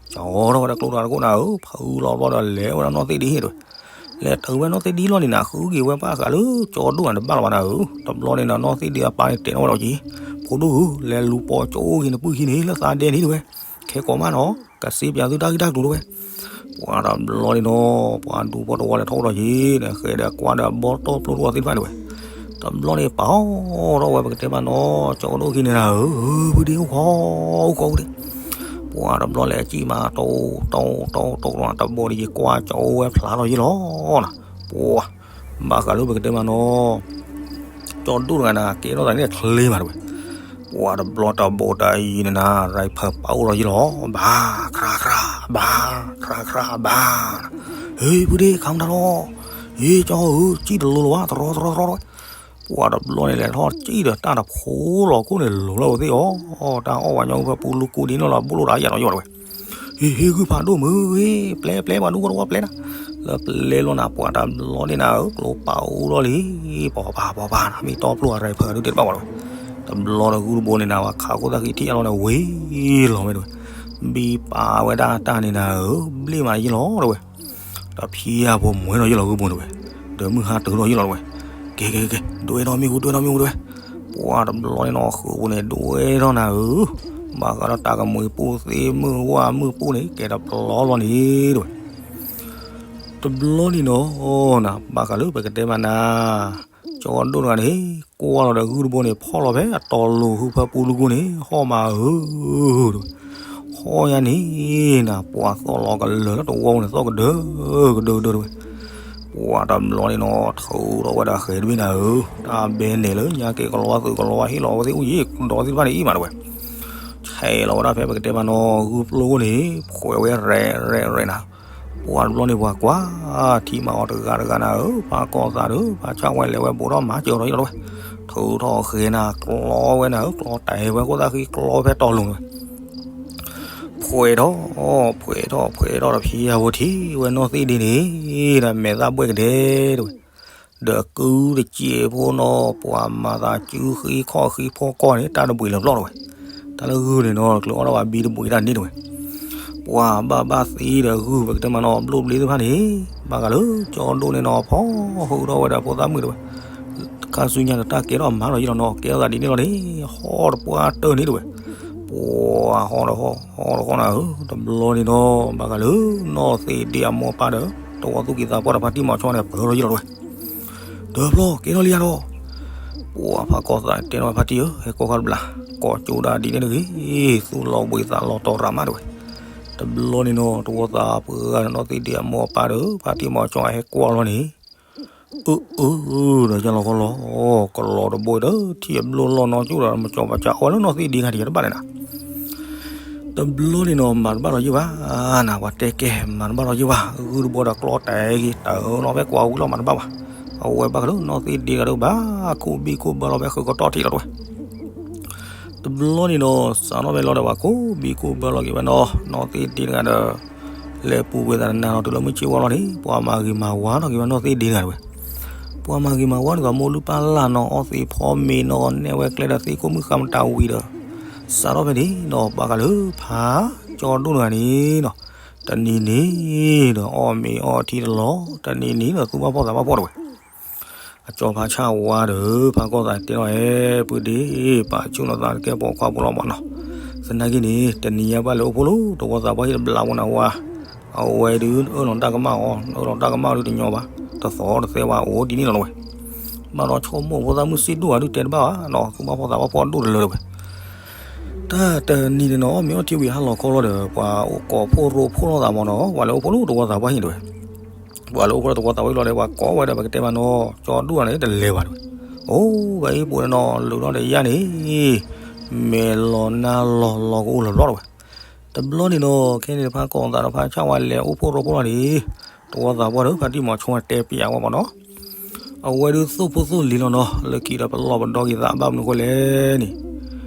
ကၠီထီၣ်ဝဲဒၣ်ကျိတဂၤတကိးနၤဧၢ ဖုလီၤဘျီဒီးလဲၤဝဲဒၣ်နီၢ်သ့ၣ်ဒ့ဟ့ၣ်တဝဲ, လဲၤတုၤဝဲနီၢ်သ့ၣ်ဒ့လီၢ်န့ၣ်နၤ ဃုက့ၤဝဲဘၣ်ဃးလၢကၠီဒိၣ်နၤတဘၣ်လီၤဘၣ်နၤဧၢ, တဘျီန့ၣ်နၤ နီၢ်သ့ၣ်ဒ့အပၢ်န့ၣ်တဲထီၣ်ဝဲဒီးက့ၤ, ဖိဒိၣ်ဧၢ လဲၤလူၤပိာ်ကၠိအိၣ်က့ၤနပုၢ်ခံန့ၣ် လၢသးဒဲန့ၣ်တဝဲ, ခဲကိးမးနီၤ ကစ့ပၠးသုတၢ်ဂ့ၢ်တၢ်ကျိၤတဝဲ, ပှၤတဘျီန့ၣ်နီၤ ပှၤဒူဖိတဝီလဲၤထီၣ်ဝဲဒီးက့ၤ ဒီးဃဲဒီးကွၢ်ဒီးဘီတီၢ်ဖျိတဝီသ့ၣ်တဖၣ်တဝဲ, တဘျီန့ၣ်ပာ်ထီၣ်ဝဲပကတဲမးနီၤ ကၠီဒိၣ်ခံန့ၣ်နၤဧၢ, ဖုဒ့အိၣ်ခိး အိၣ်ခိးဖုဒ့, ပှၤတဘျီလဲၤစံၣ်မး တိၢ်တိၢ်တိၢ်တိၢ် တဘိဒီးယကွၢ်ကၠီဝဲဖျါထီၣ်ယ့ၢ်လီၤနၤ, ပှၤ ဘၣ်ဃးလၢပကတဲမးနီၤ ကၠီဒိၣ်တဂၤန့ၣ် ကဲထီၣ်သးန့ၣ်ချ့မးတဝဲ, ပှၤတဘျီတဘိတယံၤန့ၣ်နၤ ရၤဖၢပာ်အိၣ်လီၤယ့ၢ်လီၤ, ဘၣ် ခြားခြား ဘၣ် ခြားခြား ဘၣ်, ဟ့ ဖုဒ့ ခးမတၤလီၤ, ဟ့ ကၠီဧၢ စံၣ်တလိၤလီၤဘၣ် တရီတရီတရီတဝဲ, ပှၤတဘျီန့ၣ်လဲၤထီၣ်စံၣ်ဒီးတၢ်တဖိလီၤခိၣ်န့ၣ် လိၤလၢအဝဲသ့ၣ်အီၤ, တၢ်အီၣ်ဝဲညီဝဲဖဲပူလူကူဒ်န့ၣ်လီၤ ဘိၣ်လိၣ်တၢ်ယၢ်ဒီးယ့ၢ်လီၤဝဲ, ဟ့ ဟ့ ဂုၢ်ဖးဒိၣ်မုၢ်ဂ့ၤ ပျဲပျဲပှၤဒိၣ်ကီတဝီပျဲနၤ, လၢပျဲလီၤနၤ ပှၤတဘျီန့ၣ်နၤဧၢ ကျိပာ်အိၣ်ထီၣ်လံ, ပီၤပၤပီၤပၤနၤ မ့ၢ်တီပျိၢ်အရၤဖၢဒုးတဘၣ်ဝဲတဝဲ, တဘျီတဂုၢ်တဘိန့ၣ်နၤ ပှၤခးခိၣ်သၣ်ဃံထံၣ်အလီၢ်န့ၣ် ဝံၤလီၤဝဲတဝဲ, ဘံပာ်ဝဲဒၣ်တၢ်န့ၣ်နၤဧၢ ဘျ့ၣ်မးယ့ၢ်လီၤတဝဲ, ဒီးဖံယၢ်ဖိမွဲထီၣ်ယ့ၢ်လီၤဂုၢ်ဘိန့ၣ်တဝဲ, ဒီးမုၢ်ဟါတုၤထီၣ်ယ့ၢ်လီၤတဝဲ, ကဲကဲကဲ ဒွဲထီၣ်မ့ၣ်အူ ဒွဲထီၣ်မ့ၣ်အူတဝဲ, ပှၤတဘျီန့ၣ်နီၤ ဃုာ်ဖိန့ၣ် ဒွဲထီၣ်နၤဧၢ, ဘၣ်ဃးဒီးတၢ်ကမှံၤပူၣ်သ့ၣ်မုၢ်ဝၣ်မုၢ်ပူၣ်န့ၣ် ကဲတပျီလီၤန့ၣ်တဝဲ, တဘျီန့ၣ်နီၤ နၤ ဘၣ်ဃးလၢပကတဲမးနၤ ကၠီဒိၣ်တဂၤန့ၣ် ကွၢ်လီၤဒီးဂုၢ်တဘိန့ၣ် ဖီၣ်လီၤဖဲအတီၤလိၤ ဟုဖၢပူလူကူန့ၣ် ဟီၣ်မးဧၢ, ဟီၣ်ယါန့ၣ်နၤ ပှၤသီၣ်လီၤကလၢာ်လၢတဝီပူၤန့ၣ် သီၣ်ကဒၢကဒၢကဒၢတဝဲ, ပှၤတဘျီန့ၣ်နီၤ ထုးထီၣ်ဝဲဒၣ်ဃဲၤတဘ့ၣ်နၤဧၢ, တၢ်ဘဲန့ၣ်လၢညါက့ၤကလီဝါသုးကလီဝါဟ့ၣ်လီၤဝဲသ့ၣ်အိၣ်ယံၤ ကဒီးသ့ၣ်တဖၣ်န့ၣ်အံၤမးတဝဲ, ဆဲးလီၤဝဲဒၣ်ဖဲပကတဲမးနီၤ ဂုၢ်ပျိခိၣ်န့ၣ် ဖှဲးဝဲရဲၣ်ရဲၣ်ရဲၣ်နၤ ပှၤတဘျီန့ၣ်ပှၤကွၢ် ထံၣ်မးအီၤတဂၤတဂၤနၤဧၢ, ဖးကီၢ်သးဒီး ဖးဆၣ်ဝဲလဲၤဝဲဘူးထီၣ်မၤစၢၤဒီးယ့ၢ်လီၤတဝဲ, ထုးထီၣ်ဃဲၤနၤ ကျီဝဲနၤဧၢ, ကျီတဲာ်ဝဲခိၣ်သၣ်ဃံ ကျီဖဲတီၤလိၤန့ၣ်ဝဲ, ဖှဲးထီၣ် ဖှဲးထီၣ် ဖှဲးထီၣ်ဒီးဖံယၢ်ဖိထံၣ်ဝဲနီၢ်သ့ၣ်ဒ့န့ၣ် ဒီးမဲာ်သၣ်ဘှဲၣ်ကဒဲတဝဲ ဒီးကုတစဲးဖိနီၤ ပှၤမၤသးစုဃံခီၣ်ဃံဖီကီၢ်န့ၣ် တၢ်တဘှံးလၢၤပျီတဝဲ, တၢ်လၢဂုၢ်န့ၣ်နီၤ ကျၢၤအီၣ်ဒၣ်ဝဲဘံတဘှံးတၢ်န့ၣ်တဝဲ, ပှၤဘၣ်ဘၣ်သ့ဒီးဂုၢ်ပကတဲမးနီၤ ဘျိၣ်ဘျ့သ့ၣ်တဖၣ်န့ၣ် ဘၣ်ဃးလၢကၠီဒိၣ်န့ၣ်နီၤ ဖီၣ်ဟုးထီၣ်ဝဲဒီးဖိသၣ်မုၣ်တဝဲ, ခါဆူညါဒီးတၢ်ကဲထီၣ်မၤထီၣ်ယ့ၢ်လီၤနီၤ ကဲထီၣ်သးဒ်န့ၣ်လီၤန့ၣ် ဟီၣ်တပှၢ်တၢၢ်န့ၣ်တဝဲ, ပှၤဟီၣ်ဒီးဟီၣ် ဟီၣ်ဒီးဟီၣ်နၤဧၢ, တဘျီန့ၣ်နီၤ ဘၣ်ဃးလၢနီၢ်သ့ၣ်ဒ့အမိၢ်အပၢ်ဒီး တဝီသူၣ်ကံၤသးပှၢ်ဒီးဖါတံၢ်မီၤဆီန့ၣ် ပၢၢ်လီၤယ့ၢ်လီၤတဝဲ, တဘျီကဲထီၣ်လံယၤဒီး ပှၤဖးကီၢ်သးတဲနီၤဖါတံၢ်ဧၢ ဟဲကွၢ်ခီတဘျီ, ကိးကၠိဒၣ်ဒ်န့ၣ်တဂ့ၤ, သူၣ်လီၤဘှံးသးလီၤတီၤရၤမးတဝဲ, တဘျီန့ၣ်နီၤ တဝီသးပှၢ်ဒီးနီၢ်သ့ၣ်ဒ့အမိၢ်အပၢ်ဒီး ဖါတံၢ်မီၤဆီဟဲကွၢ်လီၤန့ၣ် အၢ အၢ ဒီးယလီၤခီလီၤ ကလီၤတဘိဒီး ထံၣ်အဘျိလီၢ်နီၢ်ကၠိဒီး မကၠီပှၤကၠီအီၣ်လၢနီၢ်သ့ၣ်ဒ့ခါတယၤတဘၣ်န့ၣ်နၤ, တဘျီန့ၣ်နီၤ မၤတဘၣ်ဒီးယ့ၢ်ဘၣ်, နၤ ပှၤတဲကဲ မၤတဘၣ်ဒီးယ့ၢ်ဘၣ်, ဂုၢ်တဘိဒီးကျီတဲာ်က့ၤ တၢ်လီၤဖဲကွၢ်ဝံၤလီၤမၤတဘၣ်ဘၣ်, အဝဲဘၣ်ဃးလၢနီၢ်သ့ၣ်ဒ့ဂၤဒီး ဘၣ်ခိၣ်ဘံၣ်ခိၣ်ဘၢလီၤဖဲဃုကတီၢ်ထံးလီၤတဝဲ တဘျီန့ၣ်နီၤ စးထီၣ်ဖဲလီၤဒီး ပှၤခိၣ်ဘံၣ်ခိၣ်ဘၢလီၤက့ၤဝဲနီၤ နီၢ်သ့ၣ်ဒ့တဂၤဒီး လဲၤပူၤကွံာ်သးတနၤနီၤ တုၤလၢမုၢ်ဆ့ၣ်ဝါလီၤန့ၣ် ပှၤမၤဂ့ၤမၤဝါထီၣ်က့ၤဝဲနီၢ်သ့ၣ်ဒ့တဂၤတဝဲ, ပှၤမၤဂ့ၤမၤဝါန့ၣ် သးမိၢ်လုၢ်ပၢ်လၢ်နီၤ အီၣ်သ့ၣ်ဖီမ့ၤနီၤ နဲၣ်ဝဲကျဲဒီးသ့ၣ်ခိၣ်မုၣ်ဃါမတၤဝံၤဒီး စးထီၣ်ဖဲန့ၣ်နီၤ ဘၣ်ဃးလၢဖးကၠီဒိၣ်တဂၤန့ၣ်နီၤ တနံၤန့ၣ်ဒီး အီၣ်မ့ၤအီထံတလီၤ တနံၤန့ၣ်ဒီး သူၣ်ဘၣ်ဖှီၣ်သးဘၣ်ဖှီၣ်တဝဲ အကၠီဖးဆၣ်ဝါဒီး ဖးကီၢ်သးတဲလီၤ ဟဲ ပုၢ်ဒ့ ပာ်ဆူၣ်နီၤသးတကဲပိာ်ခွါဖိလီၤမးနီၤ, သနာ်က့န့ၣ် တနံၤညါဘၣ်လဲၤအိၣ်ဖှိၣ်လိာ် တဝီသးပှၢ်ဟံၣ်တဘျးဖိနၤဝါ, အဝဲဒုးအၢၣ်လီၤတၢ်ကမၣ်အီၤ အၢၣ်လီၤတၢ်ကမၣ်ဒုးတညီဘၣ်, တသီတသဲဘၣ်အိၣ်ဒ်န့ၣ်လီၤဝဲ, ဘၣ်ဒီးဆိကမိၣ်ဖိသၣ်မုၣ်စ့ၣ်ဒိၣ်ဂၤဒုးတဲတဘၣ်ဘၣ်နီၤ သူၣ်ဘၣ်ဖှီၣ်သးဘၣ်ဖှီၣ်ဒိၣ်တလၢတဝဲ တၢ်တနံၤန့ၣ်နီၤ မ့ၢ်အီၣ်ထံဝံၤဟါလီၤခီလီၤဒီး ပှၤအိၣ်ကိးဖှိၣ်ရိဖှိၣ်လိာ်သးမးနီၤ ပှၤလဲၤအိၣ်ဖှိၣ်လိာ်တဝီသးပှၢ်ဟံၣ်တဝဲ, ပှၤလဲၤအိၣ်ဖှိၣ်လိာ်တဝီသးပှၢ်ဟံၣ်လီၤဒီး ပှၤကိးဝဲဒီး ပကတဲမးနီၤ ကၠီဒိၣ်တဂၤန့ၣ် တလဲၤဘၣ်တဝဲ, အိၣ်ဝဲအံၤပူၤန့ၣ်နီၤ လုၢ်ထီၣ်ဒီးယါန့ၣ် မဲာ်လီၤနါလီၤလီၤကအိၣ်လီၤဘျီတဝဲ, တဘျီန့ၣ်နီၤ ခဲန့ၣ်ဖးကီၢ်သးဒီးဖးဆၣ်ဝါလဲၤအိၣ်ဖှိၣ်ရိဖှိၣ်လီၤန့ၣ် တဝီသးပှၢ်ဒီး ဖါတံၢ်မီၤဆိတဲပၠးဝဲမးနီၤ အဝဲဒုးသိၣ်ဖိသိၣ်လံၤလီၤနီၤ လၢခံဒီးပလီၢ်ပဒီဂ့ၤသးဘၣ်မနုၤဃိလဲၣ်န့ၣ်,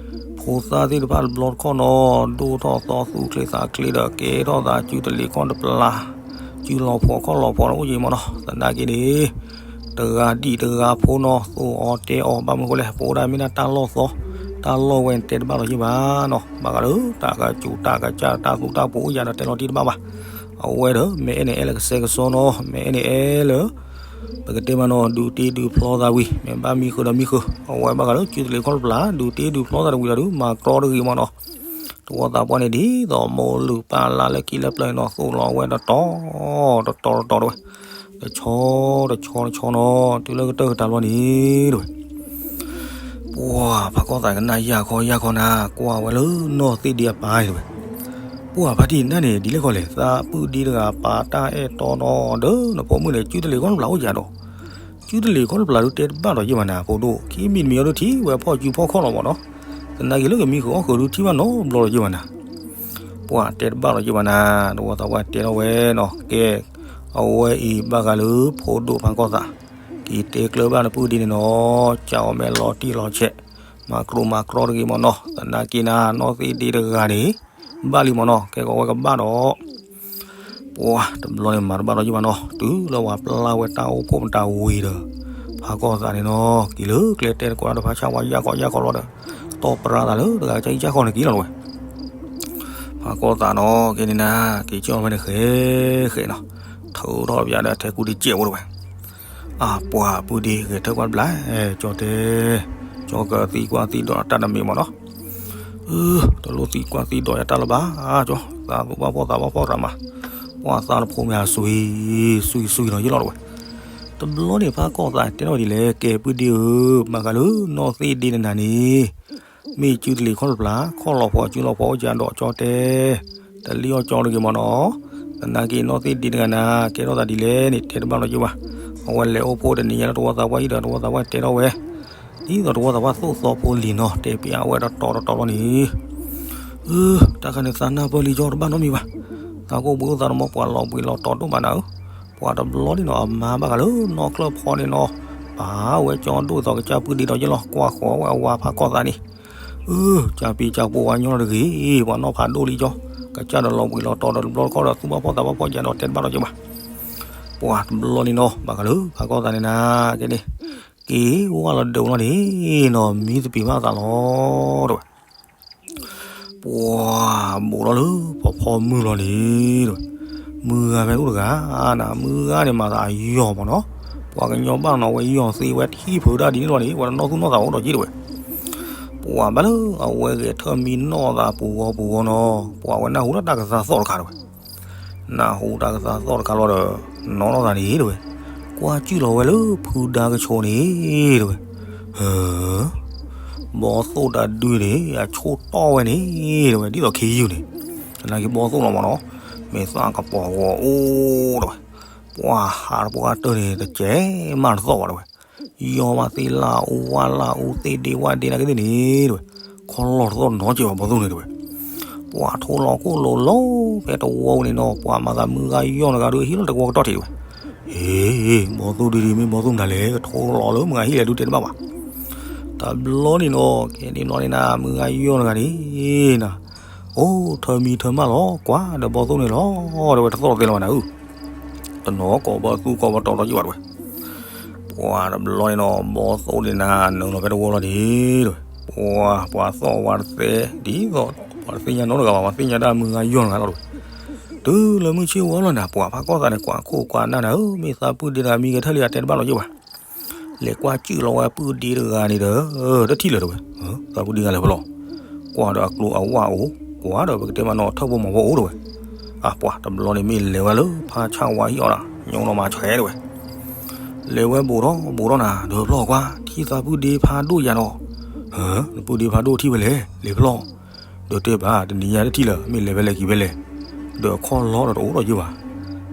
ဖိသၣ်သ့ၣ်တဖၣ်တဘျီတခီၣ်နီၤ ဒိၣ်ထီၣ်သီသူချ့သးချ့ဒီး ကဲထီၣ်သးစုတလ့ၤခီၣ်တပျၢ်, စုလီၤဖှီၣ်ခီၣ်လီၤဖှီၣ်အိၣ်ယံၤမးနီၤ သနာ်က့န့ၣ် တဂၤဒံၣ်တဂၤဖိနီၤ သိၣ်အီၤတဲအီၤ ဘၣ်မနုၤဃိလဲၣ် ပအိၣ်ဒၣ်မ့ၢ်ဒၣ်တၢ်လီၢ်သီ, တၢ်လီၢ်ဝဲန့ၣ်တဲတဘၣ်လီၤယံၤဘၣ်နီၤ ဘၣ်ဃးဒီးတၢ်ကစူးတၢ်ကစၢ်တၢ်သူတၢ်ပှိၤအိၣ်ယၤဒီးတဲလီၤတံၢ်တဘၣ်ဘၣ် အဝဲဒီး မ့ၢ်အဲၣ်န့ၣ်အဲၣ်လၢကစဲကစီနီၤ မ့ၢ်အဲၣ်န့ၣ်အဲၣ်လၢ ပကတဲမးနီၤ ဒုးတ့ဒုးဖျီသးဝံၤ မ့ၢ်ဘၣ်မံဃုာ်ဒီးမံဃုာ် အဝဲဘၣ်ဃးလၢစုတလ့ၤခီၣ်တပျၢ် ဒုးတ့ဒုးဖျီသးတဝံၤဒီးဒုး မၤကြီတဂ့ၤမးနီၤ တဝီသးပှၢ်န့ၣ်ဒ်သိးမိၢ်လုၢ်ပၢ်လၢ်လၢခံလၢပျၢၤနီၤ သိၣ်လီၤဝဲတတီၤတတီၤတတီၤတဝဲ တဆီတဆီတဆီနီၤ တုၤလၢကတၢၢ်ကတၢၢ်လီၤန့ၣ်တဝဲ ပှၤဖးကီၢ်သးကနၣ်ယၢ်ခီယၢ်ခီနၤ ကွၢ်ဝဲလၢနီၢ်သ့ၣ်ဒ့အပၢ်န့ၣ်တဝဲ ပှၤဖါတံၢ်နၢ်န့ၣ် ဒ်လဲၣ်ဃီလဲၣ်, သးပုၢ်ဒ့တဂၤပာ်တၢ်အဲၣ်တီဒီး ဒီးနဖိမုၣ်န့ၣ် စုတလ့ၤခီၣ်တပျၢ်အိၣ်ယၤဒီး, စုတလ့ၤခီၣ်တပျၢ်ဒုးတဲတဘၣ်ဒီးယဲၢ်ဘၣ်နၤ ဖိဒိၣ်, ခံမံၤတမံၤအံၤဒုးထံၣ်ဝဲဖီၣ်စုဖီၣ်ခီၣ်လီၤမးနီၤ, သနာ်က့လၢကမံဃုာ်အီၣ်ဃုာ်ဒုးထံၣ်ဘၣ်နီတဘျီဒီးယဲၢ်ဘၣ်နၤ ပှၤတဲတဘၣ်ဒီးယဲၢ်ဘၣ်နၤ, တဝီသးပှၢ်တဲထီၣ်ဝဲနီၤ, ကဲ, အဝဲအံၤဘၣ်ဃးလၢဖိဒိၣ်ဖးကီၢ်သး, က့ၤတဲကျၢၤဘၣ်နပုၢ်ဒ့န့ၣ်နီၤ, ကးအီၤမဲာ်လီၤတံၢ်လီၤဆဲး, မၤကြိးမၤကြီတဂ့ၤမးနီၤ, သနာ်က့နၤ နီၢ်သ့ၣ်ဒ့တဂၤန့ၣ် ဘၣ်လံမးနီၤ, ကဲကီးဝဲကဘၣ်ဒီး ပှၤတဘျီန့ၣ်မၤတဘၣ်ဒီးယဲၢ်ဘၣ်နီၤ, တုၤလၢပှၤပျၢ်ဝဲတၢ်အိၣ်ဖှိၣ်မတၤဝံၤဒီး, ဖးကီၢ်သးန့ၣ်နီၤ က့ၤလၢကျဲတဲတကိးဒီးဖးဆၣ်ဝါယၢ်ခီယၢ်ခီလီၤဒီး, တီၢ်ပြၢသးလၢတဂၤကစၢ်အံၤကၢ်ခီန့ၣ်က့ၤလီၤဝဲ, ဖးကီၢ်သးနီၤ ကဲန့ၣ်နၤ က့ၤကၢ်ဝဲန့ၣ်ဃဲဃဲနီၤ, ထုးထီၣ်ပယါဒီးထဲကူတစဲးဖိတဝဲ အပှၤပုၢ်ဒ့ဂဲၤထၢၣ်ကွၢ်တဘျီ, ကၠီတဲ, ကၠီကသံကွၢ်သံဒိးတၢ်တမံၤမးနီၤ, တလိၣ်သံကွၢ်သံဒိးယၤတၢ်လၢၤဘၣ်, ကၠီ, သးသူၣ်ဘၣ်ဖှီၣ်သးဘၣ်ဖှီၣ်ရၤမး, ပှၤသးတဖိမ့ၢ်ဟးစွံစွံနီၤယဲၢ်လီၤတဝဲ, တဘျီန့ၣ်ဖးကီၢ်သးတဲထီၣ်ဒ်လဲၣ်, ကဲပုၢ်ဒ့ဧၢ, မၤဃးလၢနီၢ်သ့ၣ်ဒ့နၤန့ၣ် မ့ၢ်စုတလ့ၤခီၣ်တပျၢ်, ခီၣ်လီၤဖီစုလီၤဖီအိၣ်ကဒီးကၠီတဲ, တလံၣ်အီၣ်ကၠီတဂ့ၤမးနီၤ, သနာ်က့နီၢ်သ့ၣ်ဒ့တဂၤနၤ ကဲထီၣ်သးဒ်လဲၣ်န့ၣ် တဲတဘၣ်လီၤယဲၢ်ဘၣ်, အဝဲလဲၤအိၣ်ဖှိၣ်တနံၤညါလၢတဝီသးပှၢ်ဟံၣ်ဒီး တဝီသးပှၢ်တဲထီၣ်ဝဲ, ဒ်သိးတဝီသးပှၢ်သိၣ်သီဖိလံၤနီၤ တဲပျးဝဲတတီၤတတီၤလီၤန့ၣ်, အ, တၢ်ခါန့ၣ်သးနၢ်ပၢၢ်လံကၠီတဘၣ်နီတမံၤဘၣ်, သးကိၢ်ဘှံးအိၣ်သးတမီပှၤလီၤဘှံးလီၤတီၤဒိၣ်မးနၤဧၢ, ပှၤတဘျီန့ၣ်နီၤ အမါဘၣ်ဃးလၢနီၢ်ချၢၣ်ဖီန့ၣ်နီၤ, ပာ်ဝဲကၠီဒိၣ်သိးကစၢ်ပုၢ်ဒ့ဒီးယဲၢ်လီၤ ကွၢ်ဃီၤဝဲအဝၤဖးကီၢ်သးန့ၣ်, အ, ကၢ်ပံကၢ်ပိဝါညီတဂ့ၤ, ပှၤနီၢ်ဖးဒိၣ်လံကၠီ, ကစၢ်ဒီးလီၤဘှံးလီၤတီၤဒီးတဘျီတခီၣ်ဒီးသူၣ်ဘၣ်ဖှီၣ်သးဘၣ်ဖှီၣ်ယၤဒီးတဲတဘၣ်လီၤယဲၢ်ဘၣ်, ပှၤတဘျီန့ၣ်နီၤ ဘၣ်ဃးလၢဖးကီၢ်သးန့ၣ်နၤ, ကဲန့ၣ်, က့ၤဝဲလီၤဒိးလီၤန့ၣ်နီၤ မံသပ့ၤဘၣ်သးလီၤတဝဲ ပှၤဘူးထီၣ်လၢဖီဖီမုၢ်လီၤန့ၣ်တဝဲ, မုၢ်ဂၤဖဲအိၣ်တဂၤနၤ မုၢ်ဂၤန့ၣ်မၤသးအယီၤမးနီၤ, ပှၤကညီဘၣ်နီၤ ဝဲယီၤသ့ဝဲထံၣ်ဖုးဒၣ်ဒ်န့ၣ်လီၤန့ၣ် ဝဲတနီၢ်သူၣ်နီၢ်သးအိၣ်ဒီးက့တဝဲ, ပှၤဘၣ်လၢအဝဲဂဲၤထၢၣ်မံနီၢ်သးပူၤဂီၤပူၤဂီၤနီၤ ပှၤဝဲနၢ်ဟူဒၣ်တၢ်ကသါသီၣ်တခါတဝဲ နၢ်ဟူတၢ်ကသါသီၣ်တခါလီၤဒီး နီၢ်နီၢ်သးန့ၣ်တဝဲ, ကွၢ်ကၠုၢ်လီၤဝဲလၢဖုဒါကဆိးန့ၣ်တဝဲ, ဟၢ, ဘီသိၣ်တဒုန့ၣ် အဆိၣ်တီၢ်ဝဲန့ၣ်တဝဲ ဒ်သိးခ့ယုၢ်န့ၣ်, သနာ်က့ဘီသိၣ်လီၤမးနီၤ, မ့ၢ်သးကပီၤဂီၤအိၣ်တဝဲ, ပှၤဟးတပှၢ်တၢၢ်န့ၣ် တကဲမးတသီၣ်ဘၣ်တဝဲ, ယီၤမးသ့လၢအူဝၣ်လၢအူ သ့ၣ်ဒ့ဝၣ်ဒ့နာ်က့သ့ၣ်န့ၣ်တဝဲ, ခီလီၤတသီၣ်နီၤကဲဘၣ်ဘီသိၣ်န့ၣ်တဝဲ ပှၤထိလီၤခိၣ်လိၤလီၤဖဲတဝီန့ၣ်နီၤ ပှၤမၤသးမုၢ်ဂၤယီၢ်တဂၤဒီး ဟံးလီၤတဝီကတီၢ်ထံးတဝဲ, ဟ့ၣ်, ဘီသိၣ်ဒ်ဒ်မ့ၢ်ဘီသိၣ်မတၤလဲၣ် ကထိလီၤလၢမုၢ်ဂၤဟံၣ်လဲၣ်ဒုးတဲတဘၣ်ဘၣ်, တဘျီန့ၣ်နီၤ ကဲန့ၣ်ဘျီန့ၣ်နၤ မုၢ်ဂၤယီၢ်တဂၤန့ၣ်နၤ, အိၣ် ထၢမံထၢမၢ်လီၤ ကွၢ်ဒီးဘီသိၣ်န့ၣ်လီၤ တဝဲတသီၣ်တသ့လၢၤဘၣ်နၤဧၢ တနီၤကိးဘၣ်သူၣ်ကိးဘၣ်တီၤဒီးယဘၣ်တဝဲ, ပှၤတဘျီန့ၣ်နီၤ ဘီသိၣ်န့ၣ်နၤ နုာ်လီၤဖဲတဝီလီၤဒ်တဝဲ, ပှၤ ပှၤသီၣ်ဝဲတသဲ ဒ်သိး ပှၤတသ့ၣ်ညါနီတဂၤဘၣ် ပှၤသ့ၣ်ညါဒၣ်မုၢ်ဂၤယီၢ်တဂၤလီၤတဝဲ, တုၤလၢမုၢ်ဆ့ၣ်ဝါလီၤနၤ ပှၤဖးကီၢ်သးန့ၣ် ကွၢ်ခိၣ်ကွၢ်နၢ်နၤဧၢ မ့ၢ်သးပုၢ်ဒ့တဂၤမံဂဲၤထၢၣ်လံဧါ တဲတဘၣ်လီၤယဘၣ် လဲၤကွၢ်ကၠုၢ်လီၤဝဲပုၢ်ဒ့တဂၤန့ၣ်ဒီး တထံၣ်လၢၤတဝဲ, သးပုၢ်ဒ့ဂၤလဲၤဖဲလဲၣ်, ကွၢ်ဒီးအကျိၤအဝၣ်အိၣ်, ကွၢ်ဒီးပကတဲမးနီၤ ထၢၣ်ဖိမီၤဖိအိၣ်တဝဲ, အပှၤတဘျီန့ၣ်မ့ၢ်လဲၤဝဲလၢဖးဆၣ်ဝါဟံၣ်အီၤဒီး ညိနီၤမၤဆဲးတဝဲ, လဲၤဝဲဘူးထီၣ်ဘူးထီၣ်နၤ ဒီးဖျီၣ်ကွၢ် ထံၣ်သးပုၢ်ဒ့ဖးဒိၣ်ယၤနီၤ, နပုၢ်ဒ့ဖးဒိၣ်ထံၣ်ဝဲလဲၣ် လဲၤဖဲလဲၣ် ဒီးတဲဘၣ် တနံၤညါတထံၣ်လၢၤ မ့ၢ်လဲၤဖဲလဲၣ်က့ၤဖဲလဲၣ်, ဒီးအခီၣ်လီၤဒီးတအိၣ်ဒီးယဘၣ်,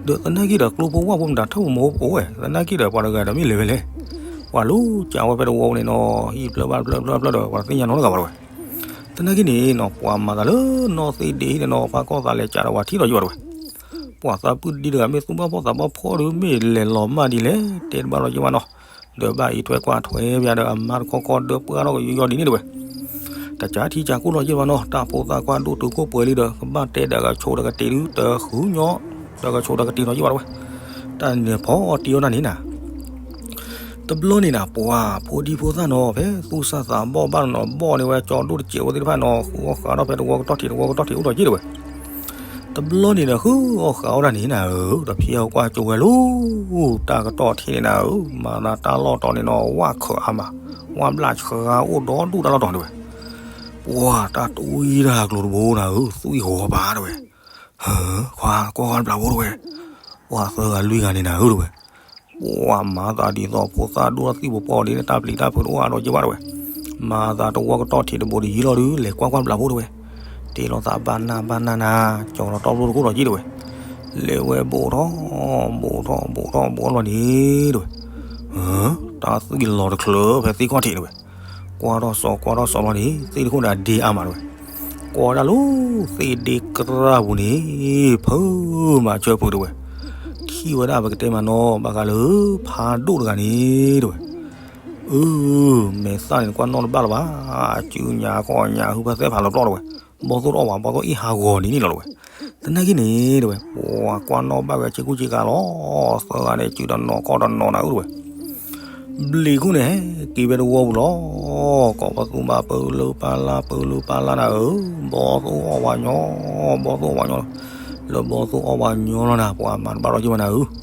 ဒီးသနာ်က့ဒီး ကျိဖိဝၣ်ဖိမတၤထၢၣ်ဖိမီၤဖိအိၣ်ဝဲ သနာ်က့ဒီး ပှၤတဂၤဒီးမ့ၢ်လဲၤဖဲလဲၣ်, ပှၤလူၤကးဝဲဖဲတဝီန့ၣ်နီၤ ဟံၣ်ဖျၢၣ်ဘၣ်ဖျၢၣ်ဖျၢၣ်ဖျၢၣ်ဒီး ပှၤတသ့ၣ်ညါနီတဂၤဘၣ်တဝဲ, သနာ်က့န့ၣ်နီၤ ပှၤမၤသးလၢနီၢ်သ့ၣ်ဒ့န့ၣ်နီၤ ဖးကီၢ်သးလဲၤကးဒီးပှၤထံၣ်ဒီးယဘၣ်တဝဲ, ပှၤသးပုၢ်ဒ့တဂၤမ့ၢ်သူၣ်ဘၣ်ဖှီၣ်သးဘၣ်ဖှီၣ်ဒီး မ့ၢ်လဲၤလီၤမၢ်ဒ်လဲၣ် တဲတဘၣ်လီၤယဘၣ်နီၤ, ဒီးဘၣ်အံးထွဲကွၢ်ထွဲပျးဒီး အမါတခီခီဒီးပှၢ်ထီၣ်ကယီယီဒ်န့ၣ်တဝဲ, တကးထံကးကီၢ်လီၤယဘၣ်နီၤ တၢ်ဖိသၣ်ခွါဒိၣ်တုာ်ခိၣ်ပှဲၤလံဒီး ကဘၣ်တဲဒီးကဆိးဒီးကတ့ၢ်ဒုး တဃုညီ, ဒီးကဆိးဒီးကတ့ၢ်နီၤယဘၣ်တဝဲ, တၢ်န့ၣ်ဖီအီၣ်တ့ၢ်အီၣ်တၢ်န့ၣ်နၤ တဘျီန့ၣ်နၤ ပှၤဖိဒံဖိသၣ်နီၤ ဖဲသူၣ်စၢ်သးဘီၣ်ဘၣ်နီၤ ဘီၣ်န့ၢ်ဝဲကၠီဒိၣ်တစဲးဝဲသ့ၣ်တဖၣ်နီၤ ဃုအီၣ်ဃုအီၣ်ထီၣ်ဖဲတဝီကတီၢ်ထံးတဝီကတီၢ်ထံးအိၣ်ဒီးယ့ၢ်တဝဲ, တဘျီန့ၣ်ဒီး ဃုအီၣ်ဃုအီၣ်တၢ်န့ၣ်နၤဧၢ ဒီးဖံအီၣ်ကွၢ်ကၠိဝဲလီၤ တၢ်ကတီၢ်ထံးန့ၣ်နၤဧၢ မၤသးတၢ်လီၢ်တီၤန့ၣ်နီၤ ဝၣ်ခၢးအါမး ဝၣ်ဘျၣ်ဆှါအိၣ်ဒီဒူၣ်တၢ်လီၢ်တီၤန့ၣ်တဝဲ, ပှၤတၢ်တဝံတၢ်ကျိၤတဘိနၤဧၢ သွံၣ်ဂီၤပၤတဝဲ ဟၢ, ခွါ ကွၢ်ကွၢ်တဘျးဖိတဝဲ, ပှၤသၢဂၤလွံၢ်ဂၤန့ၣ်နၤဧၢတဝဲ, ပှၤမၤသးဒ်သိးဖိသၣ်ဒိၣ်ထီၣ်သံၣ်ပူၤပှီၢ်ဒ်န့ၣ် တၢ်ပျံၤတၢ်ဖုးတအိၣ်အါဒီးက့ၤဘၣ်တဝဲ, မၤသးတဝီကတီၢ်ထံးတဘိတယံၤလီၤဒုး လဲၤကွၢ်ကွၢ်တဘျးဖိတဝဲ, တ့လီၤသးဘၣ်နၢ်ဘၣ်နၢ်နၤ, ကၠီၤလီၤတီပလိၣ်တကိၣ်လီၤက့ၤတဲဝဲ, လဲၤဝဲဘူးထီၣ် ဘူးထီၣ် ဘူးထီၣ် ဘူးထီၣ်လီၤန့ၣ်တဲဝဲ, တၢ်သွံၣ်လီၤတချုးဖဲသ့ၣ်ခီၣ်ထံးတဲဝဲ, ကွၢ်ထီၣ်စီၤ ကွၢ်ထီၣ်စီၤလီၤန့ၣ် သ့ၣ်တခိၣ်န့ၣ်အဒ့အါမးတဲဝဲ, ကွၢ်ဒၣ်လၢသ့ၣ်ဒ့ကြၢ်ပူၤန့ၣ် ဖုမၤဆၢဖုတဲဝဲ, ထံၣ်ဝဲဒၣ်ပကတဲမးနီၤ ဘၣ်ဃးလၢ ဖးဒိၣ်တဂၤန့ၣ်တဲဝဲ, အၢ မဲာ်သၣ်န့ၣ်နကွၢ်နီၣ်တဘၣ်လၢၤဘၣ်, အစုညါခီၣ်ညါဟုဖဲသဲဖးလီၤပျီၢ်တဲဝဲ, ဘီၣ်သိၣ်တအီၣ်ဘၣ် ဘီၣ်သိၣ်အ့ၣ်ဟးဂီၤန့ၣ်န့ၣ်လီၤတဲဝဲ, သနာ်က့န့ၣ်တဲဝဲ ပှၤကွၢ်နီၣ်ဘၣ်ဝဲဆ့ကူဆ့ကၤလီၤ, သၢဂၤန့ၣ် စုတနီၤခီၣ်တနီၤနၤအၢတဲဝဲ ဘျံးခိၣ်န့ၣ် ဟဲက့ၤဝဲတဝီပူၤလီၤ, ကိးပသူဘၣ်ပၢလၢပၢ်လၢ် ပၢလၢပၢ်လၢ်နၤဧၢ, ဘီၣ်သိၣ်အီၣ်ပှၤညီ, ဘီၣ်သိၣ်အီၣ်ပှၤညီ, လၢဘီၣ်သိၣ်အီၣ်ပှၤညီလီၤနၤ ပှၤမၤတဘၣ်ဒီးက့ၤဝဲနၤဧၢ,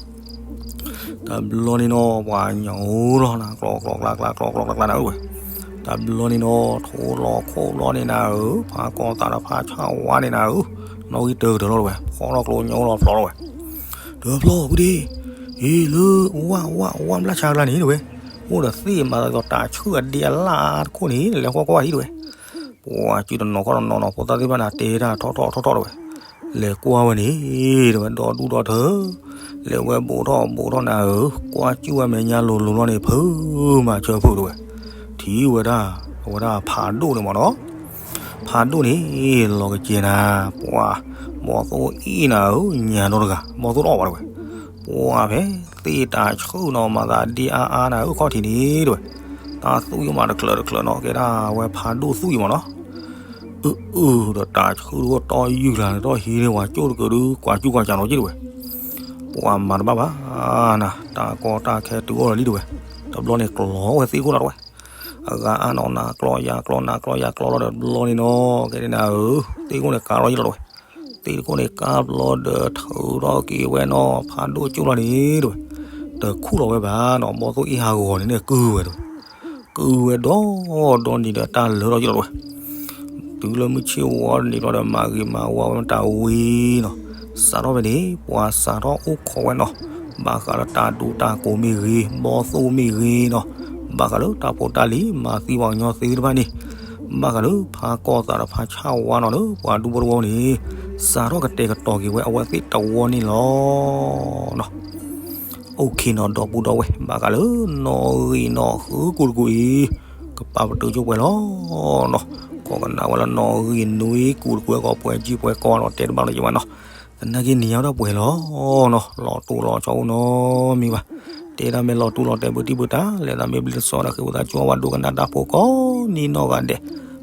တဘျီန့ၣ်နီၤ ပှၤညီလီၤနၤ ကျီကျီကျါကျါ ကျီကျီကျါကျါနၤဧၢဝဲ, တဘျီန့ၣ်နီၤ ထိလီၤခိၣ်ဘျီန့ၣ်နၤဧၢ, ဖးကီၢ်သးတဖၣ်ဆၣ်ဝါန့ၣ်နၤဧၢ, နီၣ်ဂံၢ်တၢတၢလီၤတဲဝဲ, ဖီထီၣ်ကျိညီလီၤဖျိလီၤဝဲ တဖျီဖုဒ့, အ့ၣ်လၢ ဝၣ်ဝၣ်ဝၣ်ဘျၣ်ဆါကျါန့ၣ်တဲဝဲ, အိၣ်ဒီးသ့ၣ်မၤသးဒီးတၢ်ဆှုၣ်အဒ့အလၣ်တခိၣ်န့ၣ် လဲၤကွၢ်ကွၢ်အံၤတဲဝဲ, ပှၤစုတနီၤခီၣ်တနီၤနီၤ ဖိသၣ်သ့ၣ်တဖၣ်န့ၣ် တဲတၢ်ထီၣ်ထီၣ်ထီၣ်ထီၣ်တဲဝဲ, လဲၤကွၢ်ဝဲန့ၣ်တဲဝဲ ဒီဒူၣ်ဒီထၢ, လဲၤဝဲဘူးထီၣ်ဘူးထီၣ်နၤဧၢ, ကွၢ်စူၣ်ဝဲမဲာ်ညါလိၤလိၤလီၤန့ၣ် ဖုမၤဆၢဖုတဲဝဲ, ထံၣ်ဝဲဒၣ် အဝဲဒၣ်ဖးဒိၣ်န့ၣ်မးနီၤ ဖးဒိၣ်န့ၣ် လီၤကစဲၤနၤ, ပှၤ ဘီၣ်သိၣ်အ့ၣ်နၤဧၢ, ညါဒီတဂၤ ဘီၣ်သိၣ်တအီၣ်ဘၣ်တဲဝဲ, ပှၤဖဲသ့ၣ်တၢ်ဆှုၣ်နီၤမၤသးဒ့အါအါနၤဧၢ ခီၣ်ထံးန့ၣ်တဲဝဲ, တၢ်သူၣ်ယိမးတချုးတချုးနီၤ ကဲဒၣ်ဝဲဖးဒိၣ်သူၣ်ယိမးနီၤ, အၢ အၢ ဒီးတၢ်ဆှုၣ်တအိၣ်တီယူၢ်လၢ် တီၢ်ဟံးန့ၢ်ပှၤကၠိၣ်တကၢးဒုး ကွၢ်စူၣ်ကွၢ်စၢ်နီၤက့တဲဝဲ, ပှၤမၤတဘၣ်ဘၣ်နၤ, တၢ်ကီတၢ်ခဲတုၤအိၣ်လီၤလံတဲဝဲ, တဘျီန့ၣ်ကျီဝဲသ့ၣ်ခိၣ်လီၤတဲဝဲ, အဂၤအါနီၤနၤကျီယၤကျီနၤကျီယၤကျီလီၤဒီးတဘျီန့ၣ်နီၤ ကဲန့ၣ်နၤဧၢ, သ့ၣ်ခိၣ်န့ၣ်ကါလီၤယံၤလီၤတဲဝဲ, သ့ၣ်ခိၣ်န့ၣ်ကါဘျီဒီးထုးထီၣ်က့ၤဝဲနီၤ ဖးဒိၣ်ကၠိၣ်လီၤန့ၣ်တဲဝဲ, တခူၣ်လီၤဝဲဘၣ်နီၤ ဘီၣ်သိၣ်အ့ၣ်ဟးဂီၤန့ၣ်န့ၣ်ကုၢ်ဝဲတဲဝဲ ကုၢ်ဝဲဒီဒီနံၤဒီးတၢ်လၢထီၣ်ယံၤလီၤတဲဝဲ, တုၤလၢမုၢ်ဆ့ၣ်ဝီတနံၤဘျီဒီး မၤဂ့ၤမၤဝါဝဲမတၤဝံၤနီၤ, စးထီၣ်ဖဲန့ၣ် ပှၤစးထီၣ်အိၣ်ခိးဝဲနီၤ, ဘၣ်ဃးလၢတၢ်ဒူတၢ်ကိးမ့ၢ်ဂ့ၤ ဘီၣ်သိၣ်မ့ၢ်ဂ့ၤနီၤ, ဘၣ်ဃးလၢတၢ်ဖိတၢ်လံၤ မၤသံပှၤကညီသ့သ့ၣ်တဖၣ်န့ၣ်, ဘၣ်ဃးလၢဖးကီၢ်သးတဖၣ်ဆၣ်ဝါနီၤလၢပှၤဒူဖိတဝီန့ၣ်, စးထီၣ်ကတဲာ်ကတီၤက့ၤဝဲအဝဲသ့ၣ်တဝီန့ၣ်လီၤနီၤ. OKနီၤ ဒီပုၢ်ဒီဝဲၢ် ဘၣ်ဃးလၢနီၣ်ဂံၢ်နီၣ်ဃုကူတကူအံၤ, ကပာ်ပတုာ်ကၠိပှဲၤလီၤနီၤ, ကိးကနၣ်ဝဲလၢနီၣ်ဂံၢ်နွံကူတကူအံၤ ကိးပှဲၤကံပှဲၤကီနီၤ တဲတဘၣ်လၢၤယဝဲနီၤ, သနာ်က့န့ၣ်ယါဒၣ်ပှဲၤလီၤနီၤ, လီၤတူာ်လီၤဆီအိၣ်နီတမံၤဘၣ်, တဲဒၣ်မ့ၢ်လီၤတူာ်လီၤတဲာ်ဘုတံၢ်ဘုတၢ် လဲၤသးမ့ၢ်ဘျုးတစီဒီးဃ့ဝံသးစူၤဝဲဒိကနၣ်တၢ်ဖိကိးနံၤနီၢ်ဂၤဒဲး,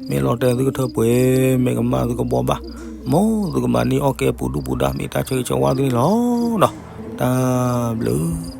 မ့ၢ်လီၤတဲာ်သုကထၢပှဲၤ မ့ၢ်ကမၣ်သုကဘှီဘၣ်, မ်သုကမၤန့ၢ်အီၣ်ကဲပူၤဒူၣ်ပူၤဒါ မ့ၢ်တၢ်ဆၢဂ့ၤဆၢဝါသုန့ၣ်လီၤနီၤ, တၢ်ဘျုး